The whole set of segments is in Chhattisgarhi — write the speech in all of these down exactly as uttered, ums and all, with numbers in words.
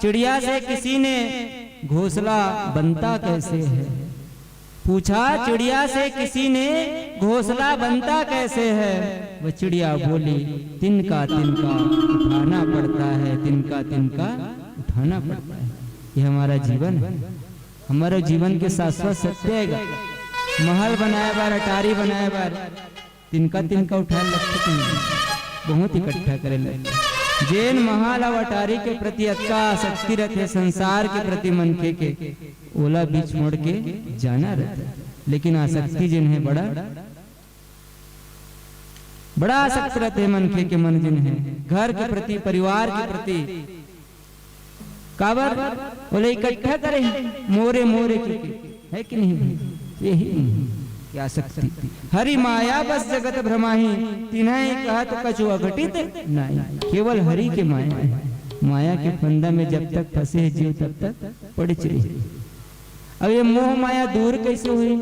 चिड़िया से किसी ने घोंसला बनता कैसे है? पूछा चिड़िया से किसी ने, घोंसला बनता कैसे है? वह चिड़िया बोली, तिनका तिनका उठाना पड़ता है, तिनका तिनका उठाना पड़ता है। ये हमारा जीवन है, हमारे जीवन के शाश्वत सत्य है। महल बनाए बर, अटारी बनाए बर तिनका तिनका उठाए लगथे, बहुत इकट्ठा करे लगथे। जेन महल अउ अटारी के प्रति अतका आसक्ति रथे, संसार के प्रति मनखे के, ओला भी छोड़ के जाना रथे। लेकिन आसक्ति जेन हे बड़ा, बड़ा आसक्त रथे मनखे के मन जेन हे, घर के प्रति, परिवार के प्रति, काबर ओला इकट्ठा करे हे, मोरे मोरे के, है कि नहीं भाई? यही क्या शक्ति। हरि माया बस जगत भ्रमाही, तिन्हें कहत कछु अघटित नहीं। केवल हरि के माया है। माया के फंदा में जब तक फंसे है जीव, तब तक पड़िच रही। अब ये मोह माया दूर कैसे हुई?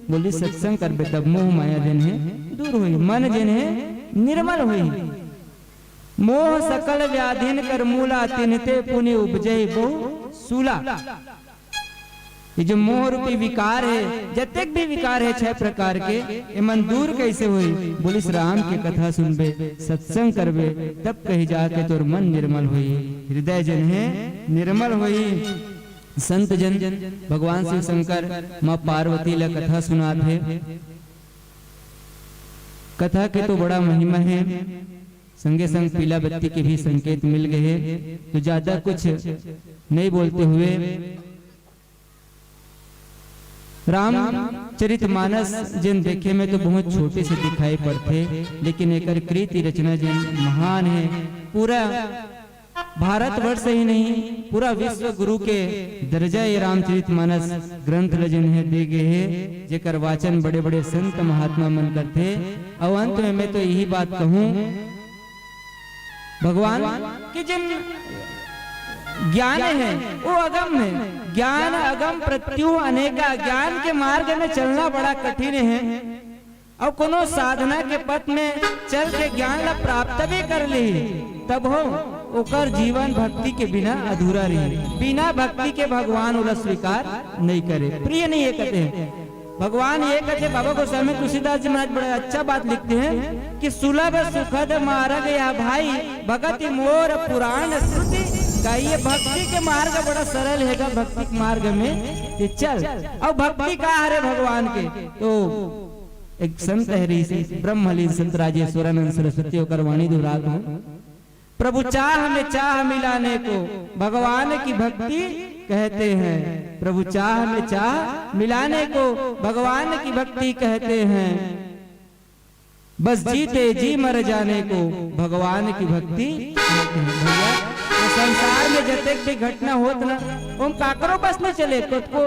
बोली, सत्संग करबे तब मोह माया जेन हे दूर हुई, मन जेन हे निर्मल हुई। मोह सकल व्याधिन कर मूला, तिन्हते पुनि उपजई बहु सूला। ये जो मोह रूपी विकार है, जतेक भी विकार है छह प्रकार के, ये मन दूर कैसे होई? बोलिस, राम के कथा सुनबे, सत्संग करबे, तब कहीं जाके तोर मन निर्मल होई। हृदय जेन हे निर्मल होई। संत जन भगवान शिव शंकर माँ पार्वती ला कथा सुनात हे। कथा के तो बड़ा महिमा है, संगे संग पीला बत्ती के भी संकेत मिल गए हैं, तो ज्यादा कुछ नहीं बोलते हुए रामचरित मानस जिन देखे में तो बहुत छोटे से दिखाई पड़ते, लेकिन एकर कृति रचना जिन महान है। पूरा भारतवर्ष ही नहीं, पूरा विश्व गुरु के दर्जा ये रामचरित मानस ग्रंथ ल जिन हे दे गए हे, जेकर वाचन बड़े-बड़े संत महात्मा मन करथे। अउ अंत में मैं तो यही बात कहूँ, भगवान के जिन ज्ञान है, वो अगम है। ज्ञान अगम प्रत्यु अनेका, ज्ञान के मार्ग में चलना बड़ा कठिन है। अउ कोनो साधना के पथ में चल के ज्ञान ला प्राप्त भी कर ली, तब हो ओकर जीवन भक्ति के बिना अधूरा रही। बिना भक्ति के भगवान ओला स्वीकार नहीं करे, प्रिय नहीं है कहते हैं। भगवान ये कहते, बाबा गोस्वामी तुलसीदास जी महाराज बड़ा अच्छा बात लिखते हैं कि सुलभ सुखद मार्ग या भाई, भगति मोर पुराण श्रुति। का ये भक्ति के मार्ग बड़ा सरल है का? भक्ति के मार्ग में ये चल। अब भक्ति का हरे भगवान के? तो एक संत है ऋषि ब्रह्मलीन संत राजेश्वरानंद सरस्वती, ओकर वाणी दोहरात हूँ। प्रभु चाह में चाह मिलाने को भगवान की भक्ति कहते हैं। प्रभु चाह में चाह मिलाने को भगवान की भक्ति कहते हैं। बस जीते जी मर जाने को भगवान की भक्ति कहते हैं। भैया, ये संसार में जतेक भी घटना होत ना, ओम काकरो बस नहीं चले, खुद को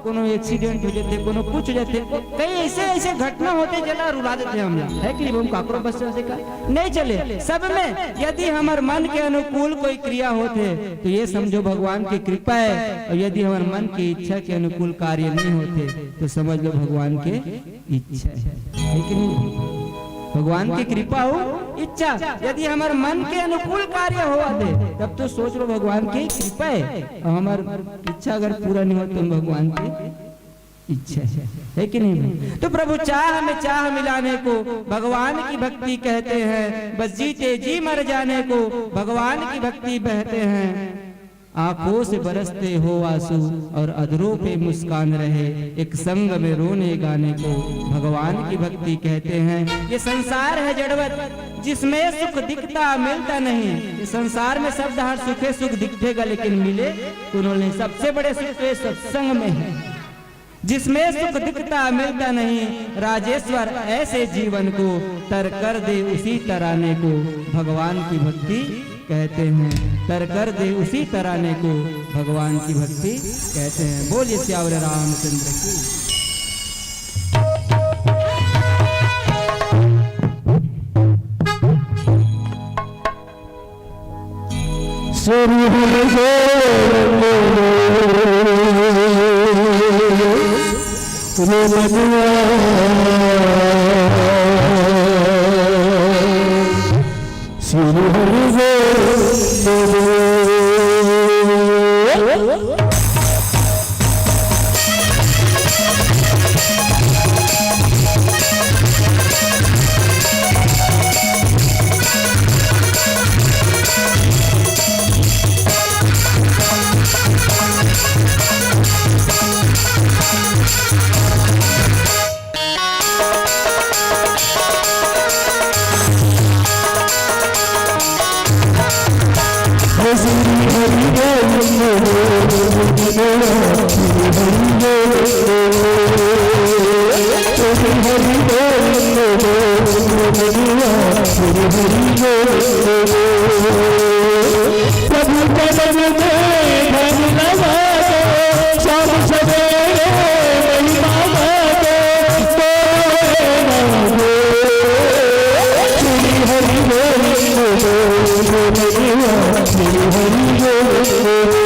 कोनो एक्सीडेंट हो जाते, कोनो कुछ हो जाते, कई ऐसे ऐसे घटना होते जेला रुला देते हम लोग, है कि नहीं? ओम काकरो बस चलते का नहीं चले। सब में यदि हमर मन के अनुकूल कोई क्रिया होते, तो ये समझो भगवान की कृपा है, और यदि हमर मन की इच्छा के अनुकूल कार्य नहीं होते, तो समझ लो भगवान के इच्छा है, है कि नहीं? भगवान की कृपा हो, इच्छा। यदि हमर मन के अनुकूल कार्य होवा दे, तब तो सोच लो भगवान की कृपा है। और हमर इच्छा अगर पूरा नहीं हो, तो भगवान की इच्छा है, है कि नहीं भाई? तो प्रभु चाह में चाह मिलाने को भगवान की भक्ति कहते हैं। बस जीते जी मर जाने को भगवान की भक्ति कहते हैं। आंखों से बरसते हो आंसू और अधरों पे मुस्कान रहे, एक संग में रोने गाने को भगवान की भक्ति कहते हैं। ये संसार है जड़वत, जिसमें सुख दिखता मिलता नहीं। ये संसार में सब डहर सुखे सुख दिखतेगा, लेकिन मिले कोनो नहीं। सबसे बड़े सुख तो ये सत्संग में है। जिसमें सुख दिखता मिलता नहीं, राजेश्वर ऐसे जीवन को तर कर दे उसी तराने को भगवान की भक्ति कहते हैं। तर कर दे उसी तराने को भगवान की भक्ति कहते हैं। बोलिए सियावर रामचंद्र की। श्री हरि बोल बोलो रे मनुआ। श्री हरि बोल बोलो। प्रभु चरण में धन लगा दो, शाम सवेरे महिमा गावे, श्री हरि बोल, श्री हरि बोल, श्री हरि बोल, श्री हरि बोल।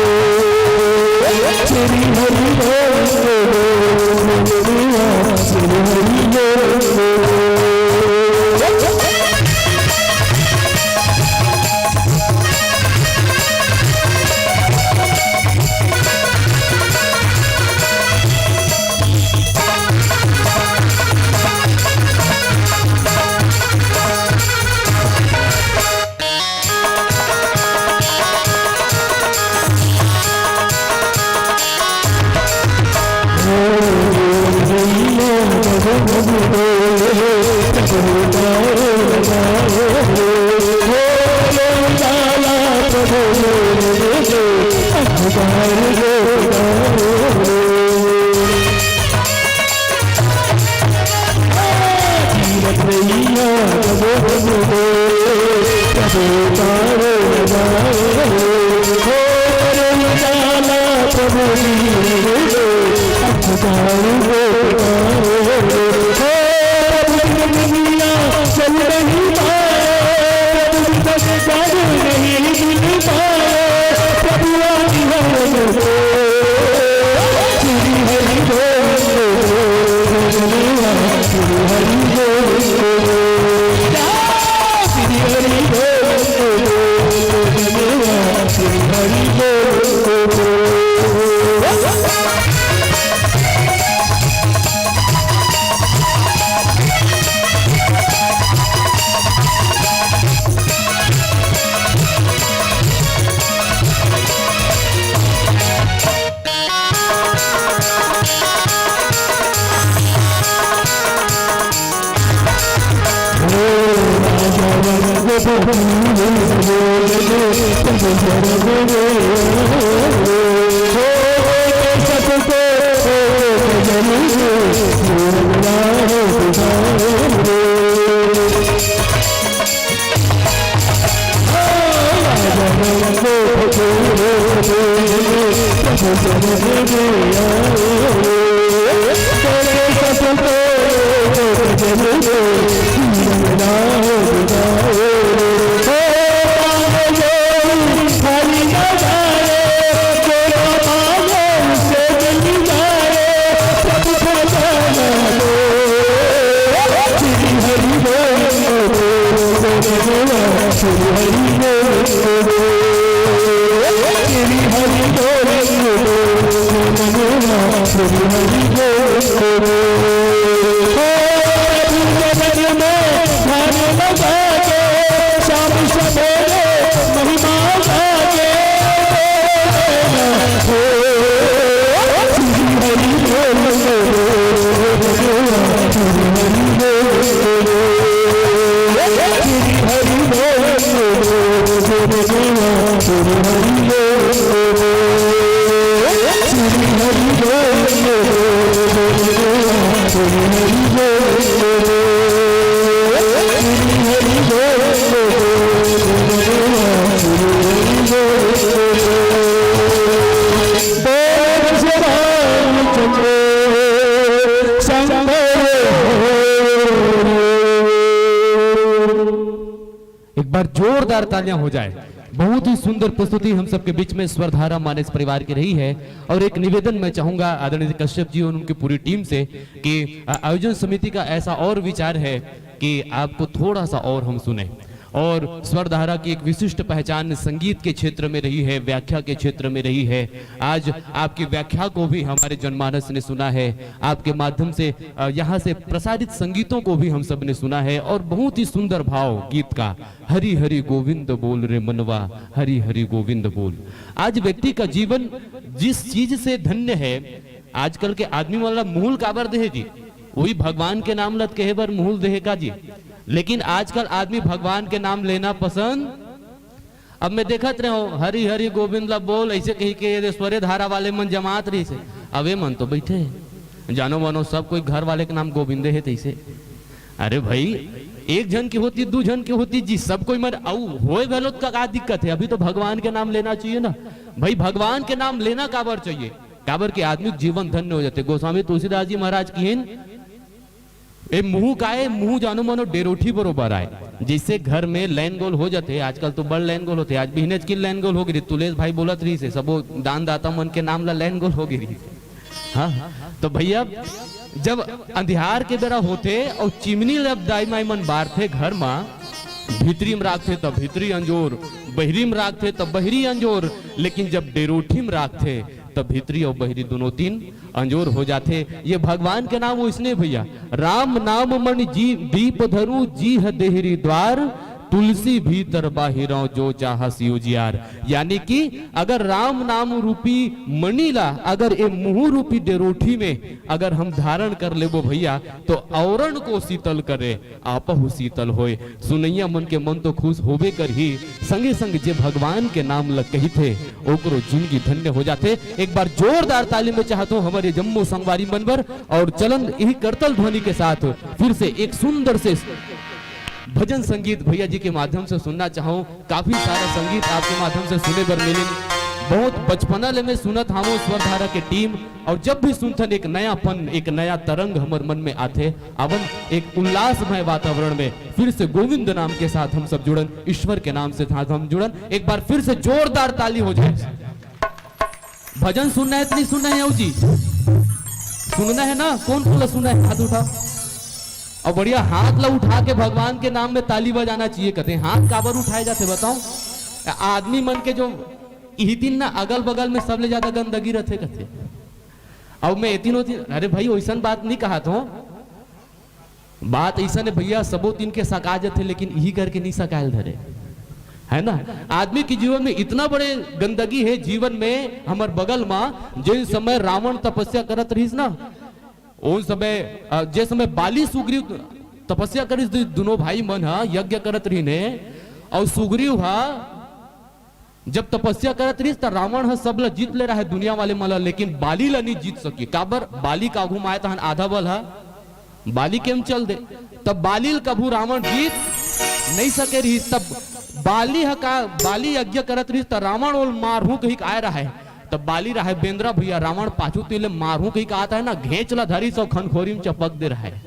एक बार जोरदार तालियां हो जाए। बहुत ही सुंदर प्रस्तुति हम सबके बीच में स्वरधारा मानस परिवार की रही है। और एक निवेदन मैं चाहूंगा आदरणीय कश्यप जी और उनकी पूरी टीम से कि, अ, आयोजन समिति का ऐसा और विचार है कि आपको थोड़ा सा और हम सुने। और स्वरधारा की एक विशिष्ट पहचान संगीत के क्षेत्र में रही है, व्याख्या के क्षेत्र में रही है। आज आपकी व्याख्या को भी हमारे जनमानस ने सुना है, आपके माध्यम से, अ, यहाँ से प्रसारित संगीतों को भी हम सब ने सुना है, और बहुत ही सुंदर भाव गीत का, "हरि हरि गोविंद बोल रे मनवा, हरि हरि गोविंद बोल।" आज व्यक्ति का जीवन जिस चीज से धन्य है, आजकल के आदमी मन ला मुहूं ल काबर देहे जी? वही भगवान के नाम ल त कहे बर मुहूं ल देहे का जी? लेकिन आजकल आदमी भगवान के नाम लेना पसंद, अब मैं देखत रहे हूँ, "हरि हरि गोविंद ला बोल," ऐसे कही के ये स्वरधारा वाले मन जमात रहिस हे। अब ये मन तो बैठे हे, जानो मानो सब कोई घर वाले के नाम गोविंदे हे तैसे। अरे भाई, एक झन के होती, दू झन के होती जी, सब कोई मन, अउ होए घलो त का, का दिक्कत हे? अभी तो भगवान के नाम लेना चाहिए ना भाई, भगवान के नाम लेना काबर चाहिए? काबर के आदमी के जीवन धन्य हो जाथे। गोस्वामी तुलसीदास जी महाराज किहिन, "ए मुहूं काय, मुहूं जानो मानो डेरोठी बरोबर आय।" जैसे घर में लैन गोल हो जाथे, आजकल तो बड़ लैन गोल होथे, आज बिहनेच के लैन गोल हो गे रहिस, तुलेश भाई बोलत रहिस हे, सबो दान दाता मन के नाम ला लैन गोल हो गे रहिस हे। हाँ, तो भैया, जब अंधियार के बेरा होथे अउ चिमनी ल दाई माई मन बारथे घर मा, भीतरी म राखथे त भीतरी अंजोर, बहिरी म राखथे त बहिरी अंजोर, लेकिन जब डेरोठी म राखथे त भीतरी अउ बहिरी दुनों तीन अंजोर हो जाथे। ये भगवान के नाम वैसने भैया, "राम नाम मणि जी दीप धरु, जीह देहरी द्वार, तुलसी भीतर बाहिरौ जो चाहस उजियार।" यानी कि अगर राम नाम रूपी मणि ला अगर ए मुहूं रूपी डेरोठी में अगर हम धारण कर लेबो भैया, तो औरन को शीतल करे, आपहु शीतल होय। सुनैया मन के मन तो खुश होबे करही, संगे संग जे भगवान के नाम ल कहिथे, ओकरो जिंदगी धन्य हो जाथे। एक बार जोरदार ताली में चाहत हूँ हमारे जम्मो संगवारी मन बर, और चलन यही करतल ध्वनि के साथ फिर से एक सुंदर से भजन संगीत भैया जी के माध्यम से सुनना चाहूँ। काफी सारा संगीत आपके माध्यम से सुने बर मिलिन। बहुत बचपना ले मैं सुनत हावों स्वरधारा के टीम, और जब भी सुनथन एक नयापन, एक नया तरंग हमर मन में आथे। आवन एक उल्लासमय वातावरण में फिर से गोविंद नाम के साथ हम सब जुड़न, ईश्वर के नाम से साथ हम जुड़न। एक बार फिर से जोरदार ताली हो जाए। भजन सुनना है त नहीं सुनना है, अऊ जी? सुनना है ना? कौन कौन ला सुनना है, हाथ उठाओ। और बढ़िया हाथ ला उठा के भगवान के नाम में ताली बजाना चाहिए। कहते हैं, हाथ काबर उठाए जाते बताओ? आदमी मन के जो इही दिन ना अगल बगल में सबले ज्यादा गंदगी रहते कहते। अब मैं एतिन ओतिन, अरे भाई, वैसन बात नहीं कहा तो। बात ऐसा ने भैया, सबो तीन के सका जथे, लेकिन इही करके नहीं सकायल धरे, है ना? आदमी के जीवन में इतना बड़े गंदगी है, जीवन में हमर बगल मा, जिन समय रावण तपस्या करत रहिस ना, उन समय, अ, जे समय बाली सुग्रीव तपस्या करिस, दु-, दुनों भाई मन ह यज्ञ करत रहिन हे, और सुग्रीव ह जब तपस्या करत रहिस, त रावण ह सब ल जीत ले रहा है दुनिया वाले मन ल, लेकिन बाली ल नहीं जीत सके। काबर? बाली का आघू म आए तहन आधा बल ह बाली के म चल दे, तब बाली ल कभू रावण जीत नहीं सके रहिस। तब बाली ह का, बाली यज्ञ करत रहिस, त रावण ओल मारहूं कहिक आए रहा है। तब बाली रहा है बेंदरा भैया, रावण पाछू तीर ले मारहूं कहिक आत है ना, घेंच ला धरिस अउ खनखोरी म चपक दे रहा है।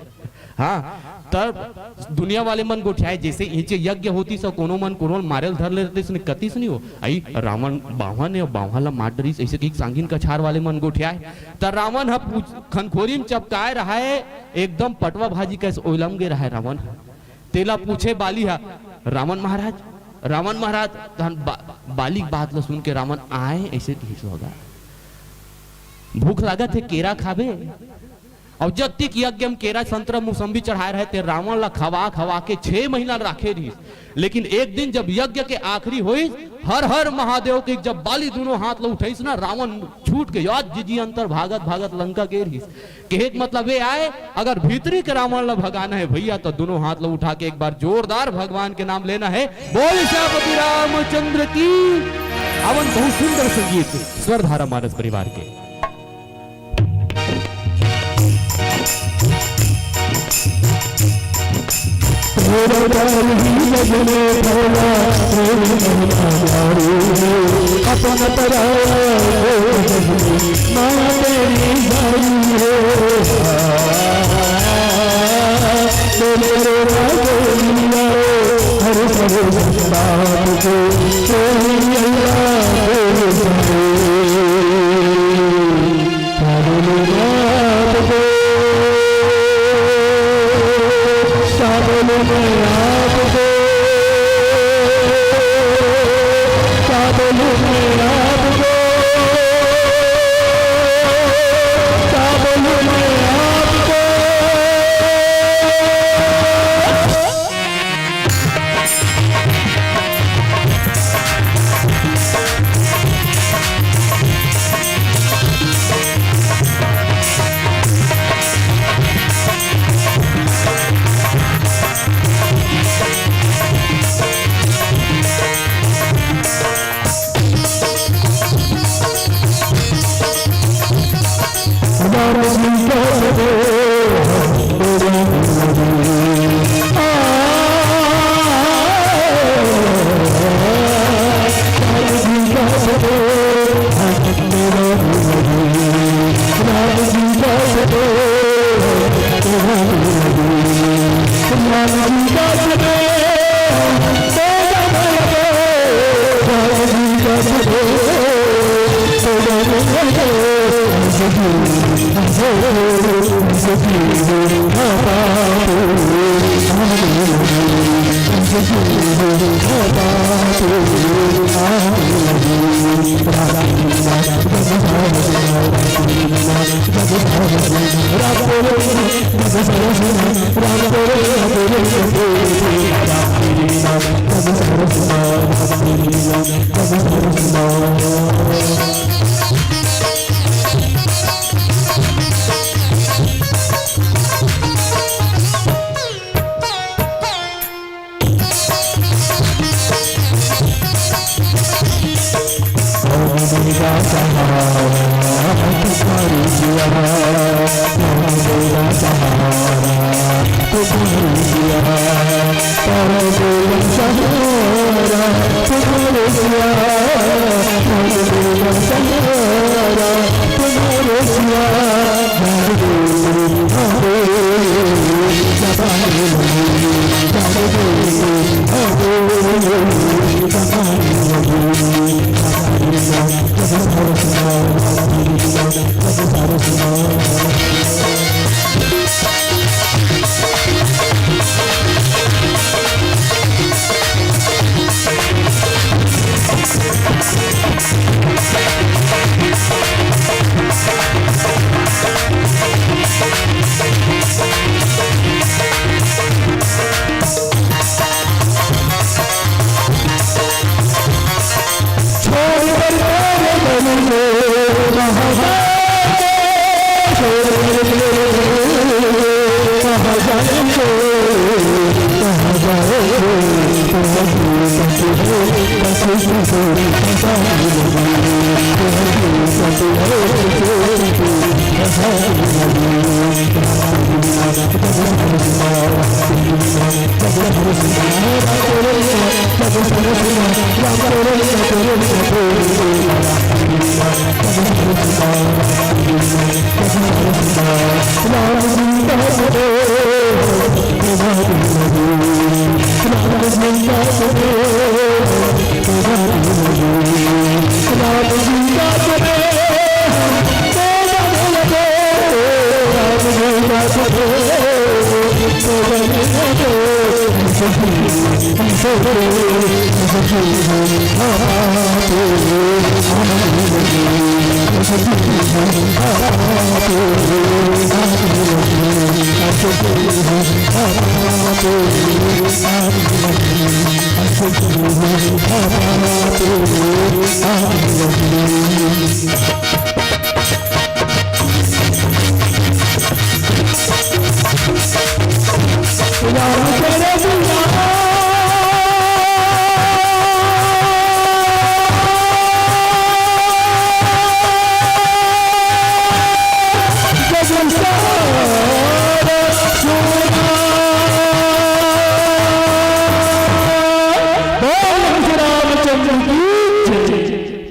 हाँ, तब दुनिया वाले मन गोठियाए, जैसे इचे यज्ञ होतिस, कोनो मन कोनो ल मारे ल धर लेतिस, ने कतिस नहीं हो। आई रावण बावहा ने बावहा ला मार डरिस, ऐसे कहिक सांगिन कछार वाले मन गोठियाए। त रावण ह पूछ-, खनखोरी म चपकाए रहा है, एकदम पटवा भाजी कस ओलम गे रहा है रावण। तेला पूछे बाली ह, "रावण महाराज, रावण महाराज।" तहन बा-, बाली के बात ल सुन के रावण आए ऐसे कहिस होगा, "भूख लागत है, केरा खाबे?" और जब तक यज्ञ म केरा, संतरा, मौसम्बी चढ़ाए रहे, ते रावण ला खवा खवा के छह महीना राखे रहिस। लेकिन एक दिन जब यज्ञ के आखिरी होइस, हर हर महादेव के जब बाली दोनों हाथ ला उठाइस ना, रावण छूट के याद जिजी अंतर भागत भागत लंका गे रहिस। कहे के मतलब ये आए, अगर भीतरी के रावण ला भगाना है भैया, तो दोनों हाथ ला उठा के एक बार जोरदार भगवान के नाम लेना है। बोल सियापति रामचंद्र की। अवन बहुत सुंदर संगीत स्वरधारा मानस परिवार के।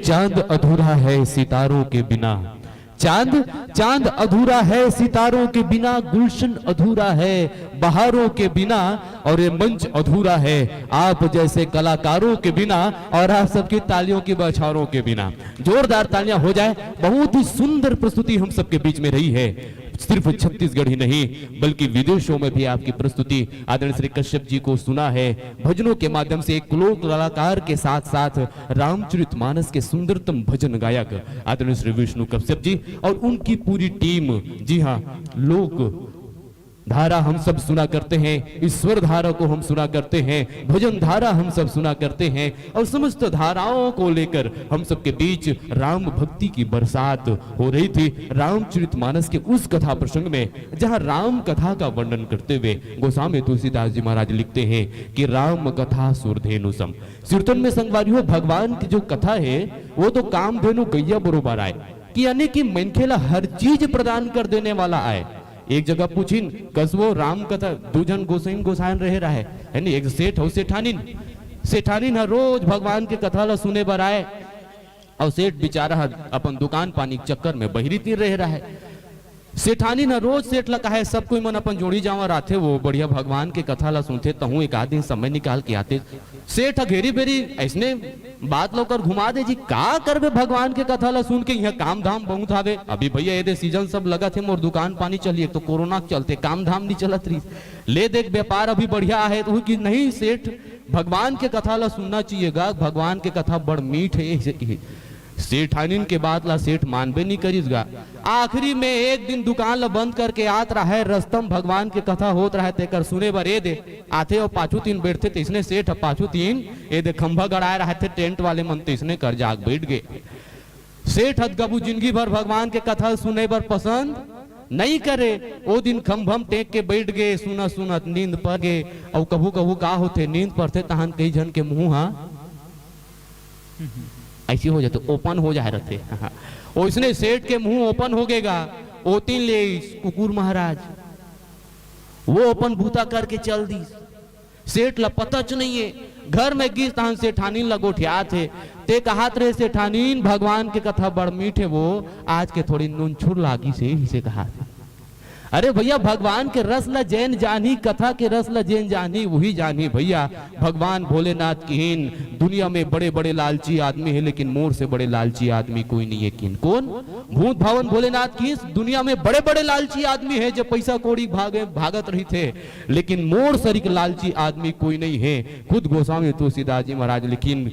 चांद अधूरा है सितारों के बिना। चांद, चांद अधूरा है सितारों के बिना, गुलशन अधूरा है बहारों के बिना, और ये मंच अधूरा है आप जैसे कलाकारों के बिना, और आप सबकी तालियों की बौछारों के बिना। जोरदार तालियां हो जाए। बहुत ही सुंदर प्रस्तुति हम सबके बीच में रही है। सिर्फ छत्तीसगढ़ ही नहीं, बल्कि विदेशों में भी आपकी प्रस्तुति आदरणीय श्री कश्यप जी को सुना है। भजनों के माध्यम से एक लोक कलाकार के साथ साथ रामचरित मानस के सुंदरतम भजन गायक आदरणीय श्री विष्णु कश्यप जी और उनकी पूरी टीम। जी हाँ, लोक धारा हम सब सुना करते हैं, ईश्वर धारा को हम सुना करते हैं, भजन धारा हम सब सुना करते हैं, और समस्त धाराओं को लेकर हम सबके बीच राम भक्ति की बरसात हो रही थी। रामचरित मानस के उस कथा प्रसंग में, जहाँ राम कथा का वर्णन करते हुए गोस्वामी तुलसीदास जी महाराज लिखते हैं कि राम कथा सुरधेनु सम। सिरतन में संगवारी हो, भगवान की जो कथा है, वो तो कामधेनु गैया बरोबर आय, कि यानी कि मनखे ला हर चीज प्रदान कर देने वाला आय। एक जगह पूछिन, कस वो राम कथा, दू झन गोसाइन गोसाइन रहे रहे, है नी, एक सेठ हो सेठानिन, सेठानिन ह रोज भगवान के कथा ला सुने बर आय, और सेठ बेचारा ह अपन दुकान पानी के चक्कर में बहिरी तीर रहे रहे। सेठानी न रोज सेठ ल कहे, सब कोई मन अपन जोड़ी जावा राथे, वो बढ़िया भगवान के कथा ल सुनथे, तहूं एक आध दिन समय निकाल के आते। सेठ ह घेरी बेरी ऐसने बात ल ओकर घुमा दे जी, का करबे भगवान के कथा ल सुन के, इहां काम धाम बहुत हावे। अभी भैया एदे सीजन सब लगत हे, मोर दुकान पानी चली, एक तो कोरोना के चलते काम धाम नहीं चलत रही। ले देख, व्यापार अभी बढ़िया आहे, तो कि नहीं सेठ, भगवान के कथा ल सुनना चाहिए गा, भगवान के कथा बड़ मीठ है, ऐसे कही। सेठानिन के बात ला सेठ मानबे नहीं करिस गा। आखिरी में एक दिन दुकान ला बंद करके आत रहे, रस्तम भगवान के कथा होत रहे, तेकर सुने बर ए दे आथे और पाछू तीन बैठथे, तैसने सेठ ह पाछू तीन ए दे खंभा गड़ाए रहथे, टेंट वाले मन तैसने कर जाग बैठ गए। सेठ ह कभू जिंदगी भर भगवान के कथा सुने बर पसंद नहीं करे। ओ दिन खंभम टेक के बैठ गए, सुनत सुनत नींद पर गए। और कभू कभू का होथे, नींद पड़थे तहन कई झन के मुंह हा ऐसी हो जाते, ओपन हो जाए रहते। ओइसने सेठ के मुंह ओपन हो गेगा। ओतिन ले कुकुर महाराज वो अपन बूता करके चल दिस। सेठ ला पता च नहीं है। घर में गिस तहन सेठानिन ला गोठियात हे। ते कहात रहे, सेठानिन, भगवान के कथा बड़ मीठ है, वो आज के थोड़ी नून छुर लागिस हे, इसे कहात हे। अरे भैया, भगवान के रस ला जैन जानही, कथा के रस ला जैन जानही, वही जानही भैया। भगवान भोलेनाथ किहिन, दुनिया में बड़े बड़े लालची आदमी है, लेकिन मोर से बड़े लालची आदमी कोई नहीं है। किन कौन? भूत भावन भोलेनाथ किहिस, दुनिया में बड़े बड़े लालची आदमी है, जो पैसा कौड़ी भागे भागत रही थे, लेकिन मोर सरीक लालची आदमी कोई नहीं है। खुद गोस्वामी तुलसीदास जी महाराज लिखिन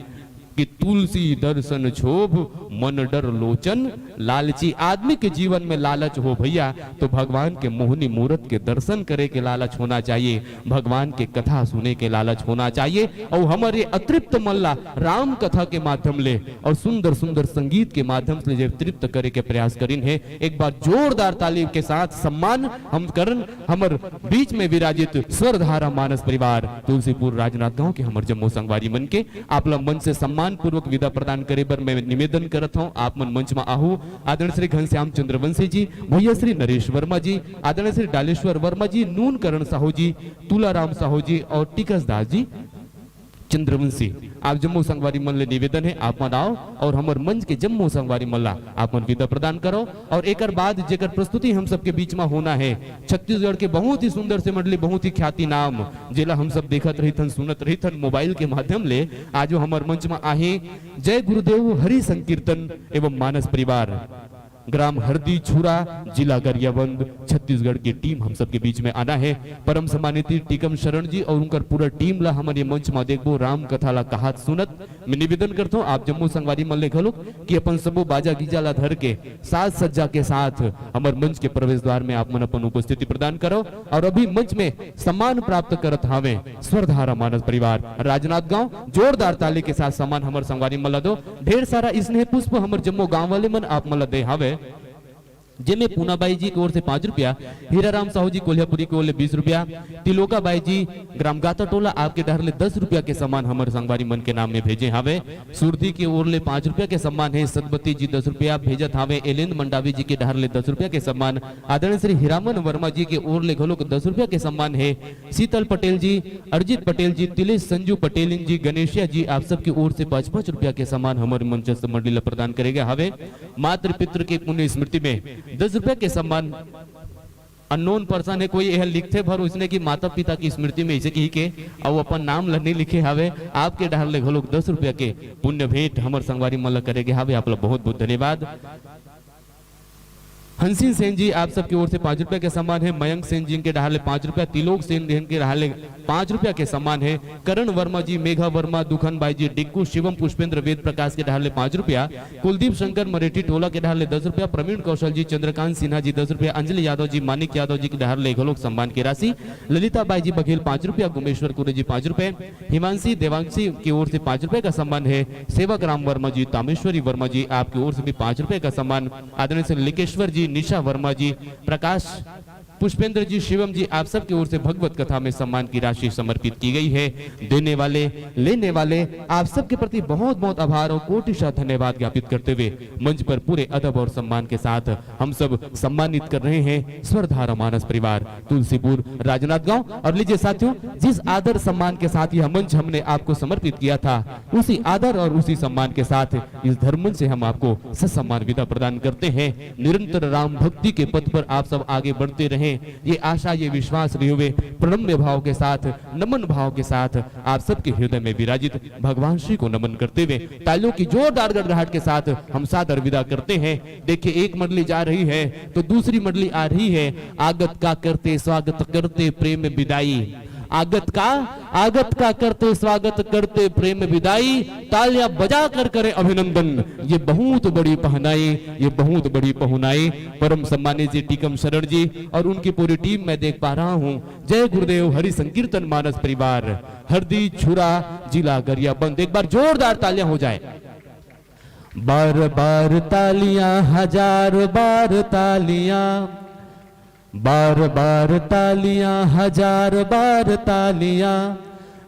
कि तुलसी दर्शन क्षोभ मन डर लोचन। लालची आदमी के जीवन में लालच हो भैया, तो भगवान के मोहनी मूरत के दर्शन करे के लालच होना चाहिए, भगवान के कथा सुने के लालच होना चाहिए। और हमर ये अतृप्त मन ला राम कथा के माध्यम ले और सुंदर सुंदर संगीत के माध्यम से जे तृप्त करे के प्रयास करिन हे, एक बार जोरदार ताली के साथ सम्मान हम करन हमर बीच में विराजित स्वरधारा मानस परिवार तुलसीपुर राजनांदगांव के हमर जम्मो संगवारी मन के। आप ला मंच से सम्मान पूर्वक विदा प्रदान करे बर मैं निवेदन करत हूं, आप मन मंच में आहू। आदरणीय श्री घनश्याम चंद्रवंशी जी, भैया श्री नरेश वर्मा जी, आदरणीय श्री डालेश्वर वर्मा जी, नून करण साहू जी, तुलाराम साहू जी और टिकस दास जी चंद्रवंशी, आप जम्मो संगवारी मन ले निवेदन है, आप मन आओ और हमर मंच के जम्मो संगवारी मन ला आप मन विदा प्रदान करो। और एकर बाद जेकर प्रस्तुति हम सबके बीच में होना है, छत्तीसगढ़ के बहुत ही सुंदर से मंडली, बहुत ही ख्याति नाम, जेला हम सब देखत रहिथन, सुनत रहिथन मोबाइल के माध्यम ले, आज वो हमर मंच में आहे जय गुरुदेव हरि संकीर्तन एवं मानस परिवार, ग्राम हरदी छुरा, जिला गरियाबंद, छत्तीसगढ़ के टीम हम सबके बीच में आना है। परम सम्मानित टीकम शरण जी और उनकर पूरा टीम ला हमन ये मंच में देखबो, राम कथा ला कहात सुनत। मैं निवेदन करथों आप जम्मो संगवारी मन ले घलोक कि अपन सबो बाजा गीजा ला धर के साज सज्जा के साथ हमर मंच के प्रवेश द्वार में आप मन अपन उपस्थिति प्रदान करो। और अभी मंच में सम्मान प्राप्त करत हावे स्वरधारा मानस परिवार राजनांदगांव। जोरदार ताली के साथ सम्मान हमर संगवारी मन ला दो। ढेर सारा स्नेह पुष्प हमर जम्मो गांव वाले मन आप मन ला दे हावे, जेमे पूना बाई जी के ओर से पाँच रुपया, हीरा राम साहू जी कोल्हापुरी के ओर ले बीस रुपया, तिलोका बाई जी ग्राम गाता टोला आपके डहर ले दस रुपया के सम्मान हमर संगवारी मन के नाम में भेजे हावे। सुरती के ओर ले पाँच रुपया के सम्मान है, सदबती जी दस रुपया भेजत हावे, एलेंद मंडावी जी के डहर ले दस रुपया के सम्मान, आदरणीय श्री हीरामन वर्मा जी के ओर ले घलोक दस रुपया के सम्मान है, शीतल पटेल जी, अरजीत पटेल जी, तिलेश संजू पटेलिन जी, गणेशिया जी, आप सबके ओर से पाँच पाँच रुपया के सम्मान हमर मंचस्थ मंडली ला प्रदान करे गए हावे। मातृ पितृ के पुण्य स्मृति में दस रुपया के सम्मान। अननोन पर्सन है, कोई यह लिखथे भर उसने कि माता पिता की स्मृति में इसे की के, अउ अपन नाम ला नहीं लिखे हावे। आपके डहर ले घलोक दस रुपया के पुण्य भेंट हमर संगवारी मन ला करे गए हावे। आप ला बहुत बहुत धन्यवाद। हंसिन सेन जी, आप सबके ओर से पाँच रुपया के सम्मान है। मयंक सेन जी के डहार ले पाँच रुपया, तिलोक सेन जी के डहार ले पाँच रुपया के सम्मान है। करण वर्मा जी, मेघा वर्मा, दुखन बाई जी, डिक्कू, शिवम, पुष्पेंद्र, वेद प्रकाश के डहार ले पाँच रुपया, कुलदीप शंकर मरेठी टोला के डहार ले दस रुपया, प्रवीण कौशल जी, चंद्रकांत सिन्हा जी दस रुपया, अंजलि यादव जी, मानिक यादव जी के डहार ले घलोक सम्मान के राशि, ललिता बाई जी बघेल पाँच रुपया, गुमेश्वर कुरे जी पाँच रुपया, हिमांशी देवांशी की ओर से पाँच रुपया का सम्मान है। सेवक राम वर्मा जी, तामेश्वरी वर्मा जी, आपकी ओर से भी पाँच रुपया का सम्मान। आदरणीय श्री लिकेश्वर जी, निशा वर्मा जी, प्रकाश पुष्पेंद्र जी, शिवम जी, आप सबके ओर से भगवत कथा में सम्मान की राशि समर्पित की गई है। देने वाले, लेने वाले, आप सबके प्रति बहुत बहुत आभार और कोटिशः धन्यवाद ज्ञापित करते हुए मंच पर पूरे अदब और सम्मान के साथ हम सब सम्मानित कर रहे हैं स्वरधारा मानस परिवार तुलसीपुर राजनांदगांव। और लीजिए साथियों, जिस आदर सम्मान के साथ यह मंच हमने आपको समर्पित किया था, उसी आदर और उसी सम्मान के साथ इस धर्म मंच से हम आपको ससम्मान विदा प्रदान करते हैं। निरंतर राम भक्ति के पथ पर आप सब आगे बढ़ते रहें, ये आशा, ये विश्वास लिए हुए प्रणम्य भाव के साथ, नमन भाव के साथ आप सबके हृदय में विराजित भगवान श्री को नमन करते हुए तालियों की जोरदार गड़गड़ाहट के साथ हम सादर विदा करते हैं। देखिए, एक मंडली जा रही है तो दूसरी मंडली आ रही है। आगत का करते स्वागत करते प्रेम बिदाई, आगत का, आगत का करते स्वागत करते प्रेम बिदाई, तालियां बजा कर करें अभिनंदन। ये बहुत बड़ी पहनाई, ये बहुत बड़ी पहुनाई। परम सम्मानित जी टीकम शरण जी और उनकी पूरी टीम मैं देख पा रहा हूँ। जय गुरुदेव हरि संकीर्तन मानस परिवार, हरदी छुरा, जिला गरियाबंद। एक बार जोरदार तालियां हो जाए। बार बार तालियां, हजार बार तालियां, बार बार तालियां, हजार बार तालियां,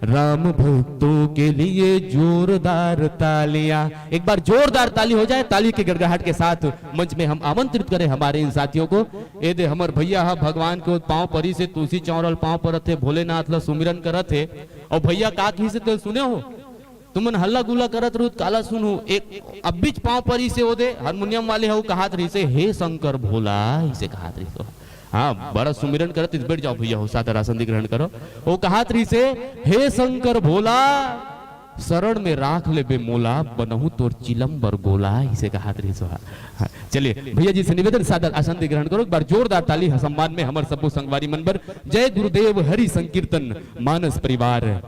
राम भक्तों के लिए जोरदार तालियां। एक बार जोरदार ताली हो जाए। ताली के गड़गड़ाहट के साथ मंच में हम आमंत्रित करें हमारे इन साथियों को। ए दे, हमर भैया हा भगवान के पांव परी से, तुलसी चौरल पांव परत हे, भोलेनाथ ला सुमिरन करत हे। और भैया का कही से, तो सुने हो, तुमन हल्ला गुल्ला करत रहू त काला सुनहू। एक अब्बीच पांव परी से ओदे हारमोनियम वाले हऊ कहात रहिसे, "हे शंकर भोला", इसे कहात रहिसे। हाँ, बड़ा सुमिरन करत इस, बैठ जाओ भैया हो, सादर आसन अधिग्रहण करो। वो कहात रहिसे, "हे शंकर भोला, शरण में राख लेबे मोला, बनहू तोर चिलम बर गोला", इसे कहात रहिसे। हाँ, चलिए भैया जी से निवेदन, सादर आसन अधिग्रहण करो। एक बार जोरदार ताली ह-, सम्मान में हमर सबो संगवारी मन बर। जय गुरुदेव हरि संकीर्तन मानस परिवार।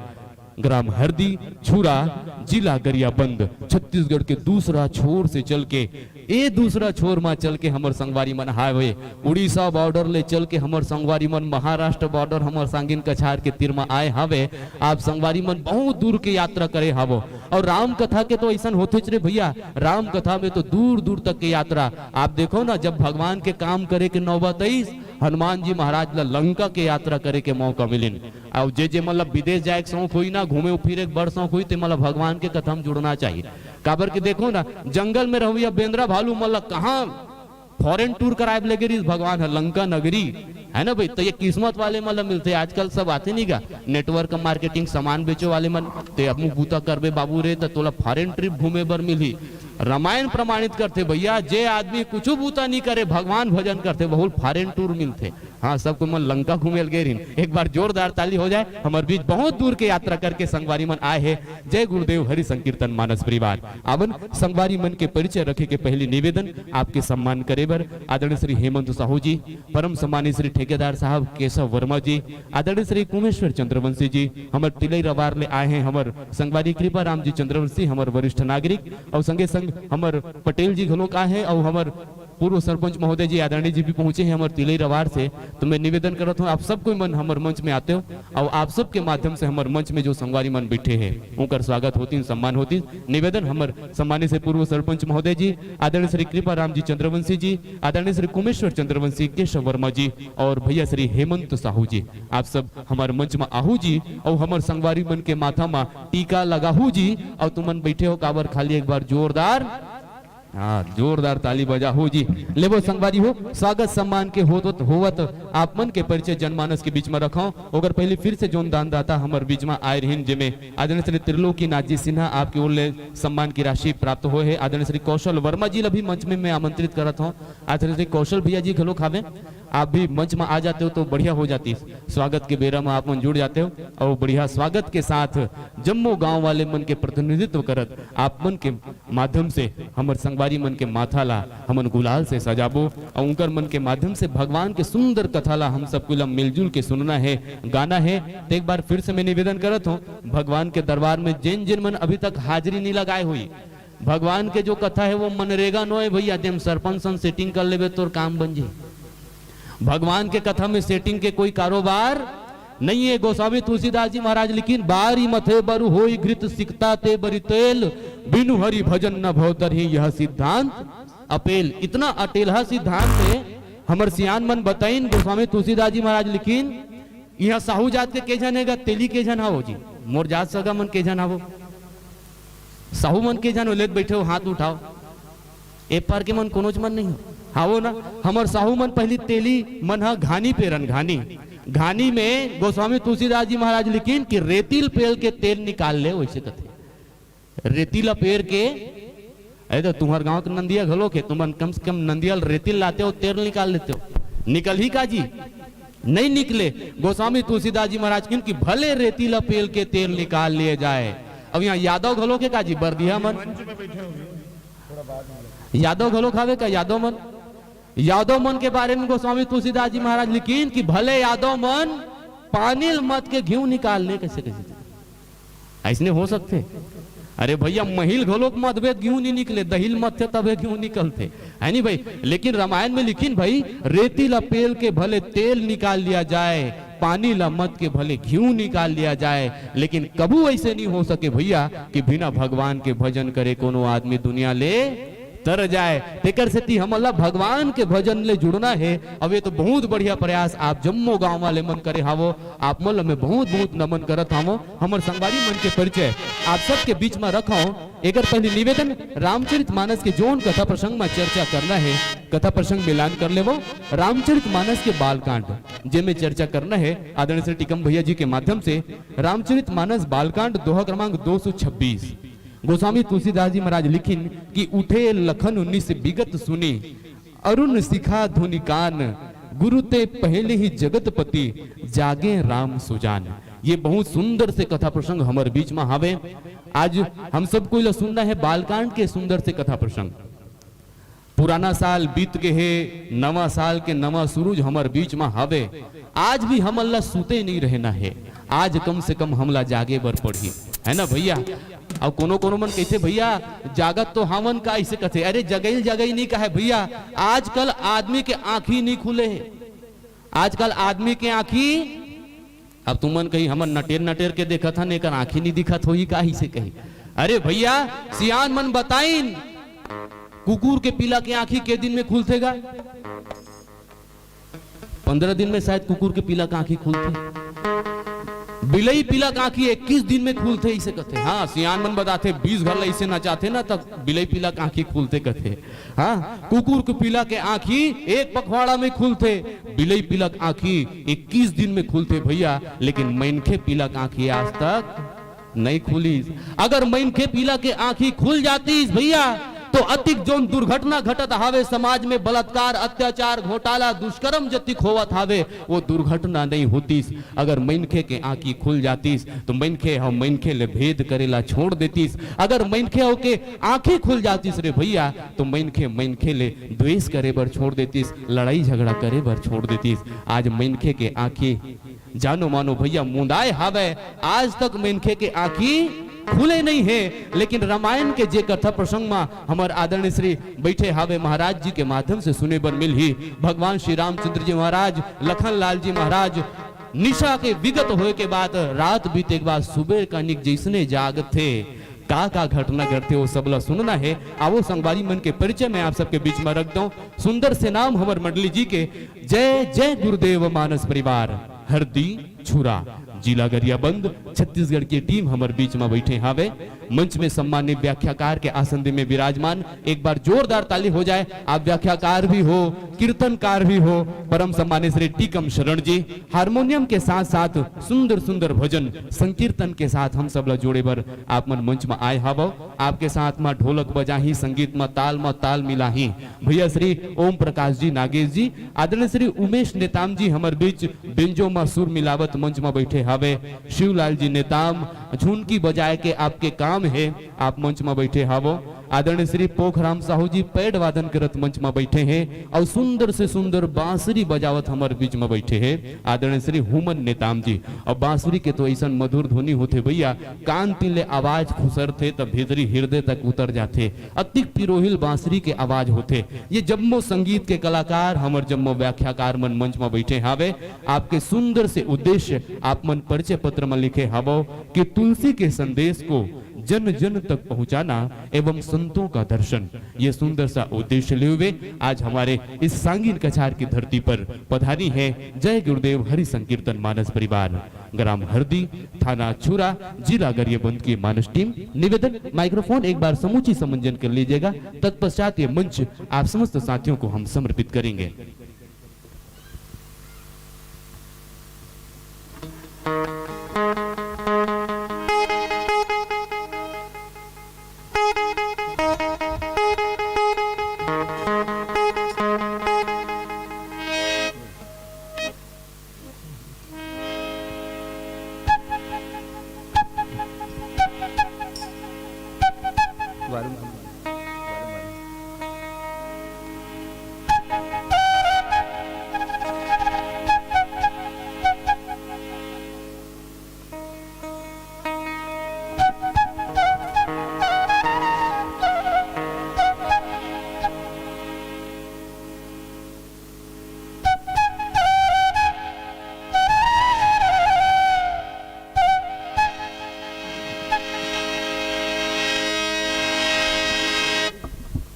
ग्राम हरदी छुरा, जिला गरियाबंद, छत्तीसगढ़ के दूसरा छोर से चल के, ए दूसरा छोर मा चल के हमर संगवारी मन हावे। उड़ीसा बॉर्डर ले चल के हमर संगवारी मन महाराष्ट्र बॉर्डर हमर सांगिन कछार के तीर मा आए हावे। आप संगवारी मन बहुत दूर के यात्रा करे हावो। और राम कथा के तो ऐसन होथेच रे भैया, राम कथा में तो दूर दूर तक के यात्रा। आप देखो ना, जब भगवान के काम करे के नौबत आइस, हनुमान जी महाराज ला लंका के यात्रा करे के मौका मिलिन। अउ जे जे मन ला विदेश जाए के शौक होई ना, घूमे फिरे के बड़ शौक होई, ते मन ला भगवान के कथा म जुड़ना चाहिए। काबर के देखो ना, जंगल में रहवइया बेंदरा भालू मन ला कहाँ फॉरेन टूर कराए बर लेगे रहिस भगवान ह, लंका नगरी, है ना भाई? तो ये किस्मत वाले मन ला मिलथे। आजकल सब आथे नहीं गा, नेटवर्क मार्केटिंग, सामान बेचे वाले मन, ते अब बूता करबे बाबू रे, त तोला फॉरेन ट्रिप घूमे बर मिलही। रामायण प्रमाणित करथे भैया, जे आदमी कुछ बूता नहीं करे, भगवान भजन करथे, वहू ल फॉरेन टूर मिलथे। हाँ, सब कोई मन लंका घूमे ल गे रहिन। एक बार जोरदार ताली हो जाए। हमर बीच बहुत दूर के यात्रा करके संगवारी मन आए हे। जय गुरुदेव हरि संकीर्तन मानस परिवार। आवन, संगवारी मन के परिचय रखे के पहली निवेदन, आपके सम्मान करे बर आदरणीय श्री हेमंत साहू जी, परम सम्मानित श्री ठेकेदार साहब केशव वर्मा जी, आदरणीय श्री कुमेश्वर चंद्रवंशी जी, हमर तिलई रवार ले आए हैं हमर संगवारी कृपा राम जी चंद्रवंशी, हमर वरिष्ठ नागरिक, और संगे संग हमर पटेल जी घलोक आए हैं, और हमर पूर्व सरपंच महोदय जी, आदरणीय जी भी पहुंचे हैं हमर तिलई रवार से। तो मैं निवेदन करत हूँ, आप सब कोई मन हमर मंच में आते हो और आप सबके माध्यम से हमर मंच में जो संगवारी मन बैठे हैं, उनकर स्वागत होती, सम्मान होती। निवेदन हमर सम्मानित से पूर्व सरपंच महोदय जी, आदरणीय श्री कृपा राम जी चंद्रवंशी जी, आदरणीय श्री कुमेश्वर चंद्रवंशी, केशव वर्मा जी और भैया श्री हेमंत साहू जी, आप सब हमर मंच में आहू जी और हमर संगवारी मन के माथा में टीका लगाहू जी। और तुमन बैठे हो काबर, खाली एक बार जोरदार हाँ, जोरदार ताली बजाहू जी। लेवो संगवारी हो, स्वागत सम्मान के होत, होत, होवत आप मन के परिचय जनमानस के बीच में रखो। ओकर पहले फिर से जोन दानदाता हमर बीच में आए रहिन, जेमे आदरणीय श्री त्रिलोकीनाथ जी सिन्हा आपके ओर ले सम्मान की राशि प्राप्त होए हे। आदरणीय श्री कौशल वर्मा जी ला भी मंच में मैं आमंत्रित करत हूँ। आदरणीय श्री कौशल भैया जी घलोक हावे, आप भी मंच में आ जाते हो तो बढ़िया हो जाती। स्वागत के बेरा में आप मन जुड़ जाते हो और बढ़िया स्वागत के साथ जम्मो गांव वाले मन के प्रतिनिधित्व करत आप मन के माध्यम से हमर संगवारी मन के माथा ला हमन गुलाल से सजाबो और उनकर मन के माध्यम से भगवान के सुंदर कथा ला हम सब कोई ला मिलजुल के सुनना है, गाना है। तो एक बार फिर से मैं निवेदन करत हूँ, भगवान के दरबार में जिन जिन मन अभी तक हाजिरी नहीं लगाए हुई, भगवान के जो कथा है वो मनरेगा नो है भैया, देम सरपंच सन सेटिंग कर लेबे, तोर काम बन जी। भगवान के कथा में सेटिंग के कोई कारोबार नहीं है। गोस्वामी तुलसीदास जी महाराज लिखिन, "बारी मथे बरु होई घृत सिकता ते बरी तेल, बिनु हरि भजन न भव तरही यह सिद्धांत अपेल।" इतना अटेलहा सिद्धांत है। हमर सियान मन बताइन, गोस्वामी तुलसीदास जी महाराज लिखिन, इहाँ साहू जात के के झन हे गा, तेली के झन हवो जी, मोर जात सगा मन के झन हवो, साहू मन के झन हो, लेत बैठे हो, हाथ उठाओ। ए पार के मन कोनोच मन नहीं हो, हावो ना? हमर साहू मन पहली तेली मन ह घानी पेरन, घानी, घानी में गोस्वामी तुलसीदास जी महाराज लिखिन कि रेतिल पेल के तेल निकाल ले, वैसे कथे। रेतिल पेर के, अरे तो तुम्हर गांव के नंदिया घलो के, तुमन कम से कम नंदिया ल रेतिल लाते हो, तेल निकाल लेते हो, निकल ही का जी? नहीं निकले। गोस्वामी तुलसीदास जी महाराज किन कि भले रेतिल पेल के तेल निकाल लिए जाए। अब यहाँ यादव घलो के का जी, बरदिया मन, यादव घलो खावे का यादव मन? यादव मन के बारे में गोस्वामी तुलसीदास जी महाराज लिखिन कि भले यादव मन पानी ल मत के घीव निकाल ले, कैसे कैसे ऐसने हो सकथे? अरे भैया, महिल घलोक मत भेद घीव नहीं निकले, दहिल मत थे तबे घीव निकलथे, है नी भाई? लेकिन रामायण में लिखिन भाई, रेती ला पेल के भले तेल निकाल लिया जाए, पानी ला मत के भले घीव निकाल लिया जाए, लेकिन कभू ऐसे नहीं हो सके भैया कि बिना भगवान के भजन करे कोनो आदमी दुनिया ले तर जाए। तेकर सेती हमन ला भगवान के भजन ले जुड़ना हे। अब ये तो बहुत बढ़िया प्रयास आप जम्मो गांव वाले मन करे हावो, आप मन ला मैं बहुत बहुत नमन करत हावो। हमर संगवारी मन के परिचय आप सबके बीच में रखो। एकर पहले निवेदन, रामचरित मानस के जोन कथा प्रसंग में चर्चा करना हे, कथा प्रसंग मिलान कर लेवो। रामचरित मानस के बालकांड जेमे चर्चा करना हे आदरणीय श्री टीकम भैया जी के माध्यम से। रामचरित मानस बालकांड दोहा क्रमांक दो सौ छब्बीस। गोस्वामी तुलसीदास जी महाराज लिखिन कि उठे लखन निस बिगत सुनी, अरुण शिखा धुनि कान, गुरु ते पहले ही जगतपति, जागे राम सुजान। ये बहुत सुंदर से कथा प्रसंग हमर बीच में हावे। आज हम सब कोई ला सुनना हे बालकांड के सुंदर से कथा प्रसंग। पुराना साल बीत गे हे, नवा साल के नवा सुरुज हमर बीच म हवे। आज भी हमन ला सुते नइ रहना हे, आज कम से कम हमला जागे बर पड़ही, है ना भैया? अउ कोनो कोनो मन कहिथे, "भैया, जागत तो हावन का?" अइसे कथे। अरे, जगई ल जगई नइ कहे भैया, आजकल आदमी के आँखी नइ खुले हे, आजकल आदमी के आँखी अब तुमन कही, "हमन नटेर नटेर के देखत हन, एकर आँखी नइ दिखत होही का?" अइसे कही। अरे भैया, सियान मन बताइन, कुकुर के पीला के आँखी के दिन में खुलथे गा? पंद्रह दिन में शायद कुकुर के पीला के आँखी खुलथे। बिलई पीला के आँखी इक्कीस दिन में खुलथे, अइसे कथे। हाँ, सियान मन बताथे, बीस घर ला अइसे नचाथे ना, तब बिलई पीला के आँखी खुलथे कथे। हाँ, कुकुर के पीला के आँखी एक पखवाड़ा में खुलथे, बिलई पीला के आँखी इक्कीस दिन में खुलथे भैया, लेकिन मनखे पीला के आँखी आज तक नइ खुलिस। अगर मनखे पीला के आँखी खुल जातिस भैया, तो अतिक जोन दुर्घटना घटत हावे समाज में, बलात्कार, अत्याचार, घोटाला, दुष्कर्म जतिक होवत हावे, वो दुर्घटना नइ होतिस। अगर मनखे के आँखी खुल जातिस, तो मनखे ह मनखे ले भेद करे ला छोड़ देतिस। अगर मनखे हो के आँखी खुल जातिस रे भैया, तो मनखे मनखे ले द्वेष करे बर छोड़ देतिस, लड़ाई झगड़ा करे बर छोड़ देतिस। आज मनखे के आँखी जानो मानो भैया मुंदाए हावय, आज तक मनखे के आँखी खुले नइ हे। लेकिन रामायण के जे कथा प्रसंग म हमर आदरणीय श्री बइठे हावे महाराज जी के माध्यम से सुने बर मिलही, भगवान श्री रामचंद्र जी महाराज, लखन लाल जी महाराज, निशा के विगत होए के बाद, रात बीते के बाद सुबह कानिक जइसने जागथे, का का घटना घटथे, वो सब ला सुनना हे। आवो संगवारी मन के परिचय मैं आप सबके बीच में रख दंव। सुंदर से नाम हमर मंडली जी के, जय जय गुरुदेव मानस परिवार, हरदी छुरा, जिला गरियाबंद, छत्तीसगढ़ के टीम हमर बीच में बइठे हावे। मंच में सम्मानित व्याख्याकार के आसन में विराजमान, एक बार जोरदार ताली हो जाए। आप व्याख्याकार भी हो, कीर्तनकार भी हो, परम सम्मानित श्री टीकम शरण जी, हारमोनियम के साथ साथ सुंदर सुंदर भजन संकीर्तन के साथ हम सब ला जोड़े बर आप मन मंच में आए हावव। आपके साथ में ढोलक बजाही, संगीत में ताल में ताल मिलाही भैया श्री ओम प्रकाश जी नागेश जी, आदरणीय श्री उमेश नेताम जी हमर बीच बेंजो में सुर मिलावत मंच में बइठे हावे। शिवलाल जी नेताम, झुनकी बजाए के आपके काम हे, आप मंच में बइठे हावव। आदरणीय श्री पोखराम साहू जी पैड वादन करत मंच में बइठे हे अउ सुंदर से सुंदर बांसुरी बजावत हमर बीच में बइठे हे आदरणीय श्री हुमन नेताम जी। अउ बांसुरी के तो अइसन मधुर ध्वनि होथे भैया, कान तीन ले आवाज खुसरथे त भीतरी हृदय तक उतर जाथे। अतिक पिरोहिल बांसुरी के आवाज होथे। ये जम्मो संगीत के कलाकार, हमर जम्मो व्याख्याकार मन मंच में बइठे हावे। आपके सुंदर से उद्देश्य आप मन परिचय पत्र में लिखे हावव कि तुलसी के संदेश को जन जन तक पहुंचाना एवं भक्तों का दर्शन, ये सुंदर सा उद्देश्य लिए हुए आज हमारे इस सांगीन कछार की धरती पर पधारी है जय गुरुदेव हरि संकीर्तन मानस परिवार, ग्राम हरदी, थाना छुरा, जिला गरियाबंद की मानस टीम। निवेदन, माइक्रोफोन एक बार समूची समंजन कर लीजिएगा। तत्पश्चात ये मंच आप समस्त साथियों को हम समर्पित करेंगे।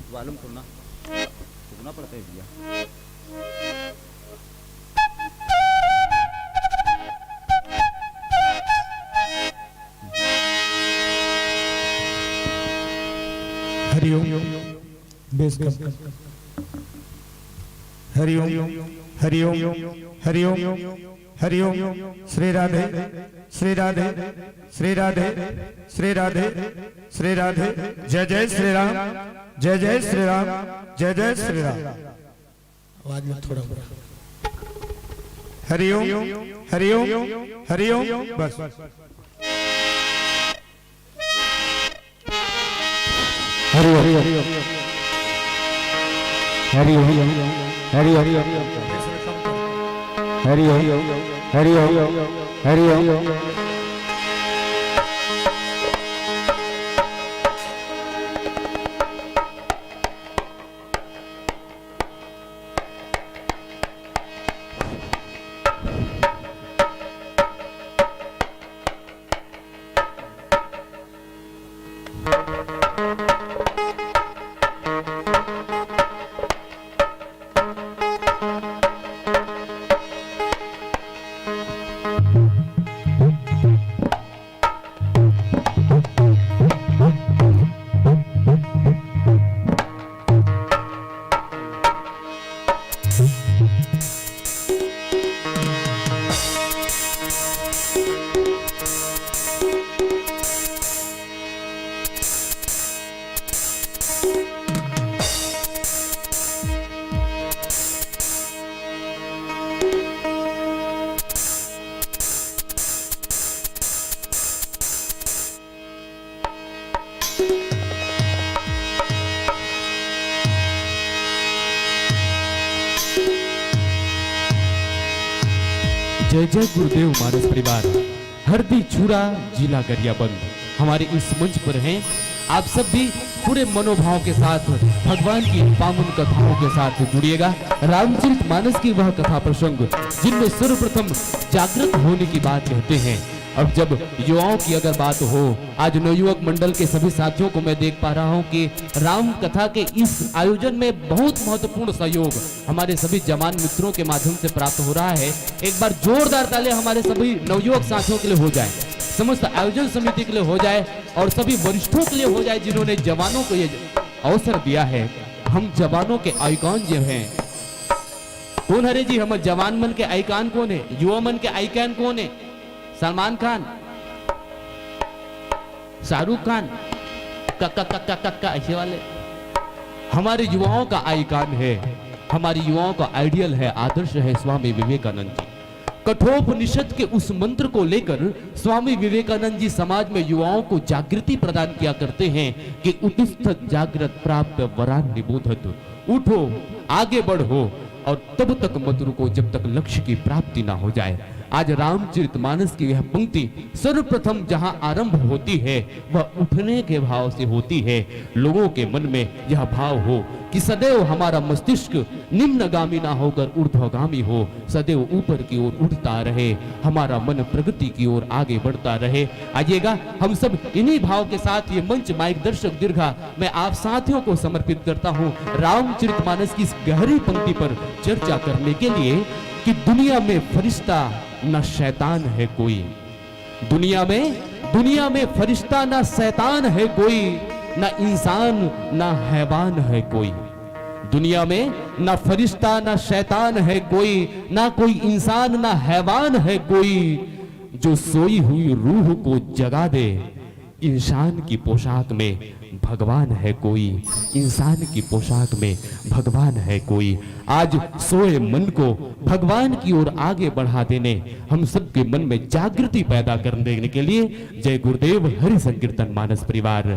वालूम करना, रुकना पड़ता है भैया। हरिओम। बेस कम। हरिओम। हरिओम। हरिओम। हरिओम। श्री राधे। श्री राधे। श्री राधे। श्री राधे। श्री राधे। जय जय श्री राम। जय जय श्री राम। जय जय श्री राम। आवाज में थोड़ा बढ़ा। हरिओम। हरिओम। हरिओम। बस। हरिओम। हरिओम। हरिओम। हरिओम। हरिओम। जय जय गुरुदेव मानस परिवार, हरदी छुरा, जिला गरियाबंद, हमारे इस मंच पर हैं आप सब भी। पूरे मनोभाव के साथ भगवान की पावन कथाओं के साथ जुड़िएगा। रामचरित मानस की वह कथा प्रसंग जिनमें सर्वप्रथम जागृत होने की बात कहते हैं। अब जब युवाओं की अगर बात हो, आज नवयुवक मंडल के सभी साथियों को मैं देख पा रहा हूं कि राम कथा के इस आयोजन में बहुत महत्वपूर्ण सहयोग हमारे सभी जवान मित्रों के माध्यम से प्राप्त हो रहा है। एक बार जोरदार तालियां हमारे सभी नवयुवक साथियों के लिए हो जाए, समस्त आयोजन समिति के लिए हो जाए और सभी वरिष्ठों के लिए हो जाए, जिन्होंने जवानों को ये अवसर दिया है। हम जवानों के आइकॉन जो हैं, कौन हरे जी, हमर जवान मन के आइकॉन कौन है, युवा मन के आइकॉन कौन है? सलमान खान, शाहरुख खान, का, का, का, का, का, का, ऐसे वाले। हमारे युवाओं का आइकॉन है, हमारे युवाओं का आइडियल है, आदर्श है स्वामी विवेकानंद जी। कठोपनिषद के उस मंत्र को लेकर स्वामी विवेकानंद जी समाज में युवाओं को जागृति प्रदान किया करते हैं कि "उत्तिष्ठ जाग्रत प्राप्य वरान निबोधत", उठो, आगे बढ़ो और तब तक मत रुको जब तक लक्ष्य की प्राप्ति ना हो जाए। आज रामचरितमानस की यह पंक्ति सर्वप्रथम जहां आरंभ होती है, वह उठने के भाव से होती है। लोगों के मन में यह भाव हो कि सदैव हमारा मस्तिष्क निम्नगामी ना होकर ऊर्ध्वगामी हो, सदैव ऊपर की ओर उठता रहे, हमारा मन प्रगति की ओर आगे बढ़ता रहे। आइएगा, हम सब इन्हीं भाव के साथ ये मंच माइक दर्शक दीर्घा मैं आप साथियों को समर्पित करता हूँ रामचरितमानस की इस गहरी पंक्ति पर चर्चा करने के लिए कि दुनिया में फरिश्ता न शैतान है कोई। दुनिया में, दुनिया में फरिश्ता ना शैतान है कोई, ना इंसान ना हैवान है कोई। दुनिया में ना फरिश्ता ना शैतान है कोई, ना कोई इंसान ना हैवान है कोई, जो सोई हुई रूह को जगा दे। इंसान की पोशाक में भगवान है कोई, इंसान की पोशाक में भगवान है कोई। आज सोए मन को भगवान की ओर आगे बढ़ा देने, हम सबके मन में जागृति पैदा करने के लिए जय गुरुदेव हरि संकीर्तन मानस परिवार,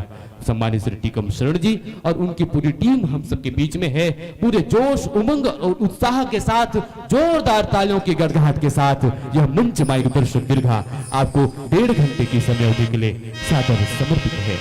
सम्मानित श्री टीकम शरण जी और उनकी पूरी टीम हम सबके बीच में है। पूरे जोश, उमंग और उत्साह के साथ, जोरदार तालियों की गड़गड़ाहट के साथ यह मंच माइक दर्शक दीर्घा आपको डेढ़ घंटे की समय अवधि के लिए सादर समर्पित है।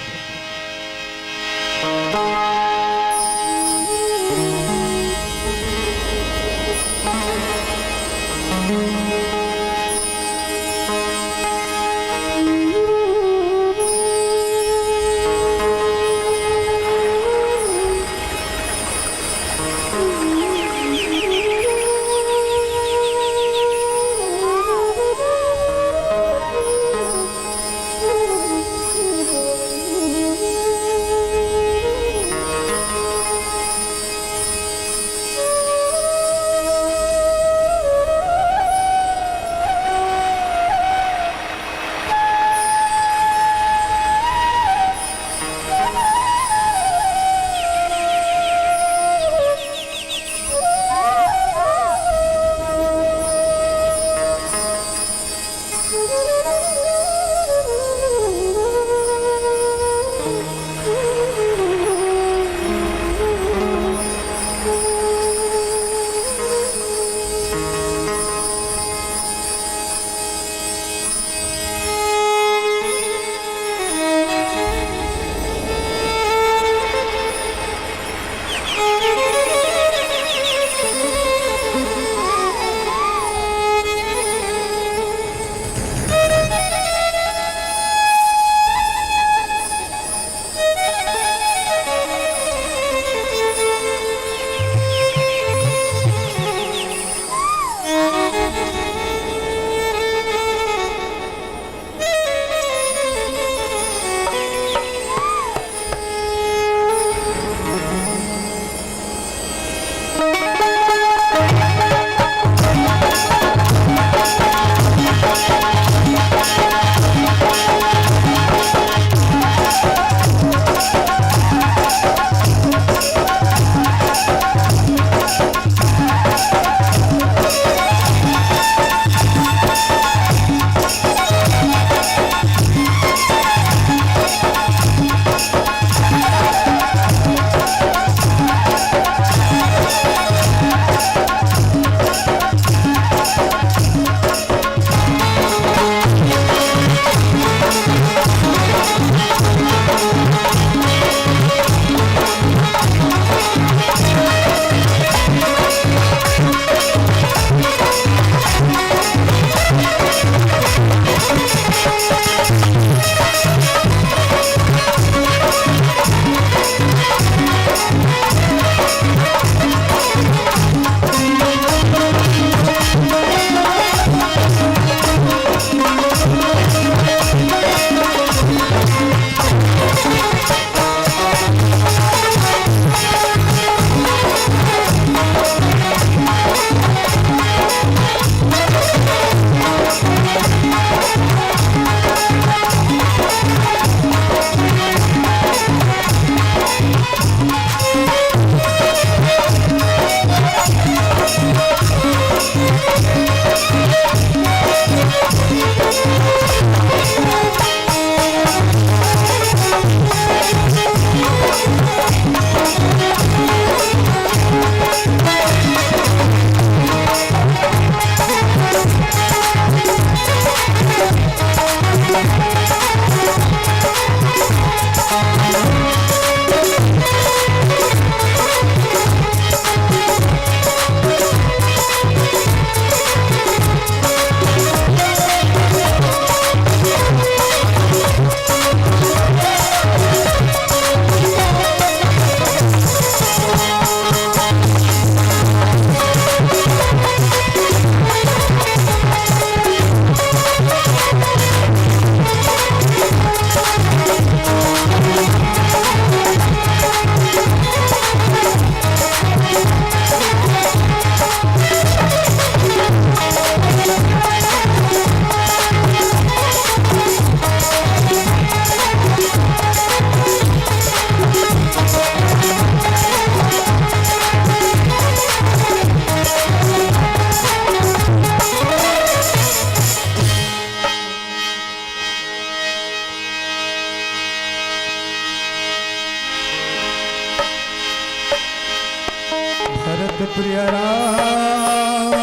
प्रिय राम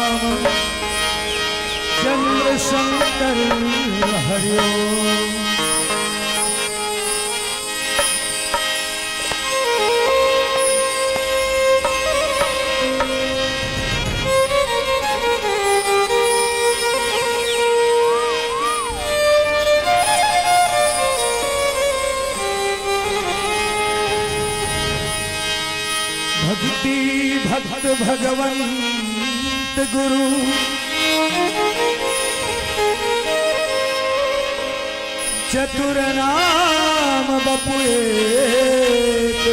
चंद्र शंकर हरिओम। भक्ति भक्त भगवंत गुरु, चतुर नाम बपु एक।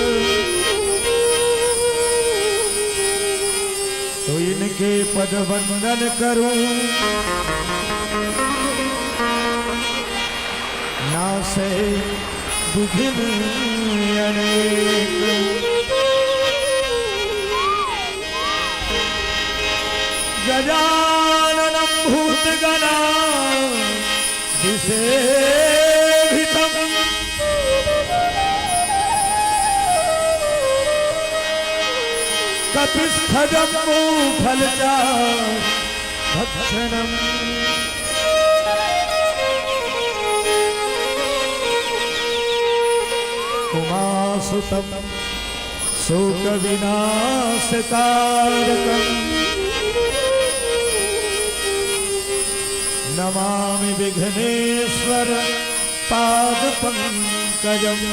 तो इनके पद वंदन करूं, नासे विघ्न अनेक। गजाननं भूतगणा विसेवितम्। कपित्थजम्बूफलचारुभक्षणम्। उमासुतं शोकविनाशकारकम्। नमामि विघ्नेश्वर पादपङ्कजम्।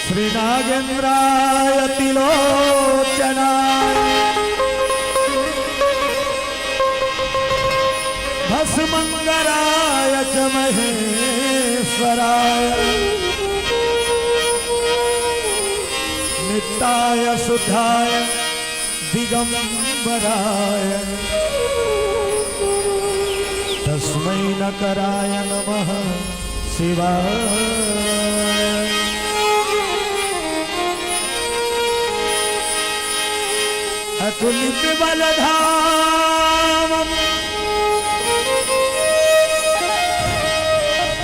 श्रीनागेन्द्राय त्रिलोचनाय भस्मङ्गराय च महेश्वराय नित्याय शुद्धाय दिगम्बराय तस्मै नकराय नमः शिवाय। अतुलित बलधामं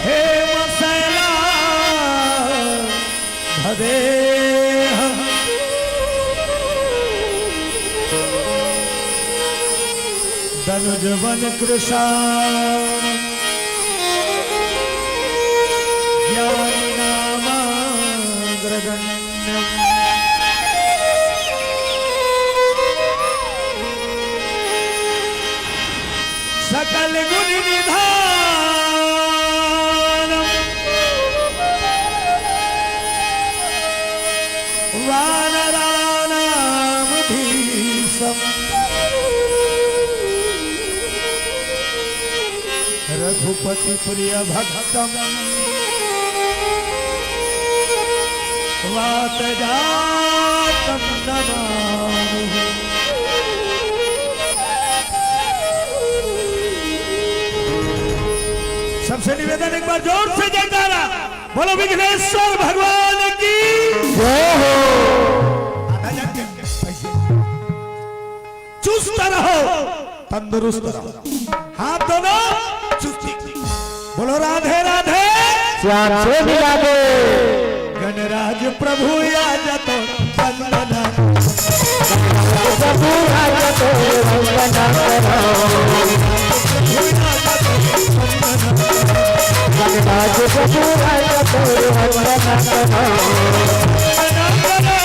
हेमशैला भदेह दनुजवन कृशाम ज्ञान नामाग्रगण्यम। सकल गुण निधानम वानराणाम धीशम। रघुपति प्रिय भक्तम वातजातम नमामि। सबसे निवेदन, एक बार जोर से जयकारा, बोलो विघ्नेश्वर भगवान की जय हो। आधा जाके ऐसे। चुस्त रहो, तंदुरुस्त रहो। हाथ दोनों चुस्ती। बोलो राधे राधे। श्याम से मिला दे। गणराज प्रभु आज तो वंदना। प्रभु आज तो वंदना करो। गणराज प्रभु आज तो वंदना करो। वंदना करो,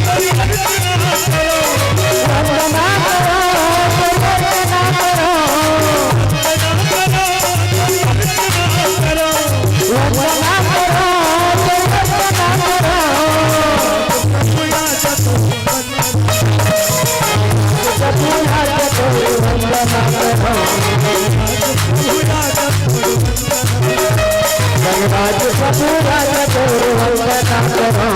वंदना करो, वंदना करो, वंदना करो। गणराज प्रभु आज तो वंदना करो।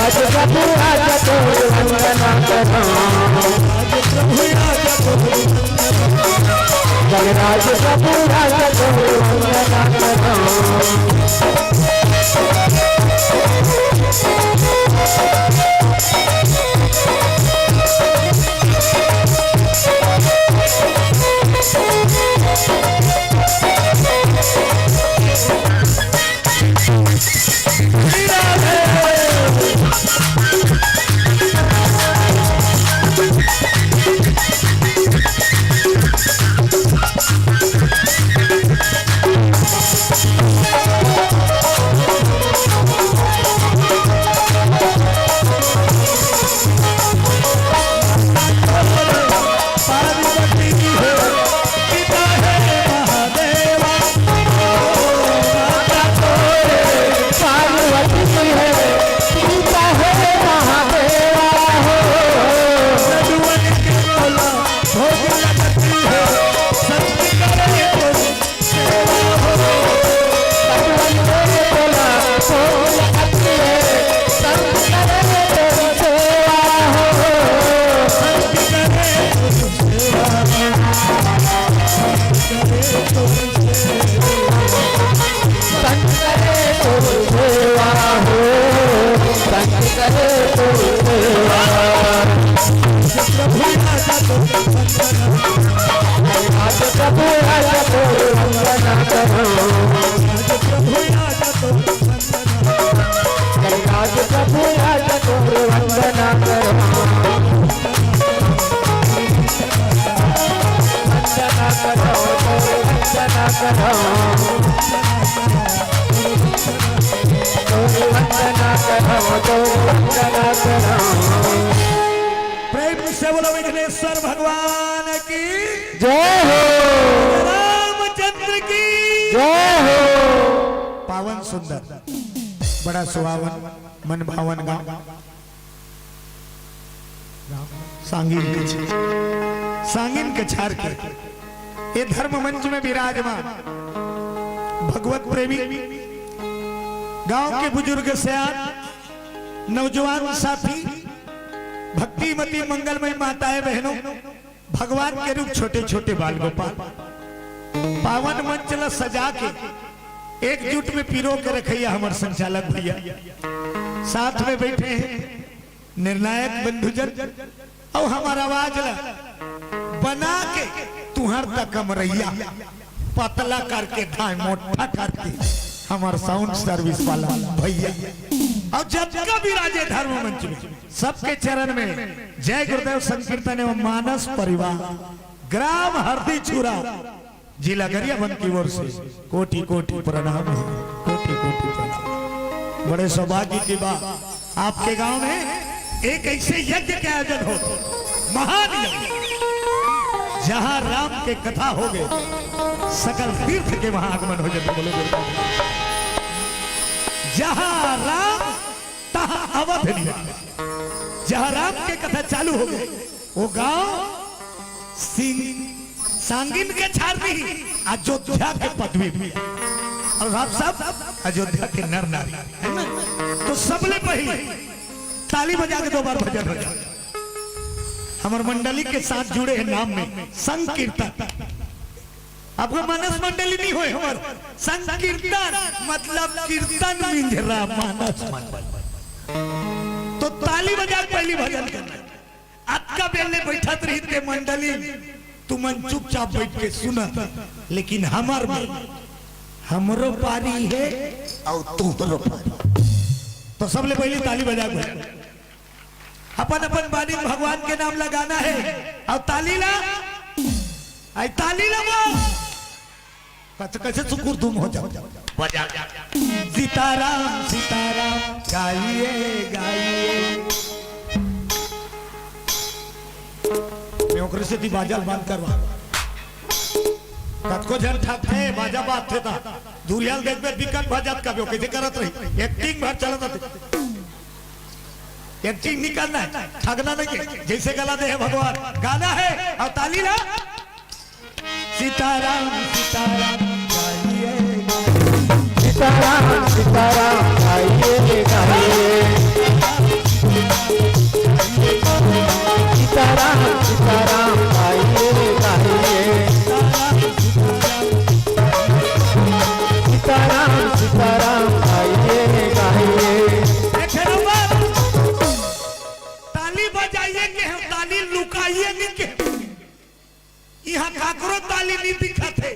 प्रभु राजा तोर वंदना करौं। जगराज प्रभु राजा तोर वंदना करौं। पार्वती है, पिता है महादेवा। माता तो पार्वती है, पिता है महादेवा हो। सजुवन के बोला, भोग लगती है, संत करे तो आज प्रभु आज तोर वंदना करौं। आज प्रभु आज तोर वंदना। आज प्रभु आज तोर वंदना करौं। वंदना करौं, तोर वंदना करौं। तोर वंदना करौं, तोर वंदना करौं। प्रेम से बोलो विघ्नेश्वर भगवान की जय हो। रामचंद्र की जय हो। पावन सुंदर, बड़ा सुहावन, मन भावन गांव सांगिन कछार, सांगिन कछार के ये धर्म मंच में विराजमान भगवत प्रेमी, गांव के बुजुर्ग, सयान, नौजवान साथी, भक्तिमती मंगलमय माताएं बहनों, भगवान के रूप छोटे छोटे बाल गोपाल, पावन मंच ला सजा के एकजुट में पिरो के रखइया हमर संचालक भैया, साथ में बैठे हैं निर्णायक बंधुजन, अउ हमर आवाज ला बना के तुहर तक कमरैया पतला करके धाय मोटा करके हमर साउंड सर्विस वाला भैया, अउ जतका भी राजे धर्म मंच में सबके चरण में जय गुरुदेव संकीर्तन एवं मानस परिवार, ग्राम हरदी छुरा, जिला गरियाबंद की ओर से कोटि कोटि प्रणाम है, कोटि कोटि प्रणाम। बड़े सौभाग्य की बात, आपके गांव में एक ऐसे यज्ञ के आयोजन हो, महान यज्ञ, जहां राम के कथा हो गए, सकल तीर्थ के वहां आगमन हो जाए। बोलो दुर्गा। जहां राम तहां अवध निवास। जहां राम के कथा चालू हो गए, वो गांव सिंह सांगिन कछार नहीं, अयोध्या के पदवी भी है। और आप सब अयोध्या के नर नारी, है ना? तो सबले पहले ताली बजा के दो बार भजन हो जाए। हमर मंडली के साथ जुड़े हैं नाम में संकीर्तन। आपको मानस मंडली नहीं होए, हमर संकीर्तन, मतलब कीर्तन मिंजरा मानस मंडली। तो ताली बजा के पहली भजन करना। अतका बेर ले बैठत रहिते मंडली, तुमन चुपचाप बैठ के सुनत, लेकिन हमर में हमरो पारी है और तुहरो पारी। तो सबले पहले ताली बजा के अपन अपन बानी भगवान के नाम लगाना है। और ताली ला, आई ताली ला बोल। कच कच सुकुर तुम हो जाओ। बजा। सीताराम सीताराम गाइए गाइए। मैं ओकरे से ती बाजा बंद करवा। कतको झन ठगथे, बाजा बाजथे ता। दूरियाल देख बे, बिकट भजत का बे, कैसे करत रही? एक्टिंग भर चलत रही। एक्टिंग नहीं करना है, ठगना नहीं है। जैसे गला दे है भगवान, गाना है और ताली ला। सीताराम सीताराम गाइए, गाइए। सीताराम सीताराम गाइए, गाइए। सीताराम, सीताराम, आइए, गाइए। देखे ना बात? ताली बजाइए के हम, ताली लुकाइए नहीं के। इहाँ काकरो ताली नहीं दिखत हे।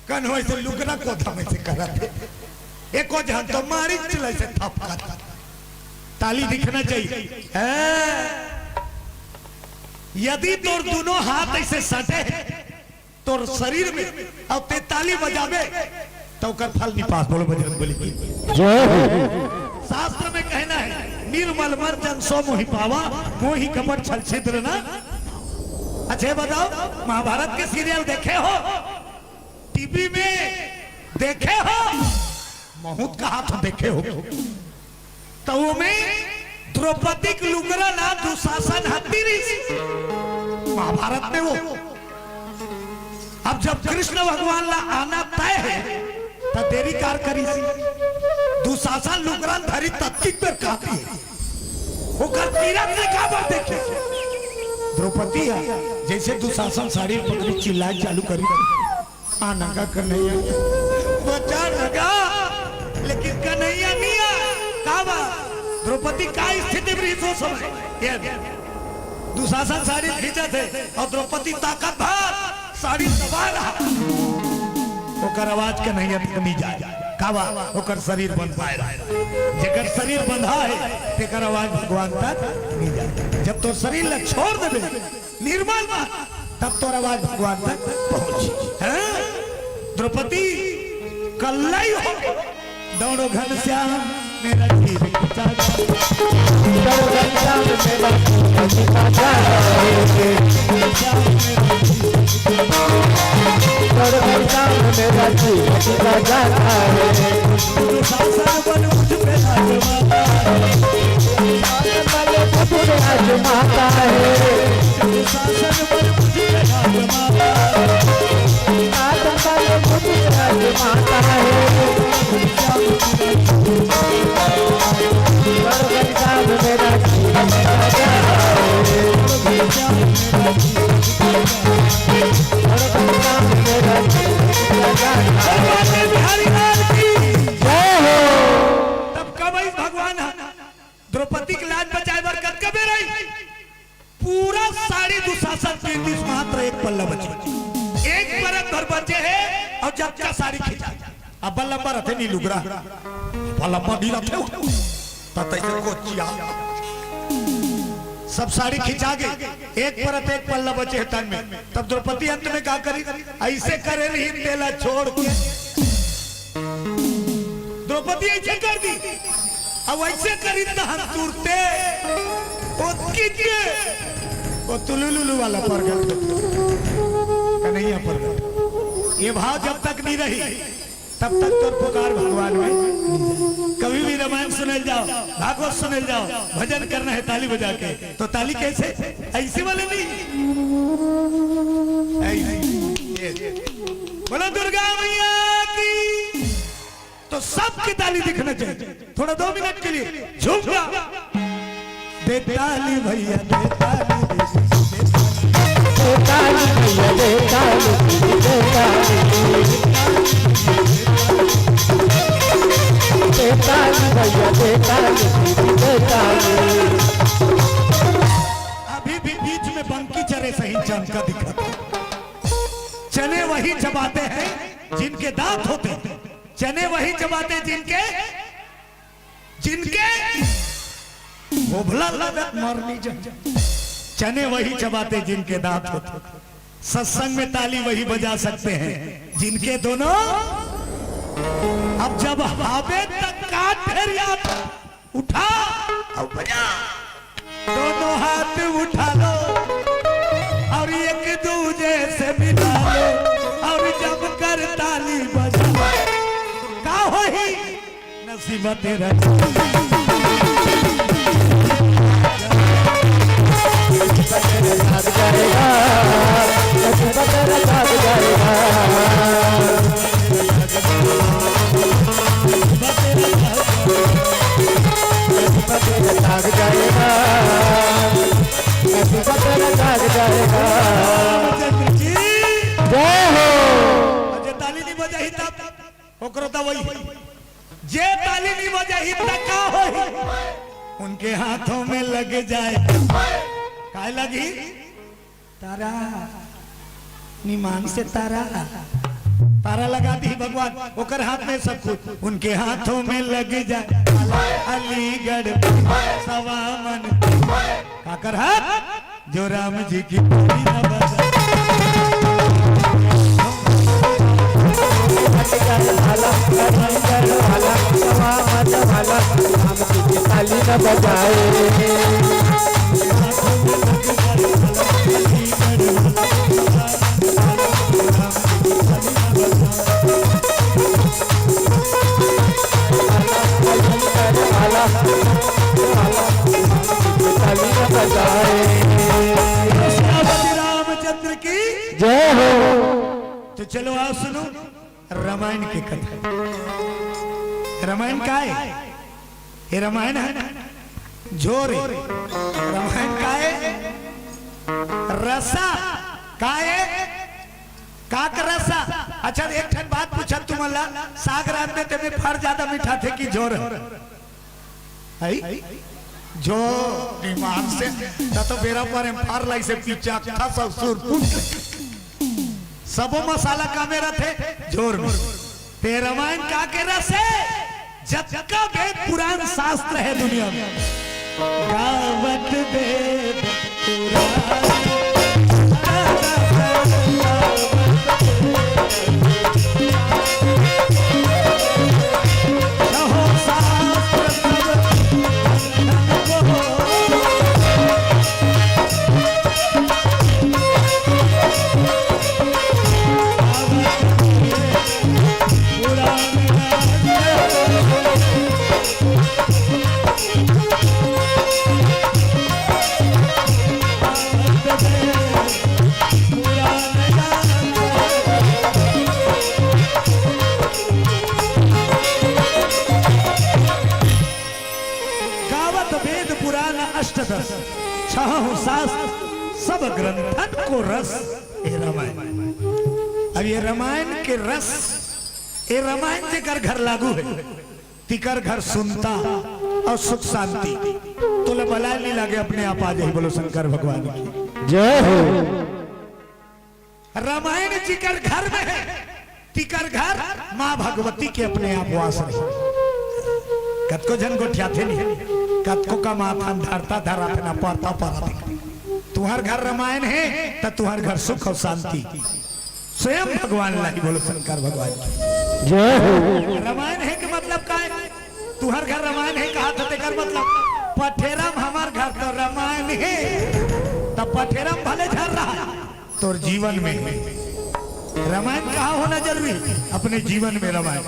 कन्हो ऐसे लुगरा कोथा में से करत हे। एको झन तो मारी चले से थपकत। ताली दिखना चाहिए। हैं? यदि तोर दोनों हाथ ऐसे सटे हे, तोर शरीर में, अउ ते ताली बजाबे, त ओकर फल नहीं पास। बोलो बजरंग बली की। जय हो। शास्त्र में कहना है, "निर्मल मन जन सो मोहि पावा, मोहि कपट छल छिद्र ना।" अच्छा बताओ, महाभारत के सीरियल देखे हो, टीवी में देखे हो, बहुत कहा तो देखे हो। त ओमे द्रौपदी के लुगरा ला दुशासन ह तीरिस। महाभारत में वो। अब जब कृष्ण भगवान ला आना तय हे, त देरी कार करिस। दुशासन लुगरा धरी तत्ती पर काफी हे। ओकर तीरथ ले काबर देखे? द्रौपदी ह, जैसे दुशासन साड़ी पकड़ी चिल्लाए चालू करी। आना का कन्हैया, बचा लगा, लेकिन कन्हैया नहीं आ। का बा? द्रौपदी का स्थिति में रही सो समय? ये दुशासन साड़ी खींचत हे अउ द्रौपदी ताकत भर साड़ी दबा रहा। ओकर आवाज कन्हैया तक नहीं जाए। का बा? ओकर शरीर बंध पाए रहा। जेकर शरीर बंधा हे, तेकर आवाज भगवान तक नहीं जाए। जब तोर शरीर ला छोड़ देबे, निर्मल मन, तब तोर आवाज भगवान तक पहुंची। हैं? द्रौपदी कल्लई हो, दौड़ो घनश्याम मेरा जीव बचा। दौड़ो घनश्याम मेरा जीव बचा। दौड़ो घनश्याम मेरा जीव बचा। दुशासन बल मुझ पे आजमाता है। बल मुझ पे आजमाता है। दुशासन बल मुझ पे आजमाता है। दुशासन बल मुझ पे आजमाता है। बड़गंगा में मेरा जीवन लगा है। बड़गंगा में मेरा जीवन लगा है। बिहारी लाल की जय हो। तब कब आई भगवान ह? द्रौपदी के लाज बचाए बर कतका बेर आई? पूरा साड़ी दुशासन के दिस मात्र एक पल्ला बचे। एक परत भर बचे हे अउ जच्चा साड़ी खिंचा। अब लंबा रथे नी लुगरा, अब लंबा नी रथे हो। त तैसे कोचिया। सब साड़ी खिंचा गे, एक परत एक पल्ला बचे हे तन में। तब द्रौपदी अंत में का करी? ऐसे करे रही तेला छोड़ के। द्रौपदी ऐसे कर दी, अब ऐसे करी त हम तुरते ओ किके, ओ तुलुलुलु वाला प्रगट, कन्हैया प्रगट। ये भाव जब तक नहीं रही, तब तक तोर पुकार भगवान में नहीं जाए। कभी भी रामायण सुनल जाओ, भागवत सुनल जाओ, भजन करना है ताली बजा के, तो ताली कैसे? ऐसे वाले नहीं, ऐसे। ये, ये। बोलो दुर्गा मैया की। तो सबके ताली दिखना चाहिए। थोड़ा दो मिनट के लिए झूम जा। दे ताली भैया, दे ताली, दे ताली। दे ताली भैया, दे ताली, दे ताली। दे ताली भैया, दे ताली, दे ताली। अभी भी बीच में बंकी चरे सही चमका दिखा। चने वही चबाते हैं जिनके दांत होते हैं। चने वही चबाते जिनके, जिनके भोभला लगत मरनी जन। चने वही चबाते जिनके दांत होते। सत्संग में ताली वही बजा सकते हैं जिनके दोनों। अब जब हावे तक काट फेर याद उठा, अब बजा। दोनों हाथ उठा लो और एक दूजे से मिला लो और जमकर ताली बजा। का होही? नसीब तेरा। भाग जाएगा, नसीब तेरा भाग जाएगा। भाग जाएगा, भाग जाएगा। जय हो। अच्छा, ताली नहीं बजाई तब? वो ओकरो दवाई होई। जे ताली नहीं बजाही त का होई? उनके हाथों में लग जाए। काय लगी? तारा। निमान से तारा। तारा लगा दी भगवान, ओकर हाथ में सब कुछ। उनके हाथों में लग जाए। अलीगढ़ सवा मन। काकर हाथ? जो राम जी की बांसुरी न बजा। रामचंद्र की जय हो। तो चलो आओ सुनो रामायण की कथा। रामायण का है? ये रामायण है ना? झोर है। रामायण का है? रसा। का है? काक रसा। अच्छा, एक ठन बात पूछा तुमला, साग रांधे ते में फर ज्यादा मिठाथे कि झोर? है? जो दिमाग से, त तो बेरा पर एम फर लाई से पीछा था ससुर पुत्र। सबो मसाला कामे रथे? झोर में। ते रामायण का के रस है? जतका वेद पुराण शास्त्र है दुनिया में, गावत वेद पुराण। गावत वेद पुराण अष्टदस, छहु शास्त्र सब ग्रंथन को रस। ये रामायण, अब ये रामायण के रस, ये रामायण जेकर घर लागू है, तिकर घर सुनता और सुख शांति। तोला बलाय नहीं लागे, अपने आप आ जाही। बोलो शंकर भगवान की जय हो। रामायण जिकर घर में है, तिकर घर माँ भगवती के अपने आप वास रही। कतको झन गोठियाथे नहीं, कतको कमाथन, धरता धराथे ना, परता परत। तुहर घर रामायण है त तुहर घर सुख और शांति। स्वयं भगवान लाई। बोलो शंकर भगवान की जय हो। रामायण है के मतलब का है? तुहर घर रामायण है कहा था, तेकर मतलब पठेरम हमर घर तो रामायण है, त पठेरम भले झन रहा, तोर जीवन में रामायण कहाँ होना जरूरी? अपने जीवन में रामायण।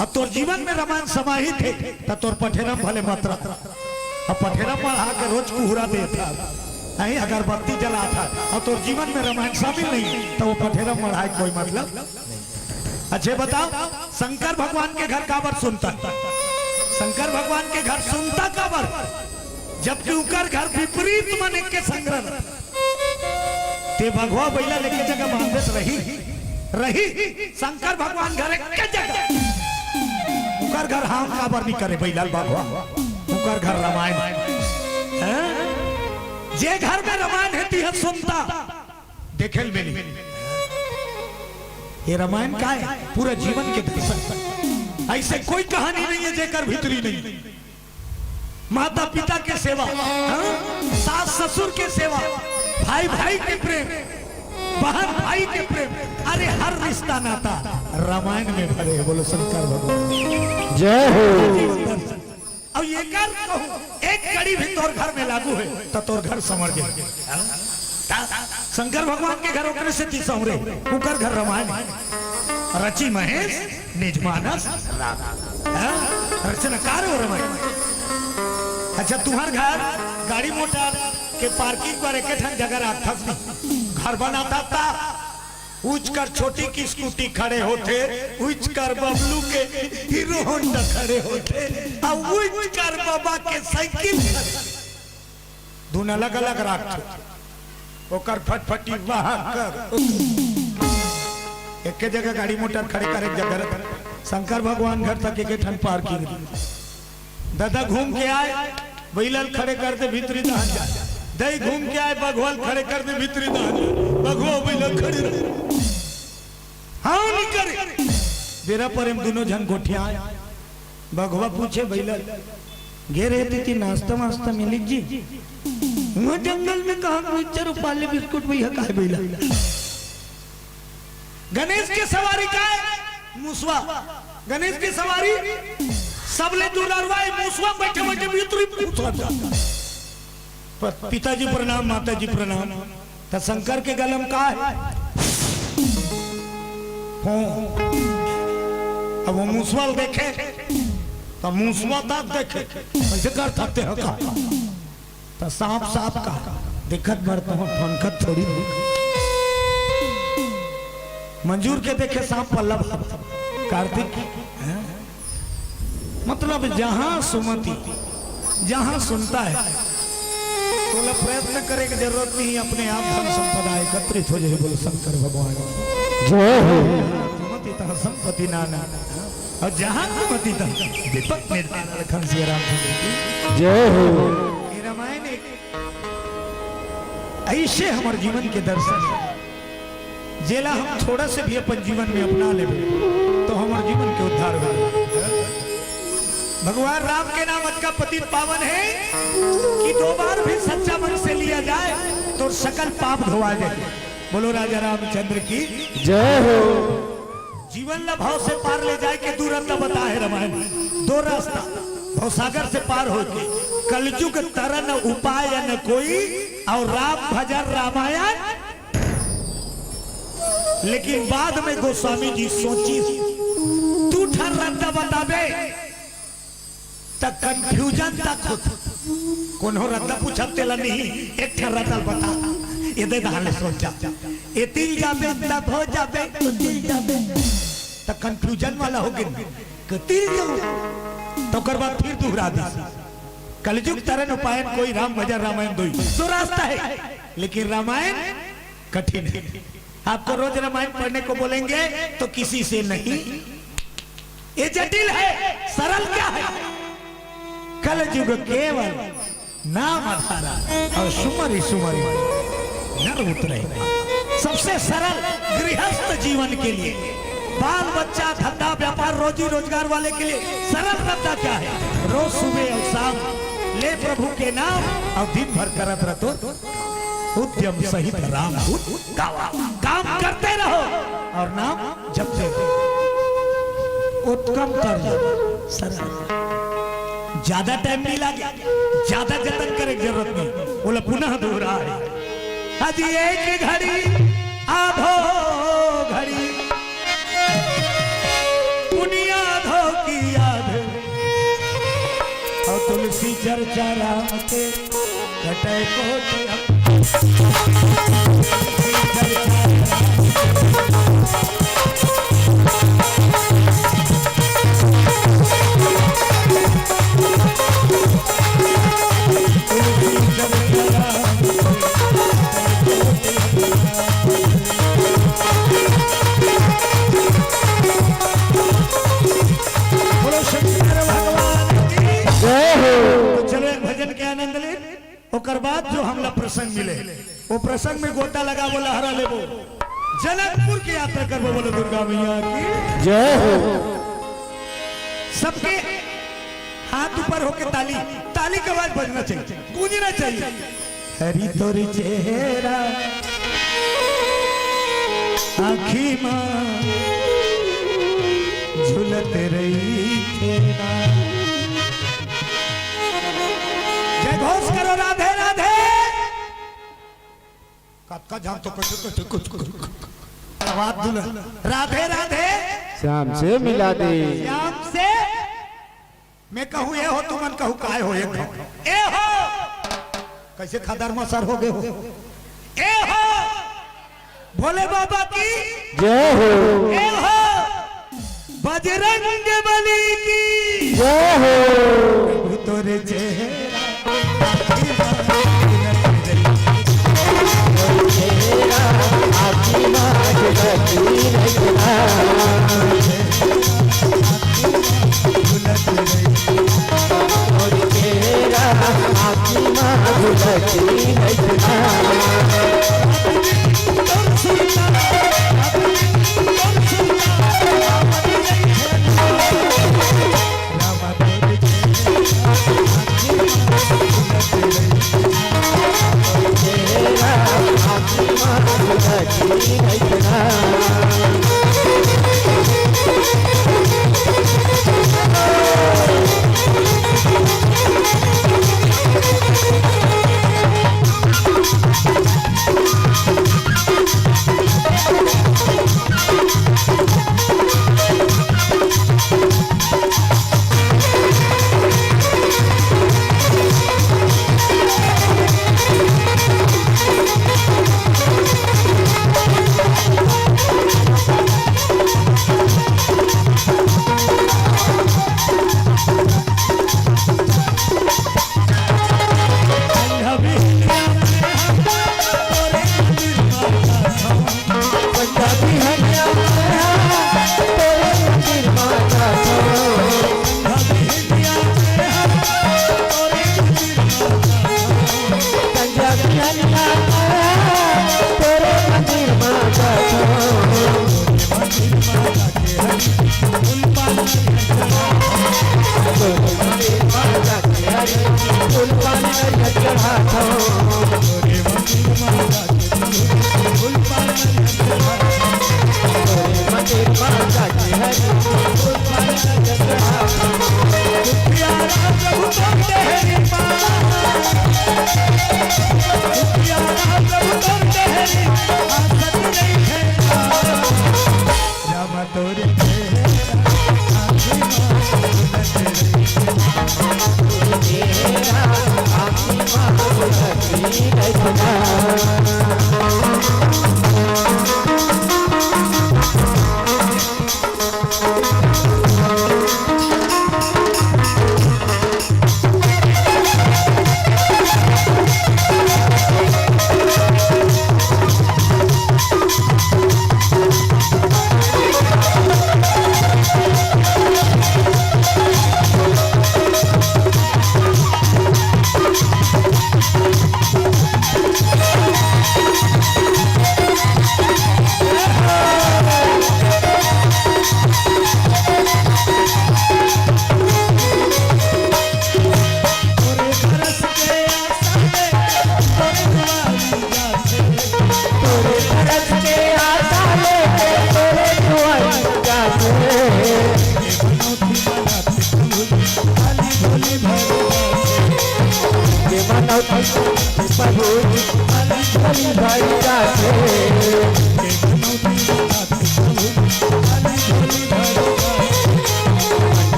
अब तोर जीवन में रामायण समाहित है, त तोर पठेरम भले मत रहा। अब पठेरम मढ़ा के रोज कुहरा देत हस, नहीं अगरबत्ती जलात हस, अब तोर जीवन में रामायण शामिल नहीं है, त वो पठेरम मढ़ाए कोई मतलब नहीं। अच्छा बताओ, शंकर भगवान के घर काबर सुनता? शंकर भगवान के घर सुनता काबर? जबकि उकर घर विपरीत मन के संग रथे। ते बघवा बइला ल एके जगह बांधे रही, रही शंकर भगवान घर एके जगह। उकर घर हांव काबर नहीं करे बइला ल बघवा? उकर घर रामायण है। जे घर में रामायण है, तिहा सुनता। देखे ल मिली। ये रामायण का है? पूरा जीवन के दर्शन। ऐसे कोई कहानी नहीं है जेकर भीतरी नहीं। माता पिता के सेवा, हाँ? सास ससुर के सेवा, भाई भाई के प्रेम, बहन भाई के प्रेम, अरे हर रिश्ता नाता रामायण में भरे है। बोलो शंकर भगवान जय हो। जीवन दर्शन। अब एकर कहूँ, एक कड़ी भी तोर घर में लागू है, त तोर घर संवर जाए। हाँ? त शंकर भगवान के घर ओकरे सेती संवरे, उकर घर रामायण है। रची महेश निज मानस राम। हाँ? रचनाकार हो रामायण। अच्छा, तुहर घर गाड़ी मोटर के पार्किंग बर एके ठन जगह राखथस नहीं, घर बनाथस त उच कर छोटी की स्कूटी खड़े होथे, उच कर बबलू के हीरो होंडा खड़े होथे, अउ उच कर बबा के साइकिल खड़े। दून अलग-अलग राखथे, ओकर फटफटी वहाँ कर, एके जगह गाड़ी मोटर खड़े करे जगह रथे। शंकर भगवान घर तक एक ठन पार्किंग। ददा घूम के आय, बइला ल खड़े कर दे भीतरी दहन जाय। दई घूम के आय, बघवा ल खड़े कर दे भीतरी दहन जाय। बघवा बइला ल खड़े रहे। हाँ, निकर। बेरा परे म दूनों झन गोठियाय। बघवा पूछे बइला ल, "गे रहे तेती नाश्ता वास्ता मिलिस जी?" "उहाँ जंगल में कहाँ कोई चरो पाले बिस्कुट भैया काय बइला?" गणेश के सवारी काय? मुसवा। गणेश के सवारी सबले दुलरवा ए मुसवा बइठे बइठे भीतरी पूछत जात। प-, पिताजी प्रणाम, माताजी प्रणाम। त शंकर के गला म काय? हो। अब वो मुसवा ल देखे, त मुसवा तक देखे, कइसे कर सकते हो का? त सांप, सांप का दिक्कत बर तो ठोनकत थोड़ी हो। मंजूर के देखे सांप पल्ला भाग। कार्तिक, हैं? मतलब जहां सुमति, जहां सुनता है, तोला प्रयत्न करे के जरूरत नहीं, अपने आप धन संपदा एकत्रित हो जाही। बोल शंकर भगवान की जय हो। सुमति तहाँ संपति नाना। अउ जहाँ सुमति तहाँ विपत निदान। लखन सिया राम चंद्र की जय हो। ये रामायण एक अइसे हमर जीवन के दर्शन हे, जेला हम थोड़ा से भी अपन जीवन में अपना लेबे, तो हमर जीवन के उद्धार हो जाए। भगवान राम के नाम अतका पतित पावन हे कि दो बार भी सच्चा मन से लिया जाए, तो सकल पाप धोवा जाए। बोलो राजा रामचंद्र की जय हो। जीवन ला भव से पार ले जाए के दू रस्ता बताए हे रामायण। दो रस्ता, भवसागर से पार होके कलयुग तरन उपाय न कोई, अउ राम भजन रामायण। लेकिन बाद में गोस्वामी जी सोचिस, दू ठन रस्ता बताबे, त confusion तक होथे। कोनो रद्दा पूछब तेला नहीं, एक ठन रद्दा बता, एदे दहां ले सोच जा। एती ल जाबे, तब हो जाबे, ओती ल जाबे। त confusion वाला हो गे, कती ल जाऊं? त ओकर बाद फिर दुहरा दिस। कलयुग तरन उपायन कोई, राम भजन रामायण दोई। दो रस्ता हे, लेकिन रामायण कठिन हे। आपको रोज रामायण पढ़ने को बोलेंगे तो किसी से नहीं। ये जटिल हे, सरल क्या हे? कलयुग केवल नाम आधारा, अउ सुमरि सुमरि नर उतरे। सबसे सरल गृहस्थ जीवन के लिए, बाल बच्चा, धंधा व्यापार, रोजी रोजगार वाले के लिए सरल रद्दा क्या हे? रोज सुबह अउ शाम ले प्रभु के नाम, अउ दिन भर करत रह तो उद्यम सहित राम गुण गावा। काम करते रहो अउ नाम जपते रहो। उत्तम कर लो, सरल। ज्यादा टाइम नहीं लागे, ज्यादा जतन करे के जरूरत नहीं। बोला पुनः दोहरा हे। आज एक घड़ी आधो घड़ी पुनिया धो की याद। अउ तुलसी चर्चा राम के कटै कोटि अम-, तुलसी चर्चा राम के बोलो शंकर भगवान की जय हो। तो चलो एक भजन के आनंद ले, ओकर बाद जो हमला प्रसंग मिले, वो प्रसंग में गोता लगाबो, लहरा लेबो, जनकपुर की यात्रा करबो। बोलो दुर्गा मैया की जय हो। सबके हाथ ऊपर होके ताली, ताली की आवाज बजना चाहिए, गूंजना चाहिए। हरि तोर चेहरा आँखी मा झुलत रहिथे ना। जय घोष करो, राधे राधे। कतका जान तो कुछ कुछ कुछ कुछ आवाज दुल, राधे राधे। श्याम से मिला दे। श्याम से मैं कहूँ ए हो, तुमन कहू काय हो, एक हो। ए हो, कैसे खदर मसर हो गे हो? ए हो, भोले बाबा की जय हो। ए हो, बजरंग बली की जय हो। प्रभु तोरे चेहरा, चेहरा, आपकी माँ के लकीर है।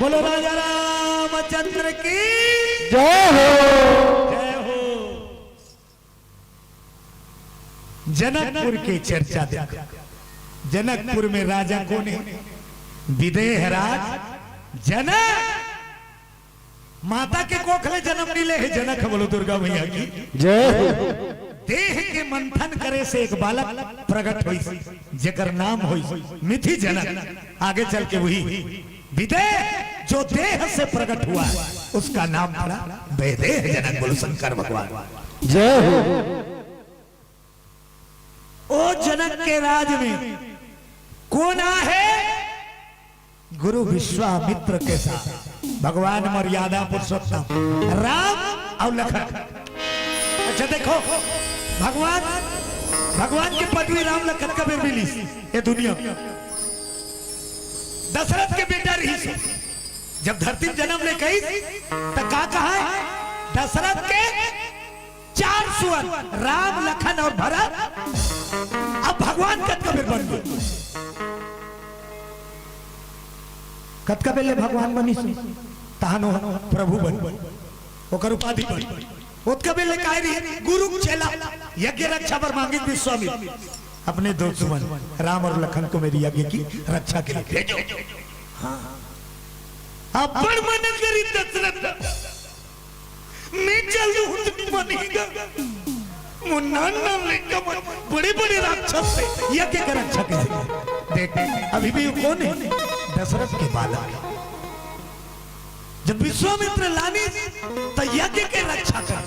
बोलो राजा रामचंद्र की जय हो। जय हो। जनकपुर के चर्चा देख, जनकपुर में राजा कोन हे? विदेह राज जनक। माता के कोख ले जनम नइ ले हे, जनक हे। बोलो दुर्गा मैया की जय हो। देह के मंथन करे से एक बालक प्रगट होइस, जेकर नाम होइस मिथि जनक। आगे चल के वही विदेह जो देह से प्रकट हुआ, उसका नाम पड़ा वैदेह जनक। बोलो शंकर भगवान जय हो। ओ जनक के राज में कोन आहे? गुरु विश्वामित्र के साथ भगवान मर्यादा पुरुषोत्तम राम अउ लखन। अच्छा देखो, भगवान, भगवान के पदवी राम ल कतका बेर मिलिस ये दुनिया में? दशरथ के बेटा रहिस, जब धरती में जन्म ले कही, त का कहा है? दशरथ के चार सुअन, राम, लखन और भरत। अब भगवान कतका बेर बन गए? कतका बेर ले भगवान बनिस? तहानो प्रभु बन, ओकर उपाधि बन। ओतका बेर ले काय रही? गुरु चेला। यज्ञ रक्षा बर मांगिस विश्वामित्र, अपने दो सुअन राम और लखन को मेरी यज्ञ की रक्षा के लिए भेजो। हाँ। अब्बड़ मनन करी दशरथ, मैं चल दूं तो मन ही गा। मोर नान नान लइका मन बड़े बड़े राक्षस से यज्ञ के रक्षा के लिए। देख, अभी भी वो कौन है? दशरथ के बालक। जब विश्वामित्र लानी, त यज्ञ के रक्षा कर।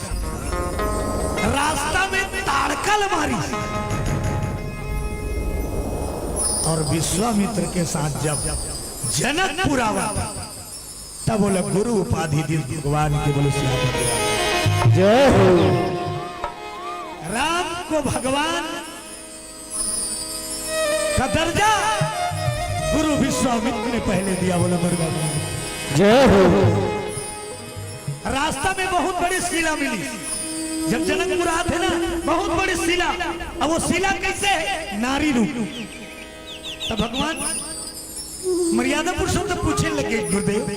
रास्ता में ताड़का ल मारी। और विश्वामित्र के साथ जब जनकपुर आवा, तब बोला गुरु उपाधि दिस भगवान के। बोले सियावर राम। जय हो। राम को भगवान का दर्जा गुरु विश्वामित्र ने पहले दिया। बोला दुर्गा माता। जय हो। रास्ता में बहुत बड़ी शिला मिली। जब जनकपुर आते ना, बहुत बड़ी शिला। अब वो शिला कैसे है? नारी रूप। तब भगवान मर्यादा पुरुषोत्तम पूछे लगे, गुरुदेव,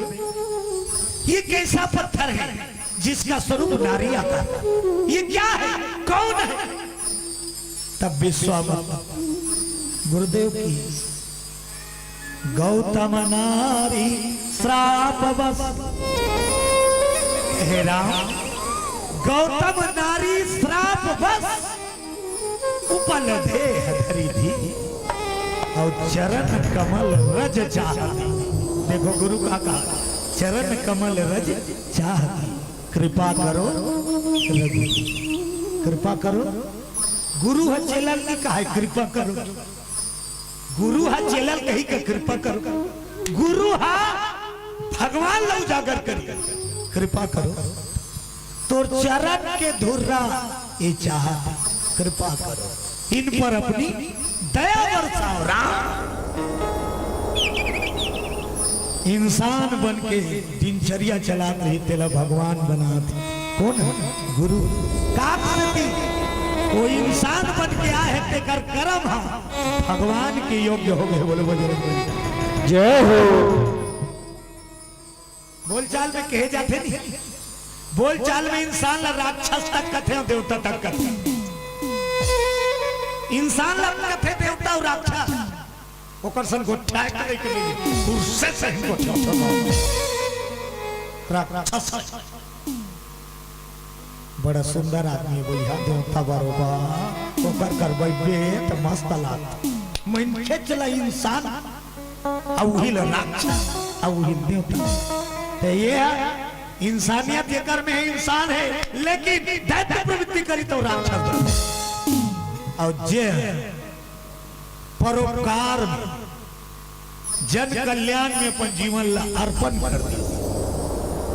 ये कैसा पत्थर है जिसका स्वरूप नारी आकार? ये क्या है, कौन है? तब विश्वामित्र गुरुदेव की, गौतम नारी श्राप बस, हे राम, गौतम नारी श्राप बस, उपल देह धरी थी और चरण कमल रज चाहती। देखो गुरु का कहा, चरण कमल रज चाहती, कृपा करो रघुपति, कृपा करो। गुरु ह चेला ल नइ कहे कृपा करो, गुरु ह चेला ल कही का कृपा करो। गुरु ह भगवान ल उजागर करी, कृपा करो। तोर चरण के धुर्रा ये चाहत, कृपा करो, इन पर अपनी दया बरसाओ राम। इंसान बन के दिनचर्या चलात रही, तेला भगवान बनात। कौन है? गुरु। का करती? वो इंसान बन के आए है, तेकर करम है, भगवान के योग्य हो गए। बोलो बजरंग बली। जय हो। बोलचाल में कहे जाथे नहीं, बोलचाल में इंसान ला राक्षस तक कथे अउ देवता तक कथे। इंसान ला कथे देवता अउ राक्षस, ओकर संग गोठियाए के नहीं, कुर्सी से ही गोठियाथे। राक्षस। बड़ा सुंदर आदमी हे, बोलिहा देवता बरोबर, ओकर कर बइठबे त मस्त लागत। मनखे चला इंसान, अउ उही ल राक्षस, अउ उही ल देवता। त ये हे, इंसानियत जेकर में हे, इंसान हे, लेकिन दैत्य प्रवृत्ति करी त राक्षस। अउ जे परोपकार में, जन कल्याण में अपन जीवन ला अर्पण कर दिस,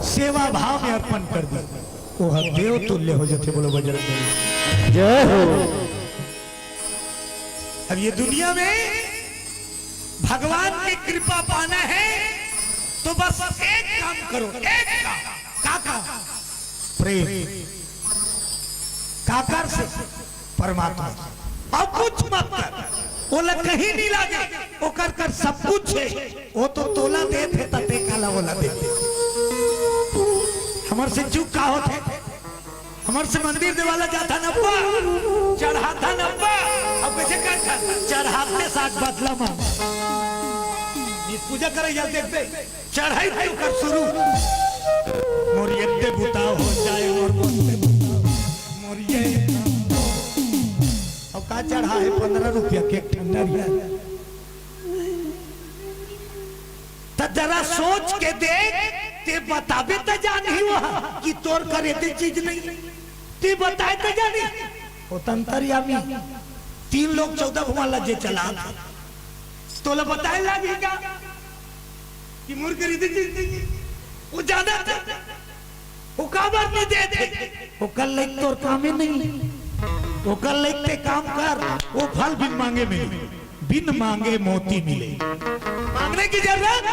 सेवा भाव में अर्पण कर दिस, वो ह देव तुल्य हो जाथे। बोलो बजरंग बली। जय हो। अब ये दुनिया में भगवान की कृपा पाना है तो बस एक काम करो, एक काम। का काम? प्रेम। काकर से? परमात्मा। अउ कुछ मत कर, ओला कहीं नहीं लागे, ओकर कर सब कुछ हे, वो तो तोला देत हे, त तें काला ओला देथे। हमर से चूक का होथे? हमर से मंदिर देवाला जाथन अब्बा, चढ़ाथन अब्बा, अब कैसे करथन? चढ़ाते साथ बदला मांग। ये पूजा करे या देखबे, चढ़ाई के ओकर शुरू। मोर एते बुता हो जाए, मोर एते बुता, मोर ये। अब का चढ़ा हे? पंद्रह रुपया के एक ठंडा रिया। त जरा सोच के देख, तें बताबे त जानही वो कि तोर कर एते चीज नहीं। तें बताए त जानही। वो त अंतर्यामी, तीन लोक चौदह भुवन ला जे चलाथे, तोला बताए लागही का कि मोर कर एते चीज नहीं हे? वो जानथे। वो काबर नहीं देथे? ओकर लइक तोर कामे नहीं। ओकर लइक तें काम कर, वो फल बिन मांगे मिले, बिन मांगे मोती मिले। मांगने की जरूरत,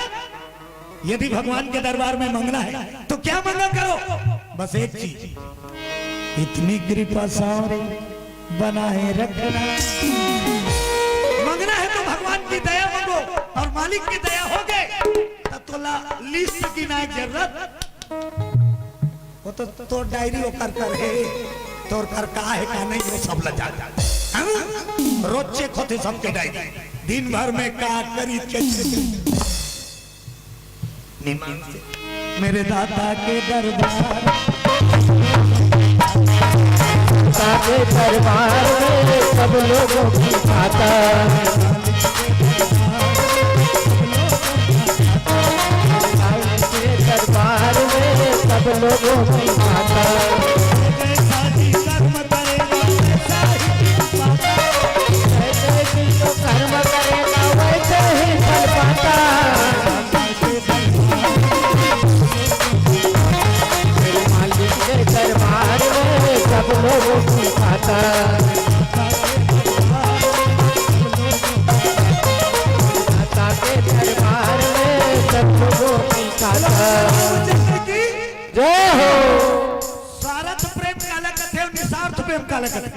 यदि भगवान के दरबार में मंगना है तो क्या मंगा करो? बस एक चीज, इतनी कृपा सारे बनाए रखना। मंगना है तो भगवान की दया मांगो, और मालिक की दया हो गए तो तोला लिस्ट गिनाए जरूरत। वो तो तोर डायरी ओकर कर हे, तोर कर का हे का नहीं, वो सब ला जान। हाँ? रोज चेक होथे सबके डायरी, दिन भर में का करी, कैसे करी। निमान से। मेरे दाता के दरबार, दाता के दरबार में सब लोगों की माता। के दरबार में सब लोगों की माता। जैसा जी कर्म करेगा, वैसा ही फल पाता। जैसे जी जो कर्म करेगा, वैसे ही फल पाता। मालिक के दरबार में सब लोगों की माता। माता के दरबार में सब लोगों की माता। जय हो। सारथ प्रेम काला कथे अउ निसार्थ प्रेम काला कथे।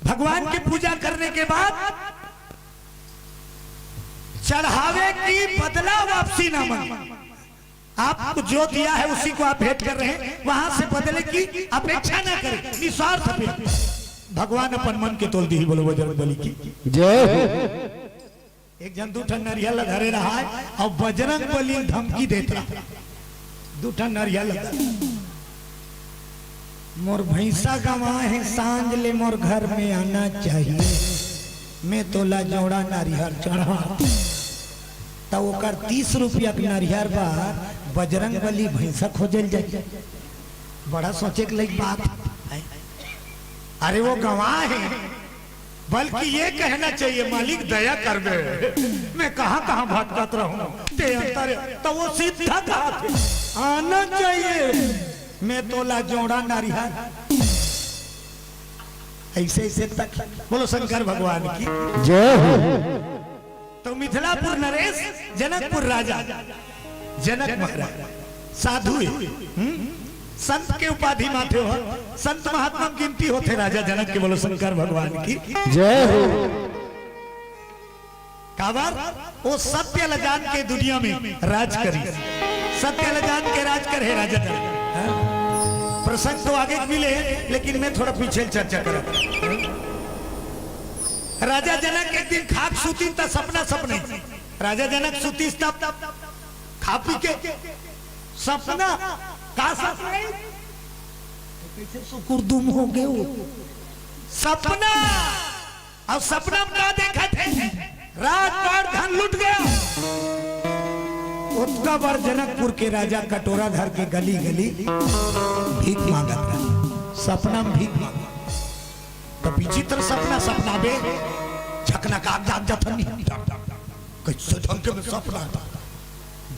भगवान की पूजा करने के बाद चढ़ावे की बदला वापसी ना मांगे। आपको जो दिया है उसी को आप भेंट कर रहे हैं, वहां से बदले की अपेक्षा ना करें, निस्वार्थ प्रेम। भगवान अपन मन के तोल दी, बोलो बजरंग बली की। जय हो। एक झन दू ठन नरियर ला धरे रहा है अउ बजरंग बली ल धमकी देत रहा। दू ठन नरियर ला धरे। मोर भैंसा गंवा हे, सांझ ले मोर घर में आना चाहिए, मैं तोला जोड़ा नरियर चढ़ा। त ओकर तीस रुपया के नरियर बर बजरंग बली भैंसा खोजे ल जाही। बड़ा सोचे के लायक बात है। अरे वो गंवा हे, बल्कि ये कहना चाहिए, मालिक दया करबे, मैं कहाँ कहाँ भटकत रहूं, ते अंतर, तो वो सीधा कहा थे, आना चाहिए, मैं तोला जोड़ा नरियर। ऐसे ऐसे तक बोलो शंकर भगवान की। जय हो। तो मिथिलापुर नरेश, जनकपुर राजा, जनक महाराज साधु हे, हम्म? संत के उपाधि माथे हो, संत महात्मा में गिनती होथे राजा जनक के। बोलो शंकर भगवान की। जय हो। काबर? वो सत्य ल जान के दुनिया में राज करी, सत्य ल जान के राज करे राजा जनक। हाँ? प्रसंग तो आगे मिले, लेकिन मैं थोड़ा पीछे चर्चा करूं। राजा जनक एक दिन खाक सूतिन त सपना सपने। राजा जनक सूतिस तब खा पी के सपना का सपना? कैसे सुकुरदुम हो गए हो? सपना। अउ सपना में का देखत हे? राजपाट धन लुट गया। ओतका बर जनकपुर के राजा कटोरा धर के गली गली भीख मांगत रहे। सपना में भीख मांगत। त विचित्र सपना सपनाबे, झकना का जाग जात हनी। कैसे ढंग के में सपना था,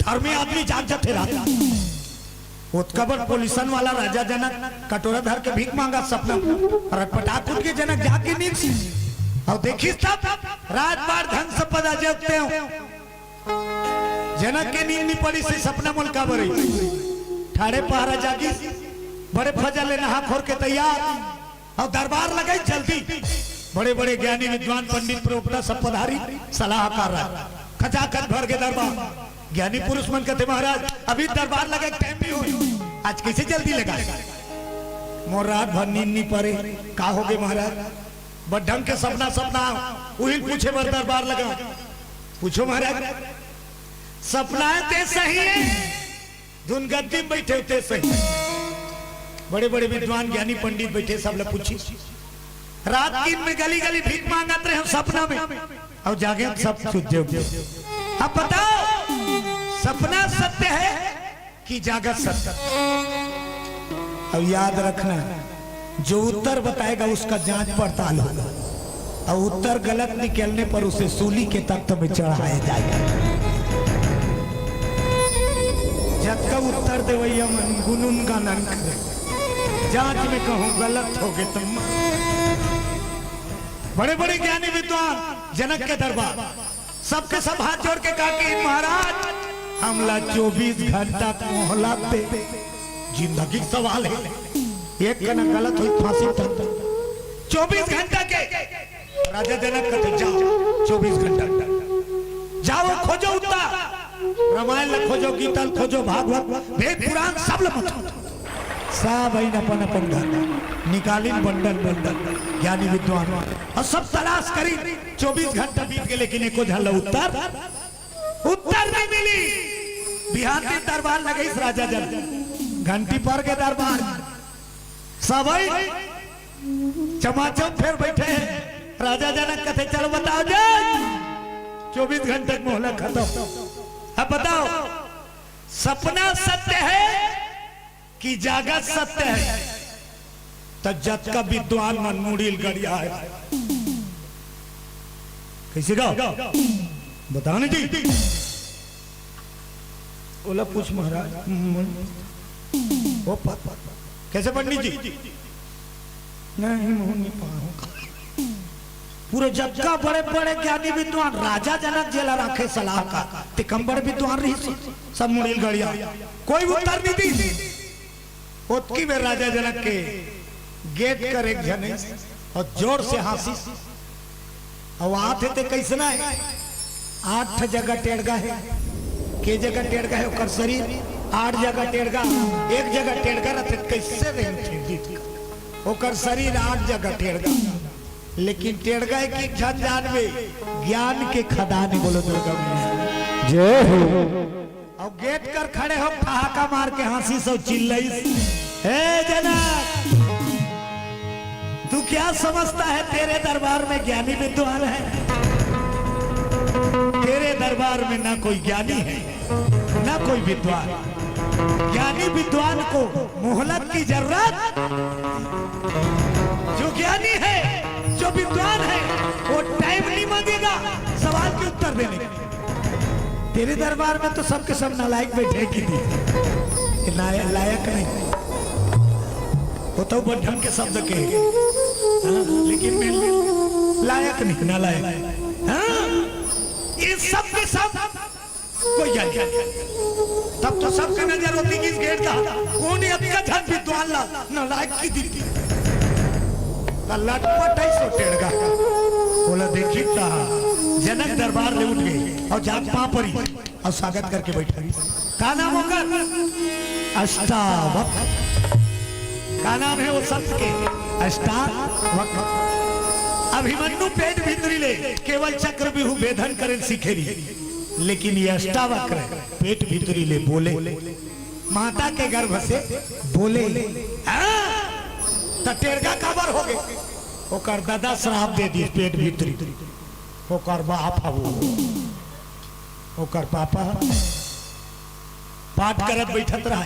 डर में आदमी जाग जाथे रात। ओतका बर पोलीसन वाला राजा जनक कटोरा धर के भीख मांगा सपना, अउ पटाक उठ के जनक जाके नींद से। अउ देखिस तब राजपाट धन संपदा जगते हो। जनक के नींद नी पड़िस, सपना मोल काबर आइस। ठाढ़े पहरा जागिस, बड़े फजर ले नहा खोर के तैयार। अउ दरबार लगाइस जल्दी। बड़े-बड़े ज्ञानी, विद्वान, पंडित, प्रवक्ता सब पधारिन, सलाहकार रहिन। खचाखच भर गे दरबार। ज्ञानी पुरुष मन कथे, "महाराज, अभी दरबार लगे के टाइम नइ होय, आज कइसे जल्दी लगा?" मोर रात भर नींद नइ परे। का होगे महाराज? बड़ ढंग के सपना, सपना। उही ल पूछे बर दरबार लगा। पूछो महाराज, सपना हे ते सही हे? धुन गद्दी में बइठे हो ते सही। बड़े-बड़े विद्वान, ज्ञानी, पंडित बइठे, सब ल पूछिस। रात दिन में गली-गली भीख मांगत रहे हो सपना में, अउ जागे हो सब सूत जाओ। अब बताओ, सपना सत्य हे कि जागत सत्य? अउ याद रखना, जो उत्तर बताएगा उसका जांच पड़ताल होगा। अउ उत्तर गलत निकलने पर उसे सूली के तख्त में चढ़ाया जाएगा। जतका उत्तर देवइया मन गुनगुन गाना करे, जांच में कहूं गलत होगे त बड़े-बड़े ज्ञानी विद्वान जनक के दरबार, सबके सब हाथ जोड़ के कहा कि महाराज, हमला चौबीस घंटा मोहलत दे। जिंदगी के सवाल हे, एक कना गलत होई, फांसी टन। चौबीस घंटा के राजा जनक कथे, "जाओ, चौबीस घंटा जाओ, खोजो उत्तर, रामायण ला खोजो, गीता ला खोजो, भागवत, वेद पुराण सब ला मत, सब आइन अपन अपन घर निकालिन बंडल बंडल ज्ञानी विद्वान अउ सब तलाश करिन।" चौबीस घंटा बीत गे, लेकिन एको झन ला उत्तर उत्तर नहीं मिली। बिहान दिन दरबार लगइस राजा जनक, घंटी पर गे दरबार, सबई चमाचम फेर बइठे हे। राजा जनक कथे, "चलो बताओ जी, चौबीस घंटा के मोहलत खतम, अब बताओ, सपना सत्य हे कि जागत सत्य हे?" त जतका विद्वान मन मुड़ी ल गड़ियाय। कइसे गा? बता ना जी। ओला पूछ महाराज। ओ प-, कइसे पंडित जी? नहीं, मुंह नहीं पाहूं। पूरे जतका बड़े बड़े ज्ञानी विद्वान, राजा जनक जेला राखे सलाहकार, ते कम बड़े विद्वान रहिस, सब मुड़ी ल गड़ियाय, कोई उत्तर नहीं दिस। ओतकी बेर राजा जनक के गेट कर एक झन अउ जोर से हांसिस। अउ आत हे ते कइसना हे? आठ जगह टेड़गा हे। के जगह टेड़गा हे ओकर शरीर? आठ जगह टेड़गा। एक जगह टेड़गा रथे, कइसे रेंगथे? ओकर शरीर आठ जगह टेड़गा। लेकिन टेड़गा एक झन जानबे, ज्ञान के खदान हे। बोलो दुर्गा मैया। जय हो। अउ गेट कर खड़े हो, ठहाका मार के हांसिस अउ चिल्लाइस, "हे जनक, तू क्या समझता है, तेरे दरबार में ज्ञानी विद्वान है? तेरे दरबार में ना कोई ज्ञानी है, ना कोई विद्वान। ज्ञानी विद्वान को मोहलत की जरूरत। जो ज्ञानी है, जो विद्वान है, वो टाइम नहीं मांगेगा सवाल के उत्तर देने के।" तेरे दरबार में तो सबके सब नालायक बैठे हे कि नहीं? ये नाय-, लायक नहीं। वो तो बड़ ढंग के शब्द के, हाँ, लेकिन मैं लायक नहीं, नालायक। हाँ, ये सब के सब कोई ज्ञानी। तब तो सबके नजर होती कि इस गेट का कोन अतका झन विद्वान ला नालायक कहि दिस। त लटपट हे सो टेड़गा। बोला, देखी त जनक दरबार ले उठ गे अउ जाके पांव परी अउ स्वागत करके बइठे। का नाम ओकर? अष्टावक्र। का नाम हे वो संत के? अष्टावक्र। अभिमन्यु पेट भीतरी ले केवल चक्रव्यूह भेदन करे ल सीखे रहिस, लेकिन ये अष्टावक्र पेट भीतरी ले बोले। माता के गर्भ से बोले। हाँ? त टेड़गा काबर हो गे? ओकर ददा श्राप दे दिस पेट भीतरी। ओकर बाप ह वो। ओकर पापा ह। पाठ करत बइठत रहय,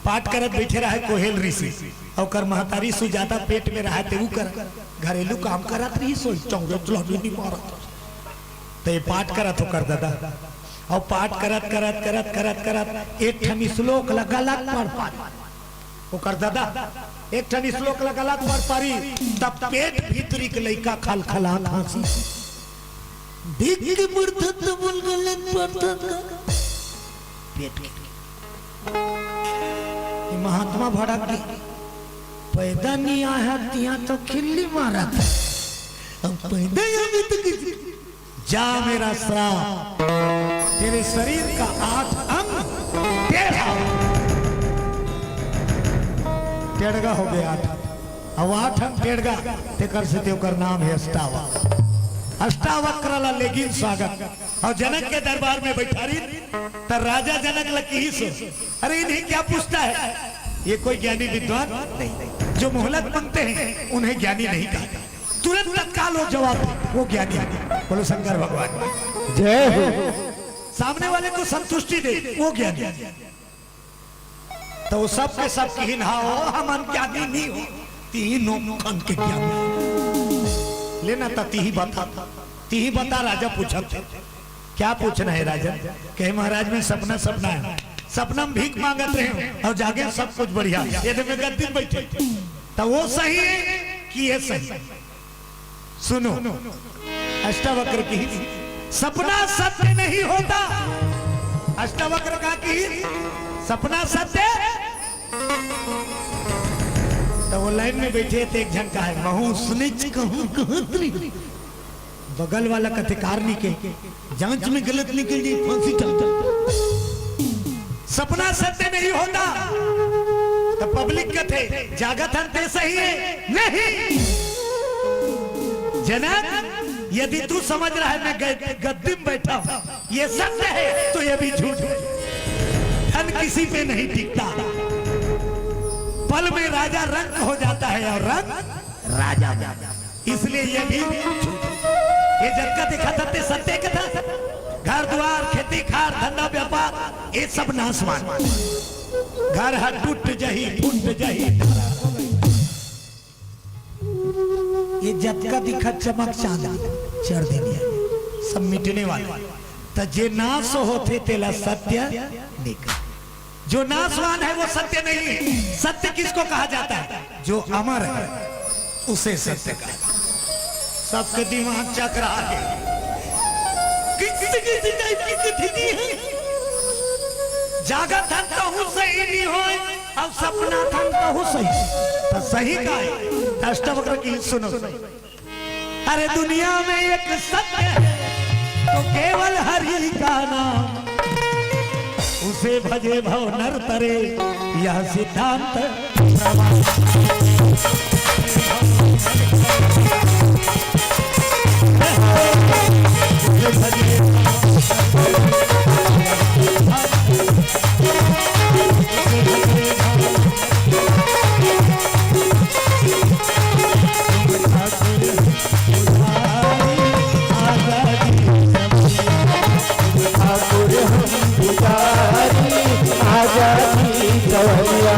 पाठ करत बइठे रहय कोहेल ऋषि। ओकर महतारी सुजाता पेट में रहय ते ऊ कर घरेलू काम करत रहिस, सोई चौरे चलनी नहीं मारत। त ये पाठ करत ओकर ददा। अउ पाठ करत, करत, करत, करत, करत एक ठन श्लोक ल गलत पढ़ पारी। ओकर ददा एक ठन श्लोक ल गलत पढ़ पारी, तब पेट भीतरी के लइका खलखलात हांसिस। ठीक के पढ़थस त बोल गलत पढ़थस का? पेट के। ये महात्मा भड़क गे। पैदा नहीं आया तिहां तो खिल्ली मारत। अब पैदा आवे तो किसी जा मेरा श्राप, तेरे शरीर का आठ अंग टेढ़ा। टेड़गा हो गे आठ अंग। अब आठ अंग टेड़गा, तेकर सेती ओकर नाम हे अष्टावक्र। अष्टावक्र ला लेगिन स्वागत। अउ जनक के दरबार में बइठारिन, त राजा जनक ल किहिस, "अरे, इन्हें क्या पूछता है? ये कोई ज्ञानी विद्वान नहीं। जो मोहलत मांगते हैं, उन्हें ज्ञानी नहीं कहा।" तुरंत तत्काल वो जवाब दे, वो ज्ञानी है। बोलो शंकर भगवान की जय हो। सामने वाले को संतुष्टि दे, वो ज्ञानी है। त वो सब के सब किहिन, "हाँ, हमन ज्ञानी नहीं हो, तीनों खन के ज्ञानी।" लेना त तिही बता, तिही बता, राजा पूछत हे। क्या पूछना है राजन? कहे, "महाराज, मैं सपना, सपना है, सपना में भीख मांगत रहे हूँ अउ जागे सब कुछ बढ़िया, ये तो मैं गद्दी में बैठे।" त वो सही है कि ये सही? सुनो, अष्टावक्र किहिस, सपना सत्य नहीं होता, अष्टावक्र का कि सपना सत्य। त वो लाइन में बइठे ते एक झन का हे, महूं उसनेच कहूं कहत रही। बगल वाला कथे कारनी के जांच में गलत निकल जाही, फांसी टाल। सपना सत्य नहीं होता। त पब्लिक कथे जागत हन ते सही हे। नहीं, जनक, यदि तू समझ रहा है मैं ग-, गद्दी में बैठा हूं, ये सत्य है तो ये भी झूठ है। धन किसी पे नहीं टिकता। पल में राजा रंक हो जाता है और रंक राजा हो जाता है। इसलिए ये भी झूठ है। ये जतका दिखत हे ते सत्य कथा। घर दुवार, खेती खार, धंधा व्यापार, ये सब नासवान। घर ह टूट जही, फूट जही, ये जतका दिखत चमक चांद, चढ़ देनी हे, सब मिटने वाला। त जे नास होथे तेला सत्य नहीं कहे। जो नासवान है वो सत्य नहीं है। सत्य किसको कहा जाता है? जो अमर है, उसे सत्य कहा जाता है। सबके दिमाग चकरा गे। किसी किसी टाइप की तिथि दी है। जागत हन तहूं सही नहीं होय, अब सपना थन तहूं सही। त सही का है? अष्टावक्र की सुनो। अरे दुनिया में एक सत्य है, तो केवल हरि का नाम। उसे भजे भव नर तरे, यह सिद्धांत प्रमाण। ठाकुर हम पुजारी, आजा जी सवरिया।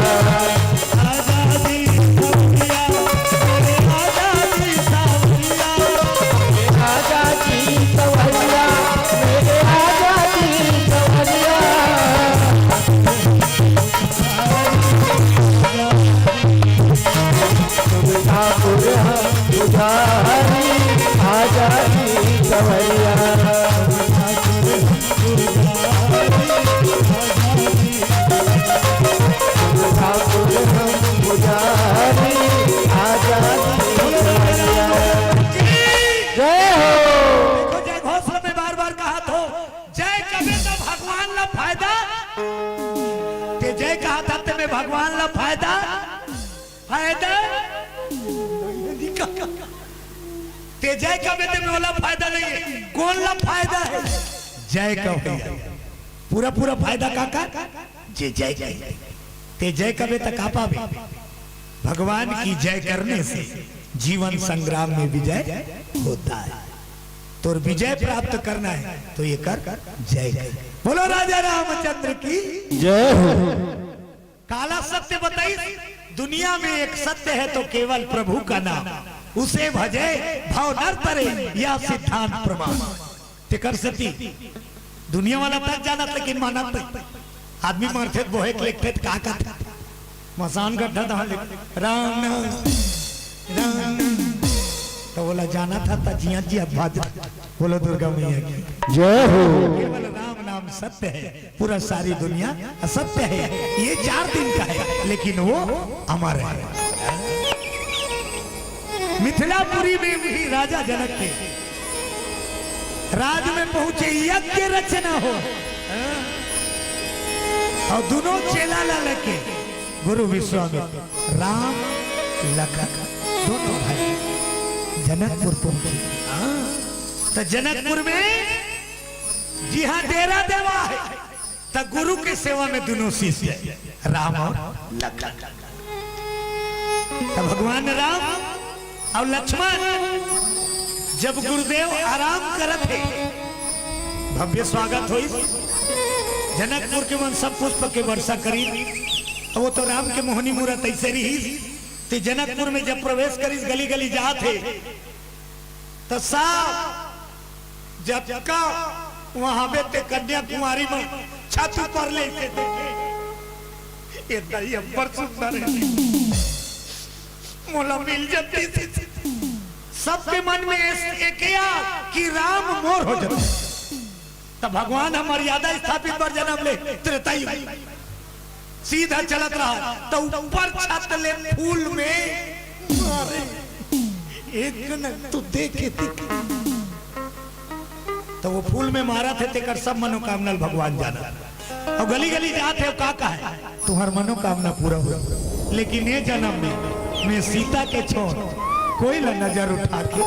आजा जी सवरिया, मेरे आजा जी सवरिया। आजा जी सवरिया, मेरे आजा जी सवरिया। ठाकुर हम पुजारी, आजा जी सवरिया। ठाकुर हम पुजारी, आजा जी सवरिया। जय हो। देखो, जय घोष में बार बार कहा थो, जय कबे तो भगवान ला फायदा, ते जय कहा था ते में भगवान ला फायदा, फायदा। ते जय कबे ते में ओला फायदा नहीं है, कोन ला फायदा है? जय का भैया, पूरा पूरा फायदा का का? जे जय कहे। ते जय कबे त का पाबे? भगवान की जय करने से जीवन संग्राम में विजय होता है। तोर विजय प्राप्त करना है तो ये कर, जय कर। बोलो राजा रामचंद्र की जय हो। काला सत्य बताइस, दुनिया में एक सत्य है तो केवल प्रभु का नाम, उसे भजे भव नर तरे, यह सिद्धांत प्रमाण। तेकर सेती दुनिया वाला तक जानत लेकिन मानत नहीं। आदमी मरथे त बोहे के लेगथे त का कहथे? मसान गड्ढा दहा ले, राम नाम, राम नाम। त ओला जानत हा त जियत जियत भाज। बोलो दुर्गा मैया की जय हो। केवल राम नाम सत्य है, पूरा सारी दुनिया असत्य है। ये चार दिन का है लेकिन वो अमर है। मिथिलापुरी में भी राजा जनक के राज में पहुंचे, यज्ञ रचना हो, अउ दुनों चेला ला लेके गुरु विश्वामित्र, राम, लखन, दोनों भाई जनकपुर पहुंचे। त जनकपुर में जिहां डेरा देवा हे, त गुरु के सेवा में दुनों शिष्य राम अउ लखन। त भगवान राम अउ लक्ष्मण जब गुरुदेव आराम करत हे, भव्य स्वागत होइस। जनकपुर के मन सब पुष्प के वर्षा करिन। त वो तो राम के मोहनी मूरत अइसे रिहिस। त जनकपुर में जब प्रवेश करिस, गली गली जात हे, त सब जतका वहां बे ते कन्याकुमारी में छत ऊपर ले के देखे, ये दई अब्बड़ सुंदर हे, मोला मिल जाती। सबके मन में एस-, एके आ कि राम मोर हो जाते। त त भगवान ह मर्यादा स्थापित बर जन्म ले त्रेता युग। सीधा चलत रहा त ऊपर छत ले फूल में मारे, एक न तो देखे दिखे। त वो फूल में मारत हे, तेकर सब मनोकामना ल भगवान जानत। अउ गली गली जात हे, का कहे, तुहर मनोकामना पूरा हो, लेकिन ये जन्म में मैं सीता के छोड़ कोई ला नजर उठा के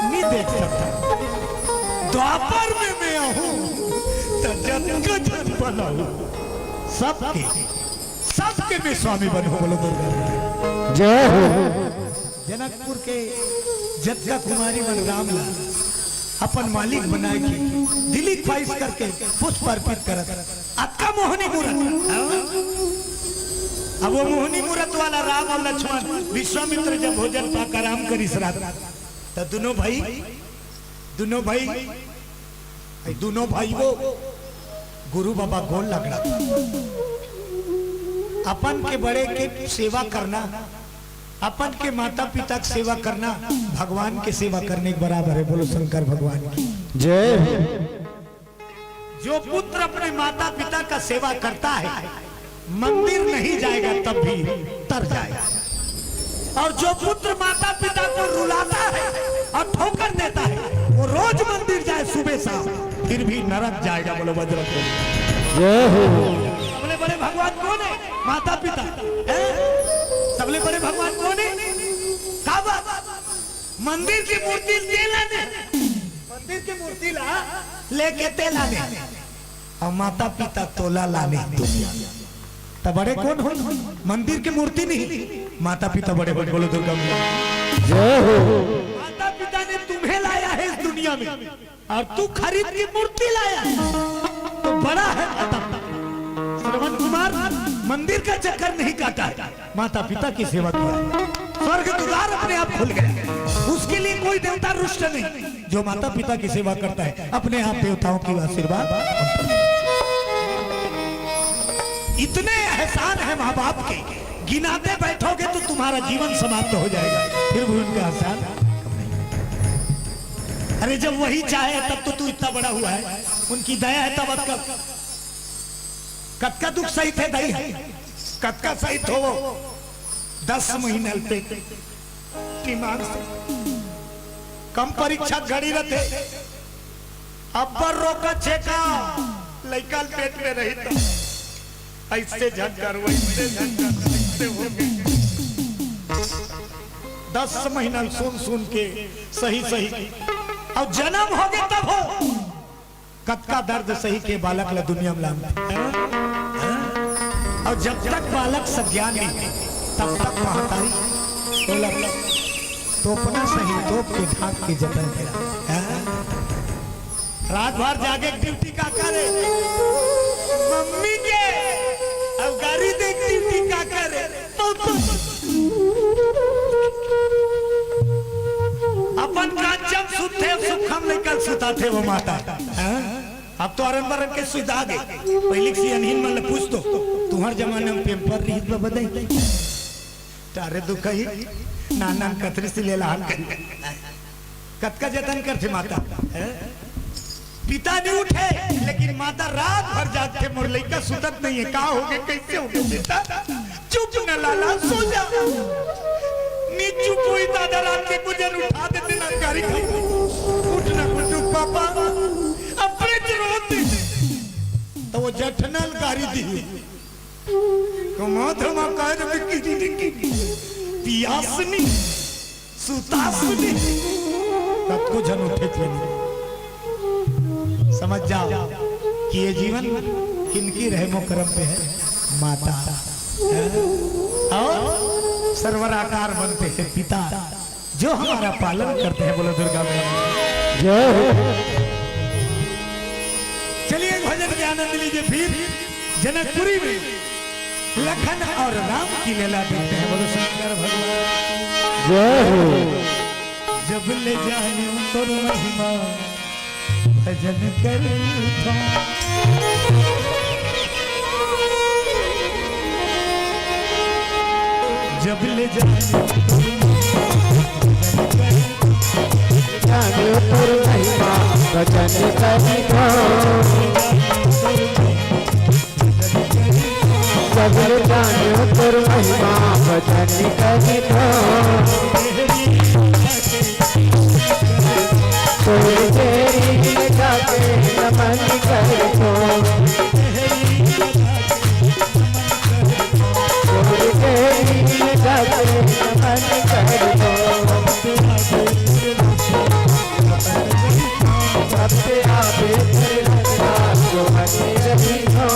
नहीं देख सकता। द्वापर में मैं आहूं त जतका झन बनाऊं, सबके, सबके मैं स्वामी बनहूं। बोलो दुर्गा माता। जय हो। जनकपुर के जतका कुमारी मन राम ला अपन मालिक बनाए के दिली ख्वाहिश करके पुष्प अर्पित करत, अतका मोहनी मूरत। हाँ? अब वो मोहनी मूरत वाला राम अउ लक्ष्मण, विश्वामित्र जब भोजन पाक आराम करिस रात, त दुनों भाई, दुनों भाई, दुनों भाई वो गुरु बाबा गोड़ लगड़ा। अपन के बड़े के सेवा करना, अपन के माता पिता के सेवा करना, भगवान के सेवा करने के बराबर है। बोलो शंकर भगवान की। जय हो। जो पुत्र अपने माता पिता का सेवा करता है, मंदिर नहीं जाएगा तब भी तर जाएगा। और जो पुत्र माता पिता को रुलाता है और ठोकर देता है, वो रोज मंदिर जाए सुबह शाम, फिर भी नरक जाएगा। बोलो बजरंग बली। जय हो। सबले बड़े भगवान कौन है? माता पिता। हैं? सबले बड़े भगवान कौन है? का बात? मंदिर की मूर्ति ले लाने, मंदिर की मूर्ति ला लेके ते लाने, अउ माता पिता तोला लाने दुनिया। त बड़े कौन हो? मंदिर की मूर्ति नहीं, माता पिता बड़े हो। बोलो दुर्गा मैया। जय हो। माता पिता ने तुम्हें लाया है इस दुनिया में, और तू खरीद की मूर्ति लाया, तो बड़ा है खत्म। श्रवण कुमार मंदिर का चक्कर नहीं काटा है, माता पिता की सेवा किया है। स्वर्ग द्वार अपने आप खुल गया। उसके लिए कोई देवता रुष्ट नहीं। जो माता पिता की सेवा करता है, अपने आप देवताओं की आशीर्वाद। इतने एहसान है माँ बाप के, गिनाते बैठोगे तो तुम्हारा जीवन समाप्त हो जाएगा, फिर भी उनका एहसान। अरे, जब वही चाहे तब तो तू इतना बड़ा हुआ है, उनकी दया है तब। कतका, कतका दुख सही थे दाई है, कतका सही थो वो। दस महीना पेट ईमान से कम परीक्षा घड़ी रहते, अब्बर रोका छेका लइका ल पेट में रही तो ऐसे झंझर, वैसे झंझर, ऐसे हो गए। दस महीना सुन सुन के सही सही, अउ जन्म हो गए तब हो। कतका दर्द सही के बालक ला दुनिया में लानथे। अउ जब तक बालक सज्ञान नहीं, तब तक महतारी तोला तोपना सही, तोप के ढांक के जतन करा। रात भर जागे ड्यूटी का करे मम्मी के, अउ गारी दे ड्यूटी का करे। अपन कांचम सुते सुखम निकल सुताथे वो माता। हाँ? अब तो अरन बरन के सुविधा आ गई। पहले से अनहीन मन ले पूछ तो, तुम्हार जमाना में पेम्पर रही तो बदई। तारे दुखही, नान नान कथरी से ले लहान कर। कतका जतन करथे माता, हैं? पिता नहीं उठे, लेकिन माता रात भर जागथे, "मोर लइका सुतत नहीं है, का हो गए, कैसे हो गए पिता? चुप न लाला, सो जा।" नी चुप हुई, दादा रात के कुछ जन उठा देते ना, गारी खाई। "उठ ना कुछ, पापा, अपने तो रोते।" तो वो जठनल गारी दी। कमा धमा कर बिकी, पियास नहीं। सुतास नहीं, कतको झन उठे थे नहीं। समझ जाओ कि ये जीवन किनकी रहमो करम पे है, माता। और सर्वराकार बनते हैं पिता, जो हमारा पालन करते हैं। बोलो दुर्गा मैया। जय हो। चलिए, भजन के आनंद लीजिए। फिर जनकपुरी में लखन और राम की लीला देखते हैं। बोलो शंकर भगवान। जय हो। जब ले जाने तोर महिमा भजन कर। जब ले जाने तोर महिमा भजन कर। जाने तोर महिमा भजन कर। अब जानियो तोर महिमा भजन करिथों। तोर देरी में जाके नमन करिथों। तोर देरी में जाके नमन करिथों। सबसे आगे तेरे रक्षा जो हंसी रही हो।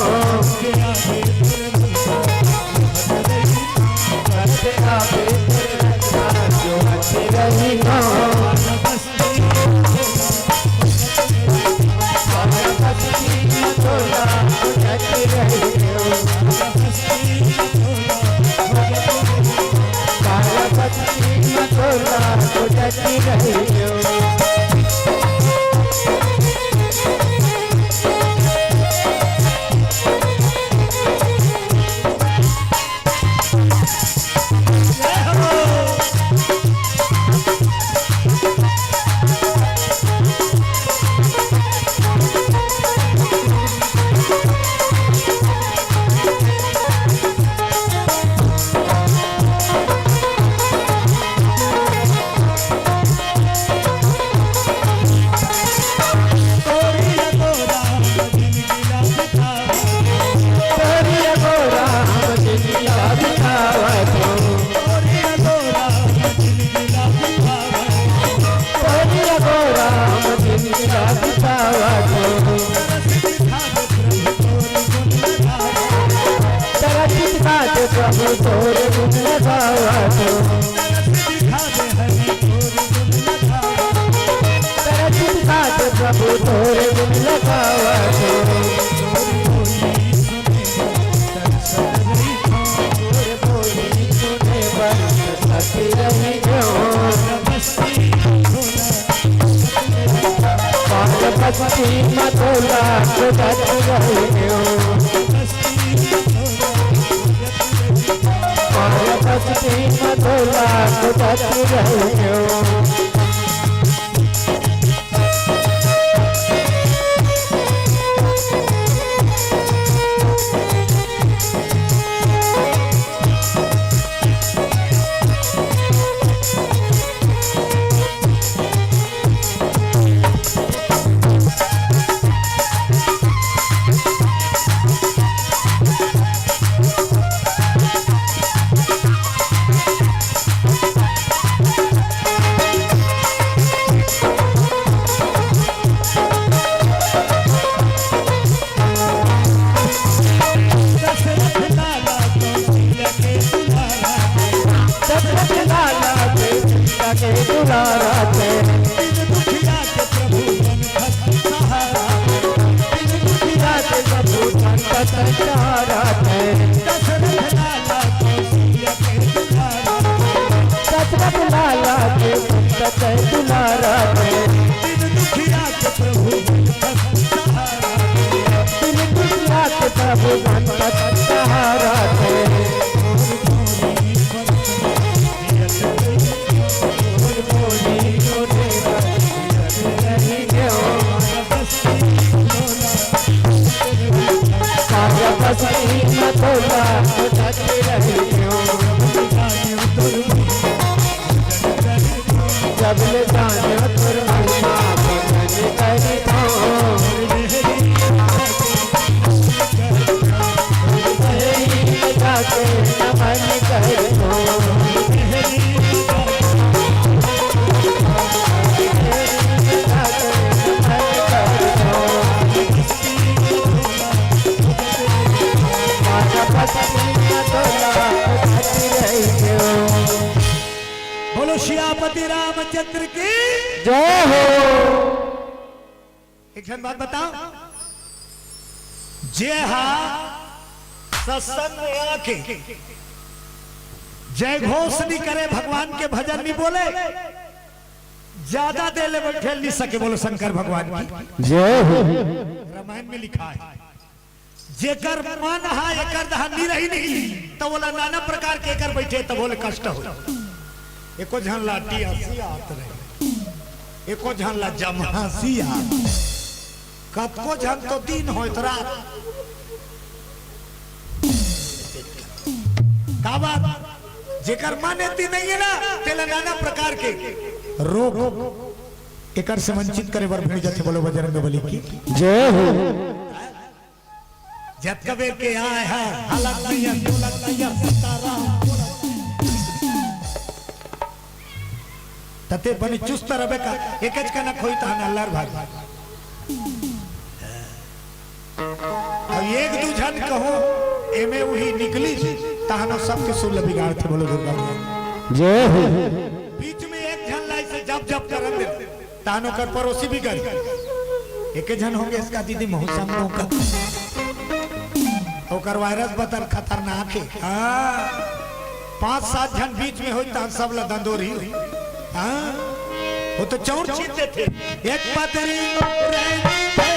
सबसे आगे तेरे रक्षा जो हंसी रही हो। तरस दिखा दे प्रभु तोर गुण लगावा तो। तरस दिखा दे हरि तोर गुण लगावा। तरस दिखा दे प्रभु तोर गुण लगावा तो। तोर बोली सुने तरसत रही। तोर बोली सुने तरसत रही। पार्वती मधुला कुदत रहियो। पार्वती मधुला कुदत रहियो। दशरथ लाला कौशल्या के दुलारा थे। दशरथ लाला कौशल्या के दुलारा थे। दीन दुखिया के प्रभु बन सहारा। दीन दुखिया के प्रभु बन सहारा थे। दशरथ लाला कौशल्या के दुलारा थे। दशरथ लाला के बन दुलारा थे। दीन दुखिया के प्रभु बन सहारा। दीन दुखिया के प्रभु बन सहारा थे। जब ले जाने तोर महिमा भजन करिथों। जाके नमन करिथों। बोलो सियापति रामचंद्र की जय हो। एक झन बात बताओ, जे हा सत्संग में आके जय घोष नहीं करे, भगवान के भजन नहीं बोले, ज्यादा देर ले बैठे नहीं सके। बोलो शंकर भगवान की जय हो। रामायण में लिखा है, जेकर मन हा एकर दहा नी रही नहीं, त ओला नाना प्रकार के एकर बैठे त ओला कष्ट हो। एको झन ला टियासी आत रहे, एको झन ला जमहासी आत, कतको झन तो दिन होय त रात। का बात? जेकर मन एती नहीं है ना, तेला नाना प्रकार के रोग एकर से वंचित करे बर भिड़ जाथे। बोलो बजरंग बली की। जय हो। जतका बेर के आय है, हालत नहीं है, दौलत नहीं है, सीताराम। तते बने चुस्त रबे का, एकच कनक होई तहन अल्लर भाग। अब एक दू झन कहो, एमे उही निकली, तहनो सबके सुर ल बिगाड़थे। बोलो दुर्गा मैया। जय हो। बीच में एक झन लाई से जब जब करन दे, तहन ओकर पड़ोसी भी गरी। एके झन होंगे इसका दीदी महू समझो का। ओकर वायरस बतन खतरनाक है। हाँ। पांच सात झन बीच में होई, तहन सब ला दंदोरी होई। हाँ। वो तो चौड़ छीन देथे। एक पतरी रहनी है।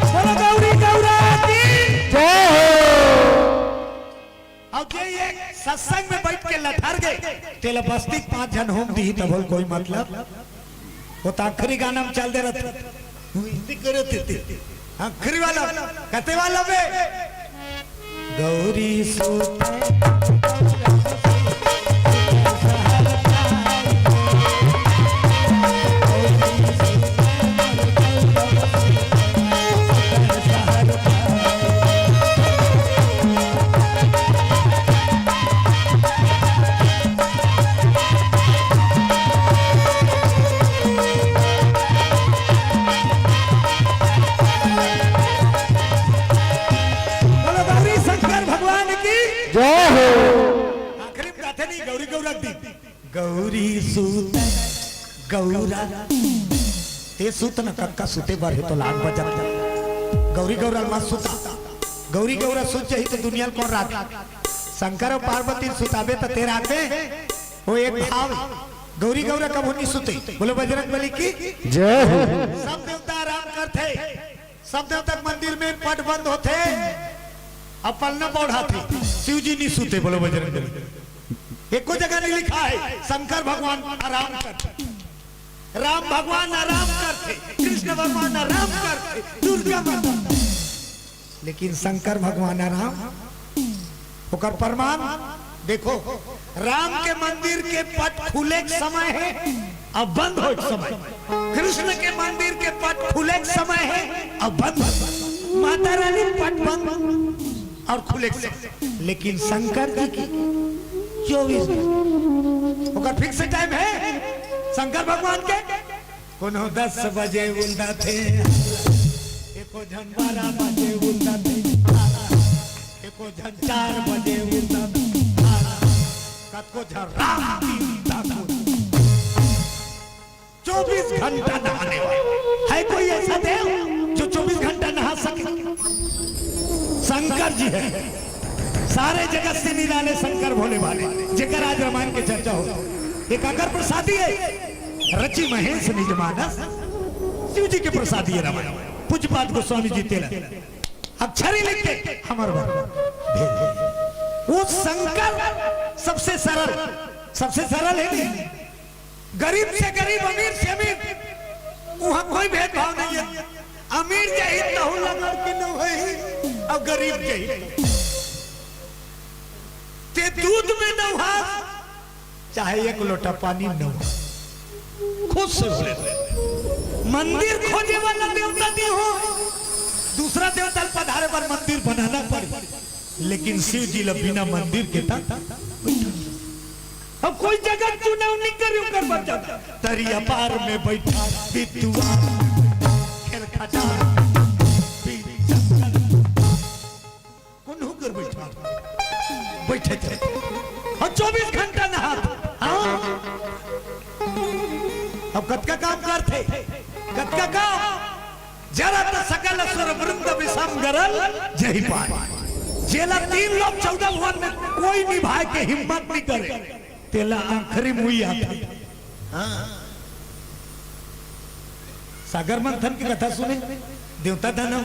बोलो गौरी गौरा की। जय हो। अब जे ये सत्संग में बैठ के लठर गए, तेला बस्ती पांच झन होम दी, तब बोल कोई मतलब। वो तो आखिरी गाना में चल दे रहा था। हिंदी करे थे, थे। आखिरी वाला, कते वाला बे? गौरी सूत बोलो गौरी शंकर भगवान की। जय हो। आखिरी में गाथे नहीं, गौरी गौरा दी। गौरी सूत गौरा। ते सुत न कक्का, सुते बर हे तो लाग बजत। गौरी गौरा मत सुता। गौरी गौरा सुत जही तो दुनिया ल कौन राख? शंकर और पार्वती सुताबे तो ते राखबे। वो एक भाव। गौरी गौरा कभू नहीं सुते। बोलो बजरंग बली की। जय हो। सब देवता आराम करथे। सब देवता के मंदिर में पट बंद होथे, अब पलना पौढ़ाथे, शिव जी नहीं सुते। बोलो बजरंग बली। एको जगह नहीं लिखा है शंकर भगवान आराम करथे, राम भगवान आराम करथे, कृष्ण भगवान आराम करथे, दुर्गा माता। लेकिन शंकर भगवान आराम ओकर प्रमाण देखो, राम के मंदिर के पट खुले के समय है, अब बंद होए के समय। कृष्ण के मंदिर के पट खुले के समय है, अब बंद। माता रानी पट बंद और खुले के समय। लेकिन शंकर जी की चौबीस घंटे, ओकर फिक्स टाइम है शंकर भगवान के। कोनो दस बजे उलदा थे, एको झन बारह बजे उलदा थे, एको झन चार बजे उलदा थे, कतको झन रात दिन तक। चौबीस घंटा नहाने वाला है कोई ऐसा देव जो चौबीस घंटा नहा सके? शंकर जी है, सारे जगत से निराले शंकर भोले भाले, जेकर आज रामायण के चर्चा हो। एक अगर प्रसादी है, रचि महेश निज मानस, शिव जी के प्रसादी है रामायण। पूज्यपाद गोस्वामी जी तेला अक्षरी लिख के हमर बर भेज दे। वो शंकर सबसे सरल, सबसे सरल है नहीं। गरीब से गरीब, अमीर से अमीर, वहाँ कोई भेदभाव नहीं है। अमीर जाही तहू लगड़ के नहही, और गरीब जाही ते दूध में नहा, चाहे एक लोटा पानी नहा, खुश से बोले। मंदिर खोजे वाला देवता नहीं हो, दूसरा देवता पधारे बर मंदिर बनाना पड़े, लेकिन शिव जी ला बिना मंदिर के तक अब कोई जगह चुनाव नहीं करे, ओकर बच्चा तरिया पार में बैठा बितुआ खेल खटा। कोन होकर बैठा? बैठे थे। और चौबीस घंटा नहात। हाँ। अब कतका काम करथे? कतका काम? जरत सकल सुर वृंद विषम गरल जहि पाए। जेला तीन लोक चौदह भुवन में कोई निभाए के हिम्मत नहीं करे। तेला आखिरी मुई आथे। हाँ। सागर मंथन के कथा सुने, देवता दानव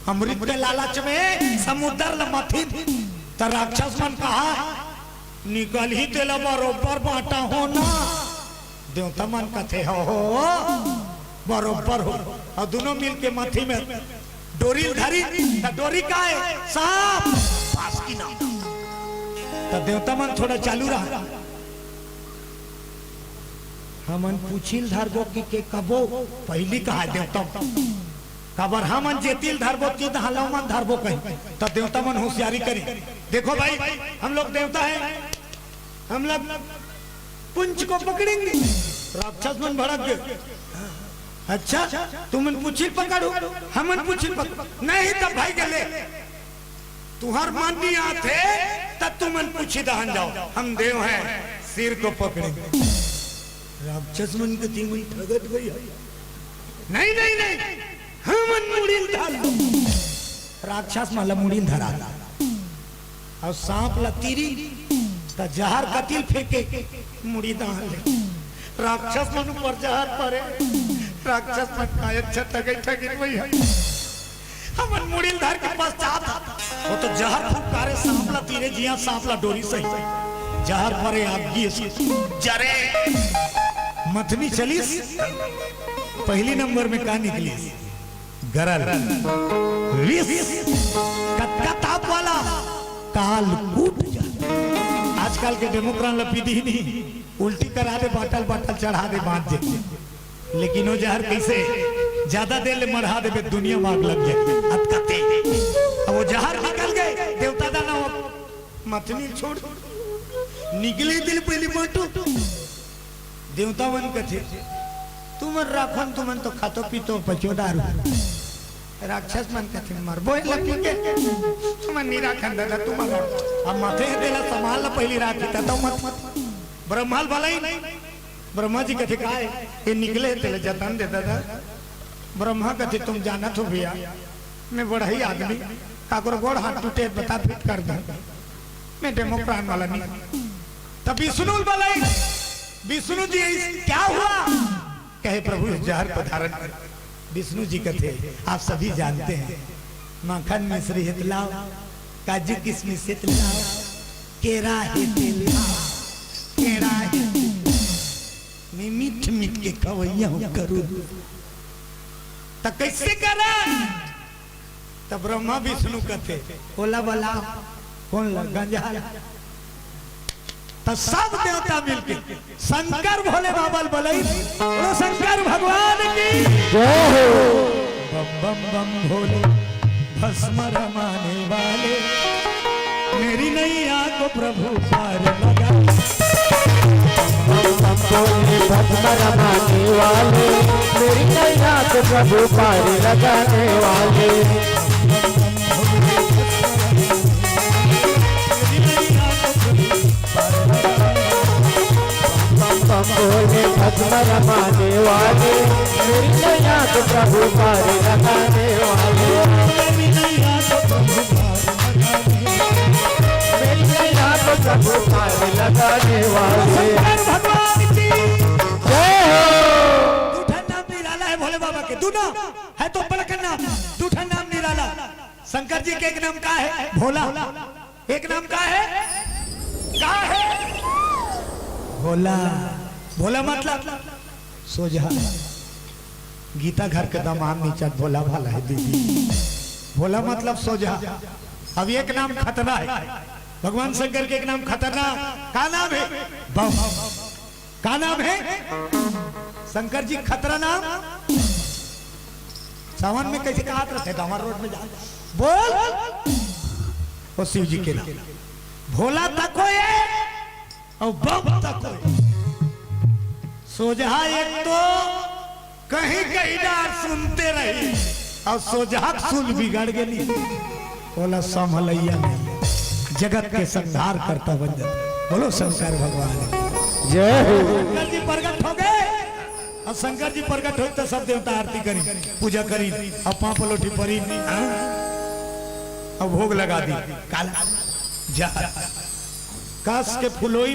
अमृत के लालच में समुद्र ल मथिन, त राक्षस मन कहा, "निकलही तेला बरोबर बांटा हो ना।" देवता मन कथे, "हो, हो, बरोबर हो।" अउ दुनों मिल के मथी में डोरी ल धरी, त डोरी काय? सांप, बासुकी नाम। त देवता मन थोड़ा चालू रहा, "हमन पूछी ल धरबो कि के कबो?" पहिली कहा देवता मन, "काबर हमन जेती ल धरबो, ती दहालव मन धरबो," कही। त देवता मन होशियारी करी, "देखो भाई, हम लोग देवता हैं, हम लोग पुंछ को पकड़ेंगे।" राक्षस मन भड़क गए, "अच्छा, तुमन पूछी ल पकड़ो, हमन पूछी ल पकड़, नहीं तब भाई के ले।" तुहर मन नहीं आथे, तब तुमन पूछी दहन जाओ, हम देव हैं, सिर को पकड़ेंगे। राक्षस मन के तीन ठगत गई है। "नहीं, नहीं, नहीं, हमन मुड़ी ल धर लो।" राक्षस मन ल मुड़ी ल धरा ला। अउ सांप ल तीरी, त जहर कती ल फेंके, मुड़ी दान ले। राक्षस मन ऊपर जहर परे, राक्षस मन का, "अच्छा ठगे ठगिन वही है।" हमन मुड़ी ल धर के पश्चात, वो तो जहर फुंकारे, सांप ला तीरे, जिया सांप ला डोरी सही। जहर परे आगी से जरे। मथनी चलिस, पहली नंबर में का निकलिस? गरल। विष। कतका ताप वाला? काल कूट जा। आजकल के डेमोक्रान ला पी दी नहीं, उल्टी करा दे, बाटल बाटल चढ़ा दे, बांध दे। लेकिन वो जहर कैसे ज्यादा देर ले मढ़ा देबे, दुनिया में आग लग जाए, अतका तेज। अब वो जहर निकल गए, देवता दानव मथनी छोड़, निकले दिल पहली बाटो। देवता मन कथे, "तुमन राखन, तुमन तो खातो पीतो पचो दारू।" राक्षस मन कथे, "मरबो एला पी के, तुमन नहीं राखन दादा, तुमन राखो।" अब माथे हे तेला संभाल ला, पहली राखी त तो मत, मत। ब्रह्मा ल बलाई, ब्रह्मा जी कथे, "काय? ये निकले हे तेला जतन दे दादा।" ब्रह्मा कथे, "तुम जानत हो भैया, मैं बड़ा ही आदमी, काकरो गोड़ हाथ टूटे बता फिट कर दूं, मैं डेमोक्रान वाला नहीं।" तब विष्णु ल बलाई, विष्णु जी, "इस क्या हुआ?" कहे, "प्रभु, इस जहर को धारण कर।" विष्णु जी कथे, आप सभी जानते हैं, माखन मिश्री हित लाओ, काजू किशमिश हित लाओ, केरा हे तेल लाओ, केरा हे तेल। मैं मीठ मीठ के खवैया हूँ करू। त कैसे करा? त ब्रह्मा विष्णु कथे, "ओला बला, कौन ला? गंजा ला।" त सब देवता मिलके शंकर भोले बाबा ल बलई। बोलो शंकर भगवान की। जय हो। बम बम बम भोले भस्म रमाने वाले, मेरी नैया को प्रभु पार लगा। बम बम भोले भस्म रमाने वाले, मेरी नैया को प्रभु पार लगाने वाले। बम बम भोले भस्म रमाने वाले, मेरी नैया को प्रभु पार लगाने वाले। मेरी नैया को प्रभु पार लगाने वाले। शंकर भगवान की जय हो। दू ठन नाम निराला है भोले बाबा के, दू नाम है तो बड़कन नाम, दू ठन नाम निराला। शंकर जी के एक नाम का है? भोला। एक नाम का है? का है? भोला। भोला मतलब सोझा। गीता घर के दमांद निचट भोला भाला है दीदी। भोला मतलब सोझा। अब एक नाम खतरा है। भगवान शंकर के एक नाम खतरनाक। का नाम है? बम। का नाम है? शंकर जी खतरा नाम। सावन में कैसे कहात रहते, डामर रोड में जा, बोल, वो शिव जी के नाम। भोला तको ये और बम तको ये। सोझा एक तो कहीं कहीं डार सुनते रही और सोझा सुन बिगड़ गई। बोला संभलैया नहीं, जगत के संहार करता बन जाता। बोलो शंकर भगवान की। जय हो। शंकर जी प्रकट हो गए। अब शंकर जी प्रकट होई त सब देवता आरती करी, पूजा करी, अब पांव पलोठी परी, हाँ? अब भोग लगा दी। काला जा कस के फुलोई,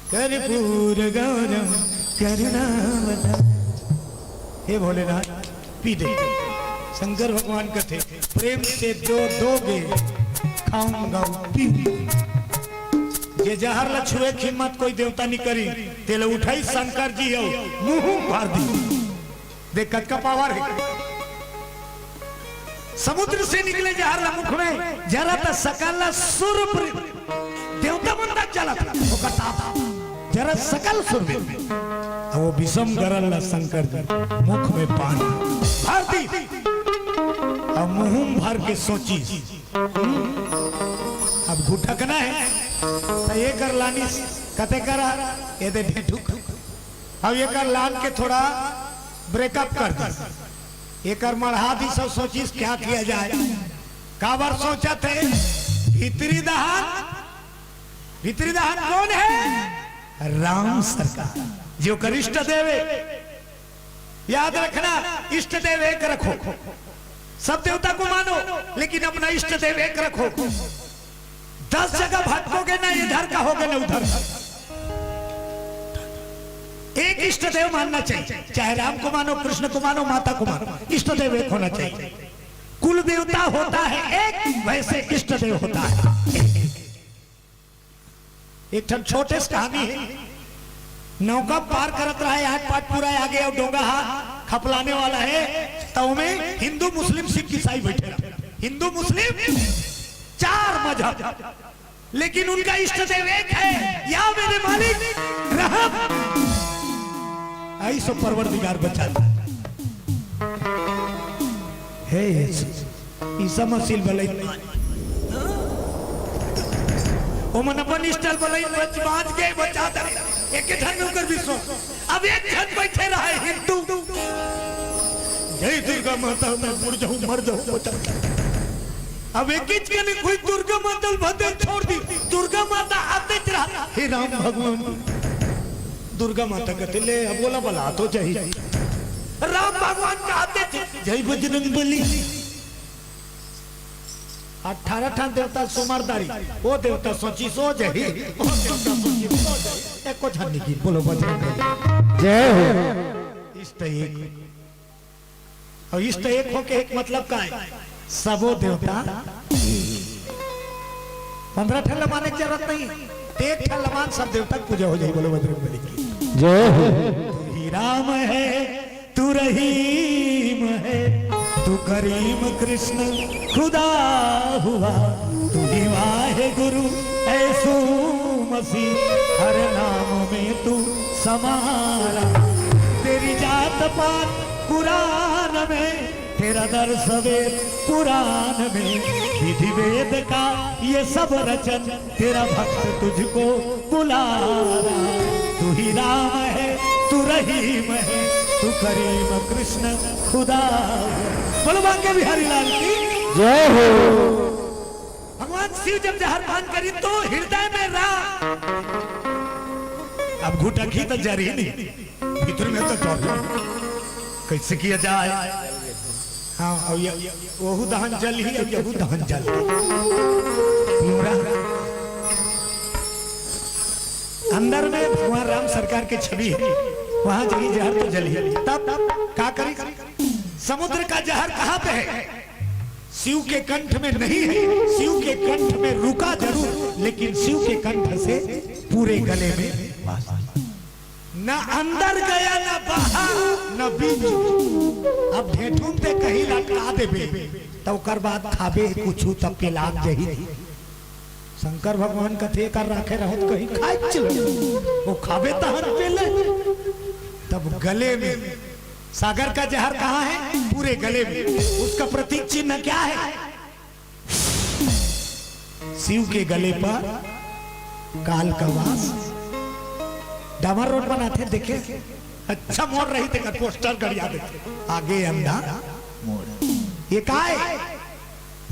कर्पूर गौरम करुणावतार। हे भोलेनाथ, पी दे। शंकर भगवान कथे, प्रेम से जो दोगे, खाऊंगा पी। जे जहर ला छुए के हिम्मत कोई देवता नहीं करी, तेला उठाई शंकर जी हो, मुंह भर दी। देख कतका पावर है। समुद्र से निकले जहर ला मुख में, जरा त सकल सुर प्र-, देवता मन तक जलत, ओकर ताप। जरा सकल सुर में। अब वो विषम गरल ला शंकर जी मुख में पान भर दी। अब मुंह भर के सोची, अब घुटकना है, तो ये कर लानी, कते करा, ये दे ढेठुक। अब ये कर लान के थोड़ा ब्रेकअप कर दे। एकर मढ़ा दी, सब सोचिस क्या किया जाए। काबर सोचत है? भीतरी दहान, भीतरी दहान कौन है? राम सरकार, जो कर इष्ट देवे। याद रखना, इष्ट देव एक रखो, सब देवता को मानो, लेकिन अपना इष्ट देव एक रखो। दस जगह भटकोगे ना, इधर का होगे ना उधर। एक इष्ट देव मानना चाहिए, चाहे राम को मानो, कृष्ण को मानो, माता को मानो, इष्ट देव एक होना चाहिए। कुल देवता होता है एक, वैसे इष्ट देव होता है एक। एक ठन छोटे से कहानी है। नौका पार करत रहा है, आठ पाट पूरा आगे और डोंगा हा खपलाने वाला है, तो में हिंदू, मुस्लिम, सिख, ईसाई बैठे रहा। हिंदू, मुस्लिम, चार मजहब, लेकिन उनका इष्ट देव एक है, या मेरे मालिक रहम, ऐसो परवरदिगार बचा। हे यीशु, ईसा मसीह बलई, ओमन अपन इष्ट बलई बच बांच के बचा दे। एक ठन ओकर विश्वास। अब एक झन बैठे रहे हिंदू, जय दुर्गा माता, मैं बुड़ जाऊं, मर जाऊं, बचा। अब एक ही जने कोई दुर्गा माता भजन छोड़ दी, दुर्गा माता आते रहा, हे राम भगवान, दुर्गा माता कहते ले, अब बोला बला तो चाहिए। राम भगवान का आते थे, जय बजरंग बली। अठारह ठान देवता सुमरदारी, वो देवता सोची सो जही, वो देवता सोची सो जही। एको झन नहीं की, बोलो बजरंग बली। जय हो। इष्ट एक। और इष्ट एक हो के एक मतलब का है? सबो देवता। पंद्रह ठन लमाने की जरूरत नहीं, एक ठन लमान, सब देवता की पूजा हो जाए। बोलो बजरंग बली की। जय हो। तू ही राम है, तू रहीम है, तू करीम कृष्ण खुदा हुआ, तू ही वाहे गुरु ऐसू मसीह, हर नाम में तू समारा। तेरी जात पात कुरान में, तेरा दर्श वेद पुराण में, विधि वेद का ये सब रचन, तेरा भक्त तुझको बुला रहा। तू ही राम है, तू रहीम है, तू करीम कृष्ण खुदा है। बोलो बांके बिहारी लाल की। जय हो। भगवान शिव जब जहर पान करी तो हृदय में राम, अब घुटकी तो जरी नहीं, भीतर में तो जरी नहीं। कैसे किया जाए? हाँ, और ये, वहू दहन जल ही, और यहू दहन जल ही। पूरा अंदर में भगवान राम सरकार के छवि है, वहां जही जहर तो जल ही। तब का करी? समुद्र का जहर कहाँ पे है? शिव के कंठ में नहीं है, शिव के कंठ में रुका जरूर, लेकिन शिव के कंठ से पूरे गले में वास। न अंदर गया, न बाहर, न बीच। अब ढेठुम ते कहीं लटका देबे, त ओकर बाद खाबे कुछु, तब के लाग जही। शंकर भगवान कथे कर राखे रहो त कहीं खाए चलो, वो खाबे तहन पेले। तब गले में सागर का जहर कहाँ है? पूरे गले में। उसका प्रतीक चिन्ह क्या है? शिव के गले पर काल का वास। डामर रोड बनाते देखे, अच्छा मोड़ रही थे, पोस्टर गड़िया देखे, आगे अंधा मोड़। ये काय?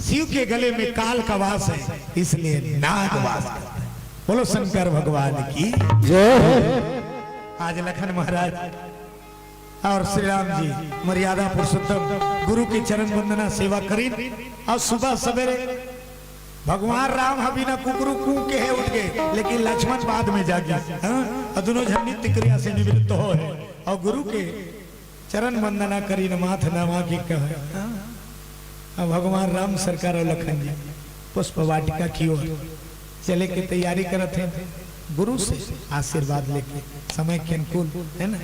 शिव के गले में काल का वास है, इसलिए नाग वास करते हैं। बोलो शंकर भगवान की जय हो। आज लखन महाराज और श्री राम जी मर्यादा पुरुषोत्तम गुरु की चरण वंदना सेवा करीन। और सुबह सवेरे भगवान राम ह बिना कुकरू कू के हे उठ गे, लेकिन लक्ष्मण बाद में जागे। हाँ? अउ दुनों झन नित्य क्रिया से निवृत्त होय हे। अउ गुरु के चरण वंदना करिन, माथ नवा के कहे। हाँ? अउ भगवान राम सरकार अउ लखन जी पुष्प वाटिका की ओर चले के तैयारी करत हे, गुरु से आशीर्वाद लेके। समय के अनुकूल, है ना?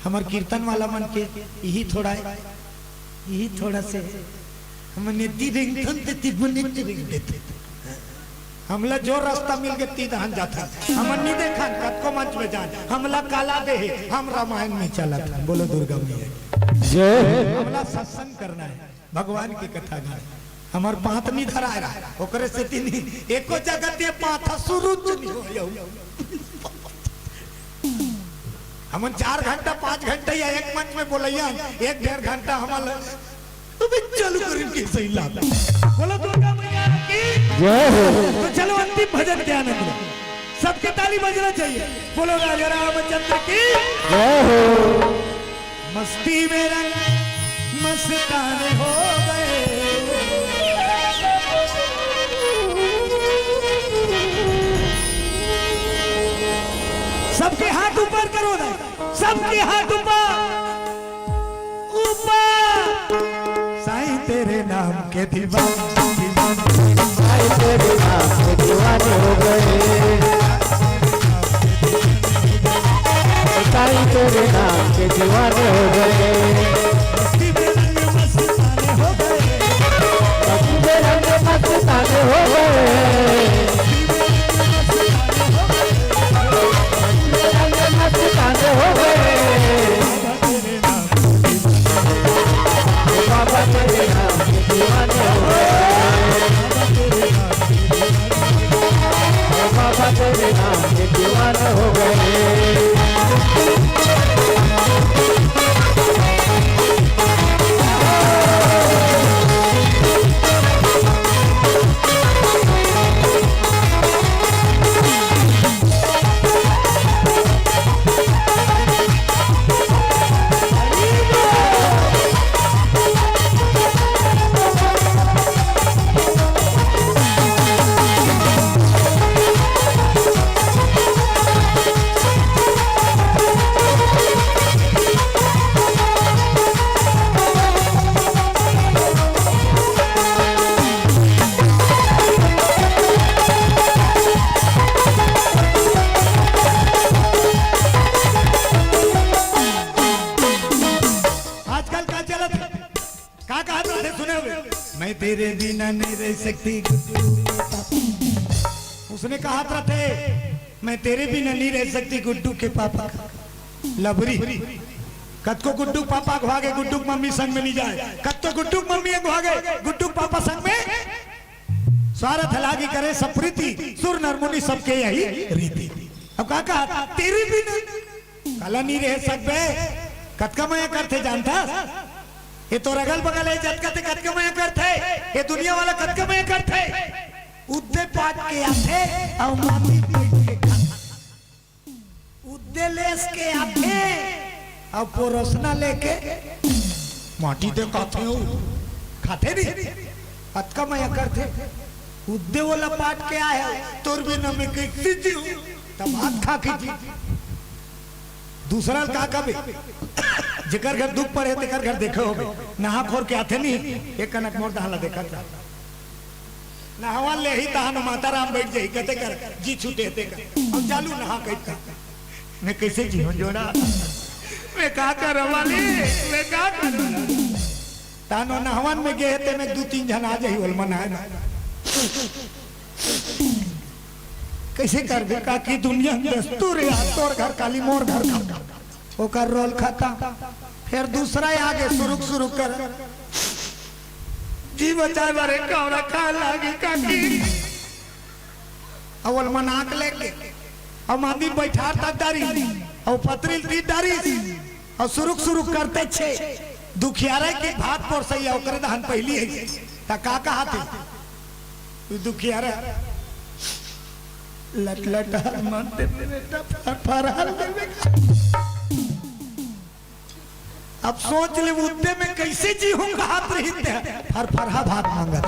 हमर कीर्तन वाला मन के यही थोड़ा, यही थोड़ा से हमन एती रेंगथन, तेती बने रेंग देथे। हमला जो रास्ता मिल गे, ती दहन जाथन। हमन नी देखन, कतको मंच में जान, हमला काला दे हे, हम रामायण में चलत हन। बोलो दुर्गा मैया की। जय। हमला सत्संग करना है, भगवान की कथा गाना। हमर पांत नी धराय रहा, ओकरे सेती नी, एको जगह ते पांत ह सुरुच नी हो। हमन चार घंटा, पांच घंटा या एक मंच में बोलइया, एक डेढ़ घंटा हमन ल तो भी चालू करिन के सही लाग। बोलो दुर्गा मैया की जय हो। तो चलो अंतिम भजन के आनंद लो। सबके ताली बजना चाहिए। बोलो राजा रामचंद्र की जय हो। मस्ती में रंग मस्ताने हो गए। सबके हाथ ऊपर करो ना, सबके हाथ ऊपर, ऊपर। साईं तेरे नाम के दीवाने, दीवाने। साईं तेरे नाम के दीवाने हो गए। साईं तेरे नाम के दीवाने हो गए। मस्ती में रंग मस्ताने हो गए। मस्ती में रंग मस्ताने हो गए। मस्ताने हो गए। बाबा तेरे नाम के दीवाने हो गए। बाबा तेरे नाम के दीवाने हो गए। आजकल का चलत हे? का कहत रथे, सुने होबे? मैं तेरे बिना नहीं रह सकती। उसने कहत रथे, मैं तेरे बिना नहीं रह सकती, गुड्डू के पापा का लबरी। कतको गुड्डू के पापा अघवा गे, गुड्डू के मम्मी संग में नहीं जाय। कतको गुड्डू के मम्मी अघवा गे, गुड्डू के पापा संग में। स्वारथ लागी करे सब प्रीति, सुर नर मुनि सबके यही रीति। अब का कहत, तेरे बिना काला नी रह सकबे। कतका मया करथे जानथस? ये तोर अगल बगल हे जतका ते कतका मया करथे, ये दुनिया वाला कतका मया करथे। उद्दे पाट के आथे अउ माटी पीट के खाथे। उद्दे लेस के आथे अउ परोसना लेके माटी दे खाथे हो, खाथे नहीं। अतका मया करथे। उद्दे ओला पाट के आए हे, तोर बिना मैं कइसे जीहूं? तब भात खा के जी। दूसरा ल का कबे? जेकर घर दुख पड़े, तेकर घर देखे होबे। नहा खोर के आथे नहीं, एक कनक मोर दहा ला देखत रह। नहावा लेही तहान माता राम बैठ जाही, कते कर जी छूटे ते कर। अब चालू नहा कइसे? मैं कइसे जीहूं जोड़ा? मैं का करंव वाली? मैं का करंव? तानो नहवन में गे हे, ते में दू तीन झन आ जाही, ओल मनाए ना। कइसे करबे काकी, दुनिया में दस्तूर हे, तोर घर काली मोर घर का। ओकर रोल खतम। फेर दूसरा आगे सुरुक सुरुक कर। जी बचाए बर एक कौड़ा खाए लागी काकी। अउ ओल मनाक लेके, अउ मामी बैठार तक डारी, अउ पतरी ल तीर डारी, अउ सुरुक सुरुक करते छे दुखियारे के भात परोसइया ओकरे दहन पहिली हे। त का कहत हे? दुखियारे लट लट हर मन दे बेटा, फर फर हर दे बेटा। अब सोच ले, उद्दे में कइसे जीहूं कहत रहिस ते, फर फरहा भात मांगत।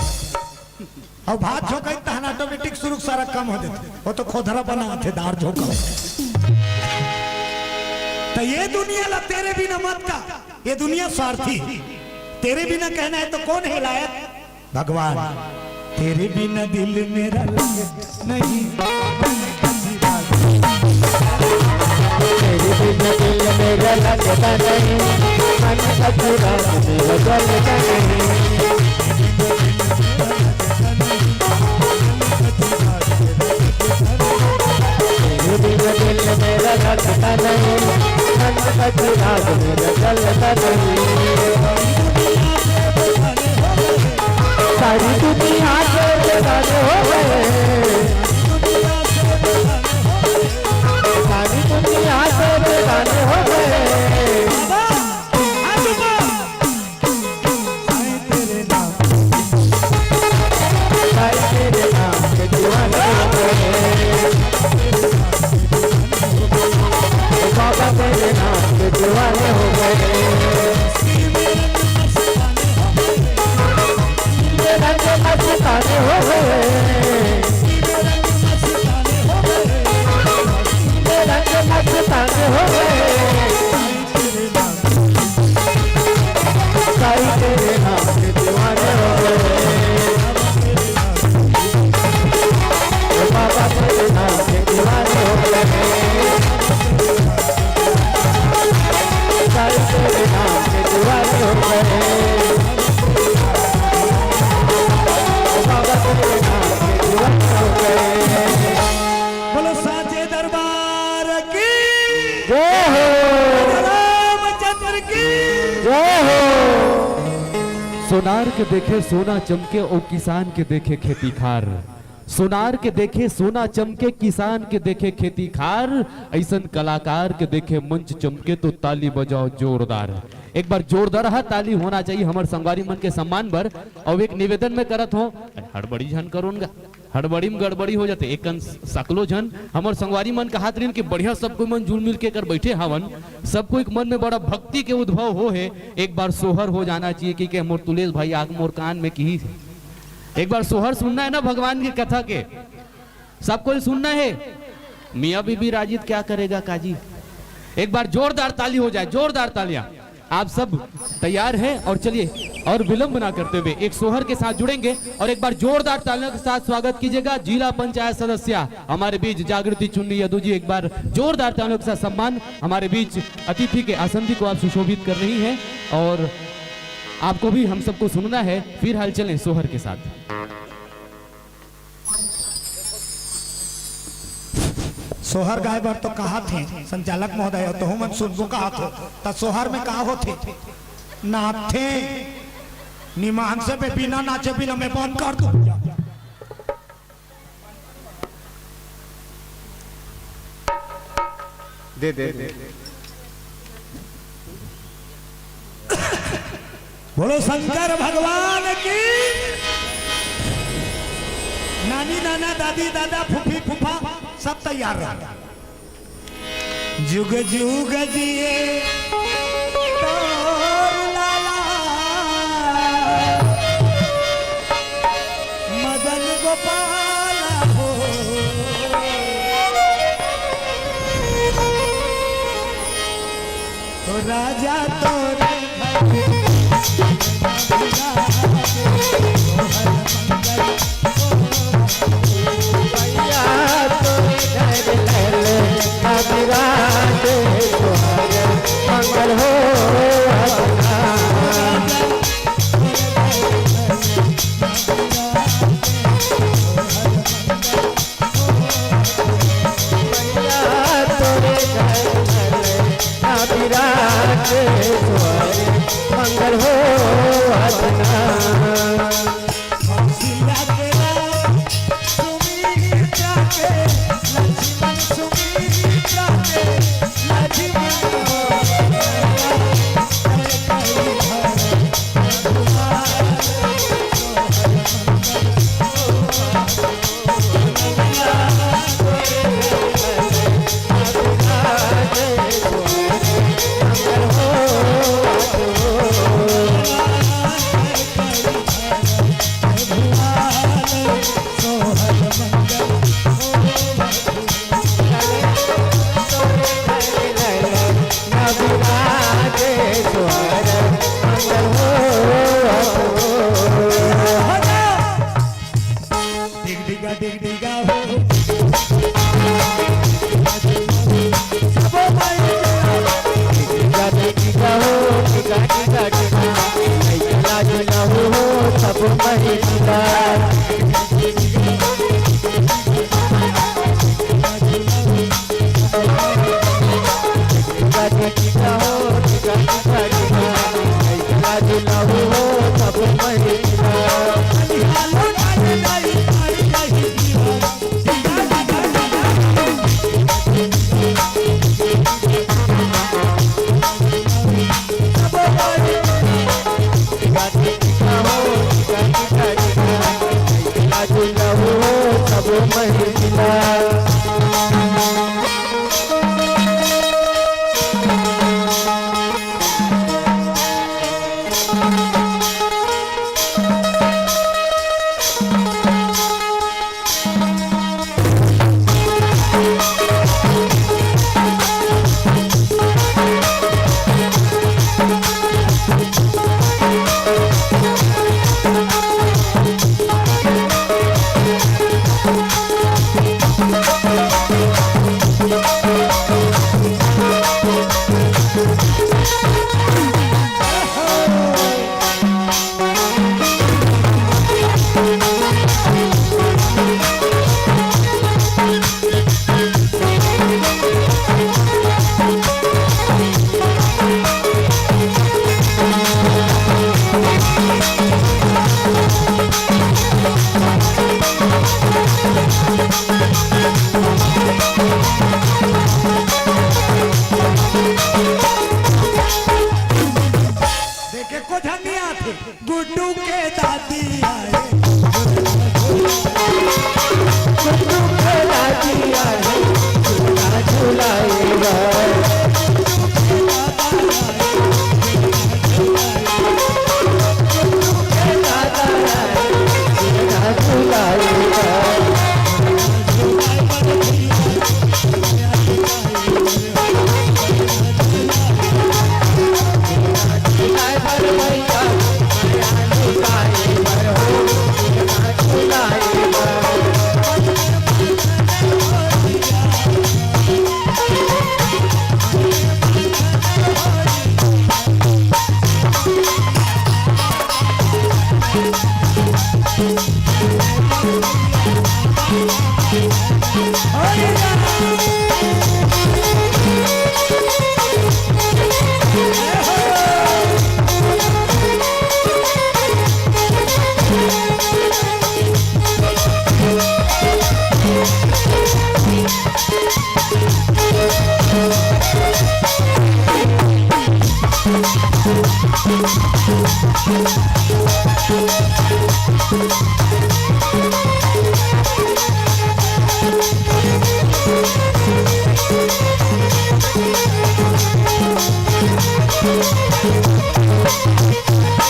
अउ भात झोंकई तहन automatic सुरुक सारा कम हो जाथे। वो तो खोधरा बना आथे दार झोंका। त ये दुनिया ला तेरे बिना मत का, ये दुनिया स्वार्थी। तेरे बिना कहना है तो कौन है लायक? भगवान। तेरे बिना दिल मेरा लगे नहीं। तेरे बिना दिल मेरा लगता नहीं, मन का चिराग मेरा जलता नहीं। तेरे बिना दिल मेरा लगता नहीं, मन का चिराग मेरा जलता नहीं। सारी दुनिया के बेगाने हो गए, सारी दुनिया के बेगाने हो गए। साई तेरे नाम के दीवाने हो गए। बाबा तेरे नाम के दीवाने हो गए। तेरे रंग मस्ताने हो गए। तेरे रंग मस्ताने हो गए। साई तेरे नाम के दीवाने हो गए। ओ बाबा तेरे नाम के दीवाने हो गए। साई तेरे नाम के दीवाने हो गए। ओ बाबा तेरे नाम के दीवाने हो गए। बोलो साचे दरबार की जय हो। रामचंद्र की जय हो। सोनार के देखे सोना चमके, ओ किसान के देखे खेती खार। सोनार के देखे सोना चमके, किसान के देखे खेती खार, अइसन कलाकार के देखे मंच चमके तो ताली बजाओ जोरदार। एक बार जोरदार हा ताली होना चाहिए हमर संगवारी मन के सम्मान बर। अउ एक निवेदन मैं करत हों, हड़बड़ी झन करोन गा। हड़बड़ी में गड़बड़ी हो जाथे। एकन सकलो झन हमर संगवारी मन कहात रहिन कि बढ़िया सब कोई मन जुल मिल के कर बैठे हावन, सब कोई के मन में बड़ा भक्ति के उद्भव हो हे। एक बार सोहर हो जाना चाहिए, कि, कि मोर तुलेश भाई आग मोर कान में किही। एक बार सोहर सुनना है ना भगवान की कथा के, सब कोई सुनना है। मियाँ बीबी राजी त क्या करेगा काजी। एक बार जोरदार ताली हो जाए, जोरदार तालियां। आप सब तैयार हैं और चलिए और विलंब ना करते हुए एक सोहर के साथ जुड़ेंगे और एक बार जोरदार तालियों के साथ स्वागत कीजिएगा जिला पंचायत सदस्य हमारे बीच जागृति चुन्नी यदु जी। एक बार जोरदार तालियों के साथ सम्मान हमारे बीच अतिथि के आसन जी को आप सुशोभित कर रही हैं और आपको भी हम सबको सुनना है। फिर हाल चलें सोहर के साथ। सोहर गाय बर तो कहात हे संचालक महोदय, तहू मन सुनबो कहात हो, त सोहर में का होथे? नाचथे। निमान से बे, बिना नाचे बिना मैं बंद कर दूं। दे दे दे। बोलो शंकर भगवान की। नानी नाना दादी दादा फूफी फूफा सब तैयार रहो। जुग जुग जिए तोर लाला मदन गोपाल हो। तो राजा तोरे घर भैया तोरे घर लल अभिराज तोहर मंगल हो अभिराज। भैया तोरे घर में अभिराज तोहर मंगल हो अभिराज। डिग डिगा, डिग डिगा हो। सबो माई डिगा, डिग डिगा हो, डिगा, डिगा, डिगा। लइका लाज लहू हो, सबो माई डिगा। देखे को झन नहीं आथे। गुड्डू के दादी आए। गुड्डू के दादी आए, झूला झूलाएगा।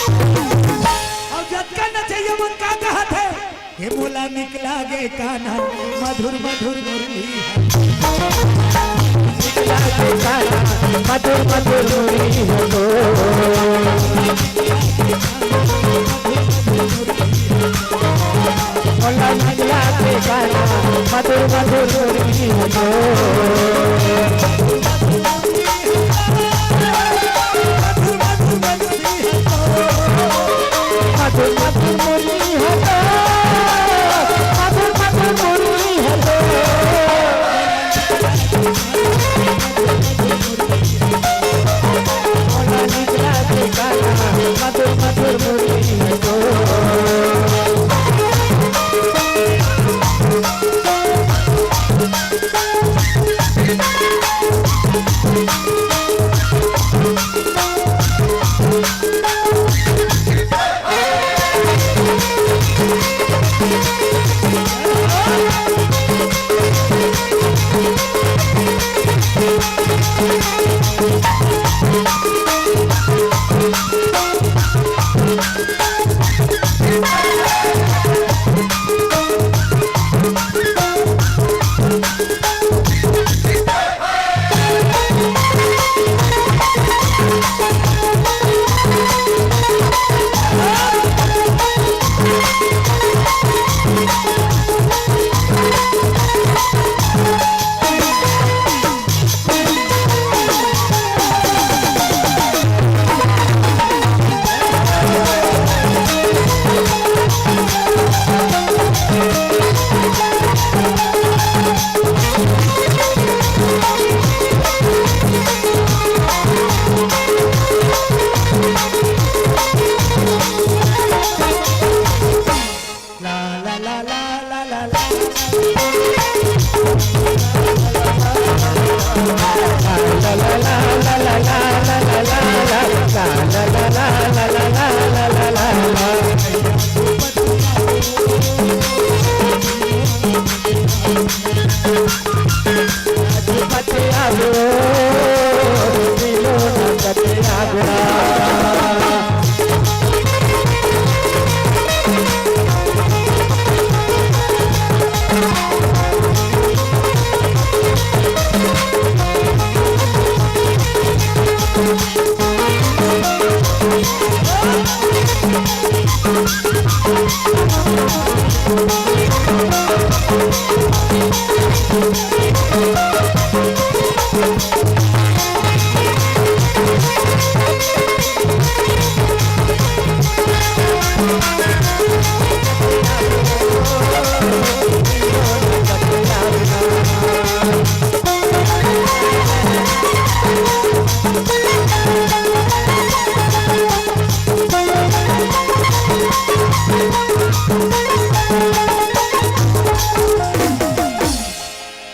अउ जतका नचइया मन का कहत हे, हे मोला निकला गे कान्हा, मधुर मधुर मुरली हे। निकला गे कान्हा, मधुर मधुर मुरली हे तो। मोला निकला गे कान्हा, मधुर मधुर मुरली हे तो।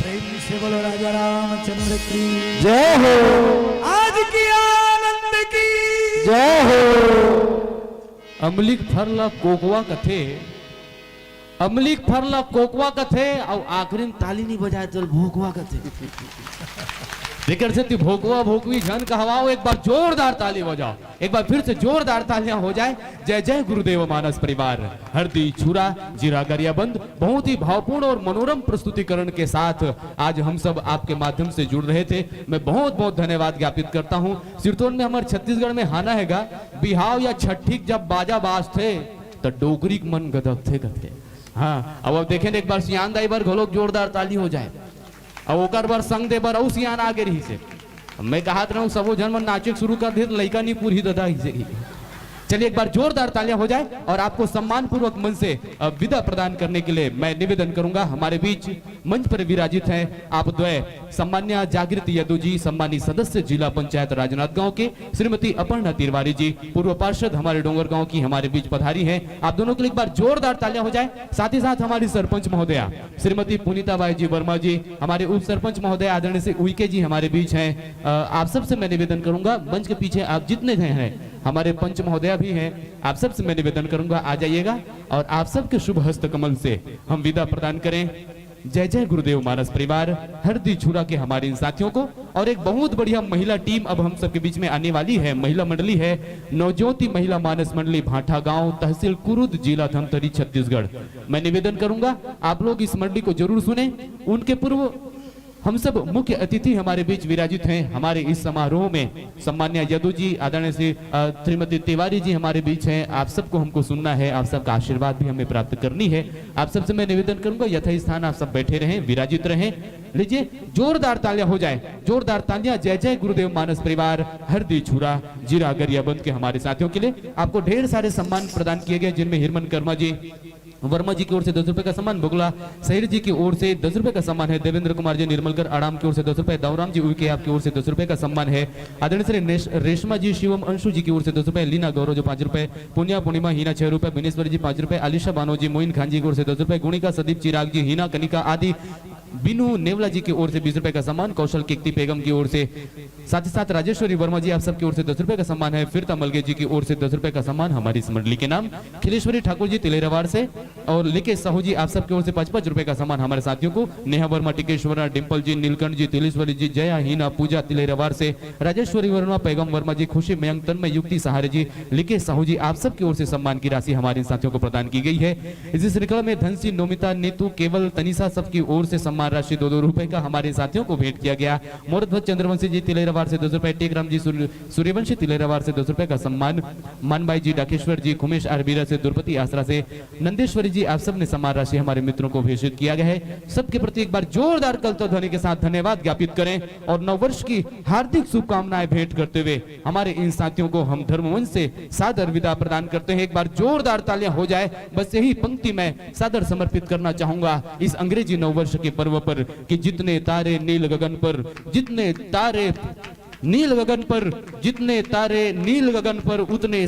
प्रेम से बोलो राजा रामचंद्र की जय हो। आज की आनंद की जय हो। अमली के फर ला कोकवा कथे, अमली के फर ला कोकवा कथे, अउ आखिरी में ताली नहीं बजाए तो भोकवा कथे। जेकर सेती भोकवा भोकवी झन कहवाओ, एक बार जोरदार ताली बजाओ। एक बार फिर से जोरदार तालियां हो जाए। जय जय गुरुदेव मानस परिवार, हरदी छुरा, जीरा गरियाबंद, बहुत ही भावपूर्ण और मनोरम प्रस्तुतिकरण के साथ आज हम सब आपके माध्यम से जुड़ रहे थे। मैं बहुत बहुत धन्यवाद ज्ञापित करता हूँ। सिरतोन में हमर छत्तीसगढ़ में हाना हेगा, बिहाव या छट्ठी के जब बाजा बाजथे त डोकरी के मन गदकथे कथे। हाँ, अब, अब देखें न, एक बार सियान दाई बर घलोक जोरदार ताली हो जाए। अब ओकर बर संग दे बर अउ सियान आगे रहिसे। मैं कहत रहूं, सबो झन मन नाचे शुरू कर दे, लइका नहीं पूरी ददा ही से ही। चलिए, एक बार जोरदार तालियां हो जाए और आपको सम्मान पूर्वक मंच से, अ, विदा प्रदान करने के लिए मैं निवेदन करूंगा, हमारे बीच मंच पर विराजित हैं आप द्वय, सम्मान्य जागृति यदु जी, सम्मानित सदस्य जिला पंचायत राजनांदगांव के, श्रीमती अपर्णा तिवारी जी, पूर्व पार्षद हमारे डोंगरगांव की, हमारे बीच पधारी हैं। आप दोनों के लिए एक बार जोरदार तालियां हो जाए। साथ ही साथ हमारी सरपंच महोदया श्रीमती पुनीता बाई जी वर्मा जी, हमारे उप सरपंच महोदय आदरणीय श्री उइके जी हमारे बीच हैं। अ, आप सबसे मैं निवेदन करूंगा, मंच के पीछे आप जितने हैं, हैं, हमारे पंच महोदया भी हैं, आप सबसे मैं निवेदन करूंगा, आ जाइएगा और आप सबके शुभ हस्त कमल से हम विदा प्रदान करें। जय जय गुरुदेव मानस परिवार, हरदी छुरा के हमारे इन साथियों को, और एक बहुत बढ़िया महिला टीम अब हम सबके बीच में आने वाली है, महिला मंडली है नवज्योति महिला मानस मंडली भाठा गांव, तहसील कुरुद, जिला धमतरी, छत्तीसगढ़। मैं निवेदन करूंगा आप लोग इस मंडली को जरूर सुने। उनके पूर्व हम सब मुख्य अतिथि हमारे बीच विराजित हैं। हमारे इस समारोह में सम्मान्य यदु जी, आदरणीय श्री, अ, श्रीमती तिवारी जी हमारे बीच हैं। आप सबको हमको सुनना है, आप सबका आशीर्वाद भी हमें प्राप्त करनी है। आप सबसे मैं निवेदन करूंगा, यथास्थान आप सब बैठे रहें, विराजित रहें। लीजिए, जोरदार तालियां हो जाए, जोरदार तालियां। जय जय गुरुदेव मानस परिवार, हरदी छुरा, जीरा गरियाबंद के हमारे साथियों के लिए आपको ढेर सारे सम्मान प्रदान किए गए, जिनमें हिरमन कर्मा जी वर्मा जी की ओर से दस रुपए का सम्मान, बोगला सहिर जी की ओर से दस रुपए का सम्मान है, देवेंद्र कुमार जी निर्मलकर आड़ाम की ओर से दस रुपए, दाऊराम जी उइके आपकी ओर से दस रुपए का सम्मान है, आदरणीय श्री नेश-, रेशमा जी शिवम अंशु जी की ओर से दस रुपए, लीना गौरव जी पाँच रुपए, पुनिया पूर्णिमा हीना छह रुपए, बिनेश्वरी जी पाँच रुपए, आलिशा बानो जी मोइन खान जी की ओर से दस रुपए, गुणिका सदीप चिराग जी हीना कनिका आदि, बिनु नेवला जी की ओर से बीस रुपए का सम्मान, कौशल किक्ति पेगम की ओर से, साथ ही साथ राजेश्वरी वर्मा जी आप सबकी ओर से दस रुपए का सम्मान है, फिरता मलगे जी की ओर से दस रुपए का सम्मान हमारी इस मंडली के नाम, खिलेश्वरी ठाकुर जी तिलेरवार से और लिकेश साहू जी आप सबकी ओर से पाँच पाँच रुपए का सम्मान हमारे साथियों को, नेहा वर्मा, टिकेश वर्मा, डिम्पल जी, नीलकंठ जी, तिलेश्वरी जी, जया, हीना, पूजा तिलेरवार से, राजेश्वरी वर्मा, पैगम वर्मा जी, खुशी मयंक, तन्मय, युक्ति सहारे जी, लिकेश साहू जी आप सबकी ओर से सम्मान की राशि हमारे इन साथियों को प्रदान की गई है। इसी श्रृंखला में धनसी, नोमिता, नीतू, केवल, तनिषा सबकी ओर से सम्मान राशि दो दो रुपए का हमारे साथियों को भेंट किया गया। मोरध्वज चंद्रवंशी जी तिलेरवार से दस रुपए, टेकराम जी सूर्य-, सूर्यवंशी तिलेरवार से दस रुपए का सम्मान, मानबाई जी, डाकेश्वर जी, खुमेश आरबीरा से, दुर्पति आसरा से, नंदेश्वरी जी, आप सब ने सम्मान राशि हमारे मित्रों को प्रेषित किया गया है। सबके प्रति एक बार जोरदार करताल ध्वनि के साथ धन्यवाद ज्ञापित करें और नववर्ष की हार्दिक शुभकामनाएं भेंट करते हुए हमारे इन साथियों को हम धर्मवंश से सादर विदा प्रदान करते हैं। एक बार जोरदार तालियां हो जाए। बस यही पंक्ति मैं सादर समर्पित करना चाहूंगा इस अंग्रेजी नववर्ष के पर्व पर कि जितने तारे नील गगन पर, जितने तारे नील गगन पर, जितने तारे नील गगन पर, उतने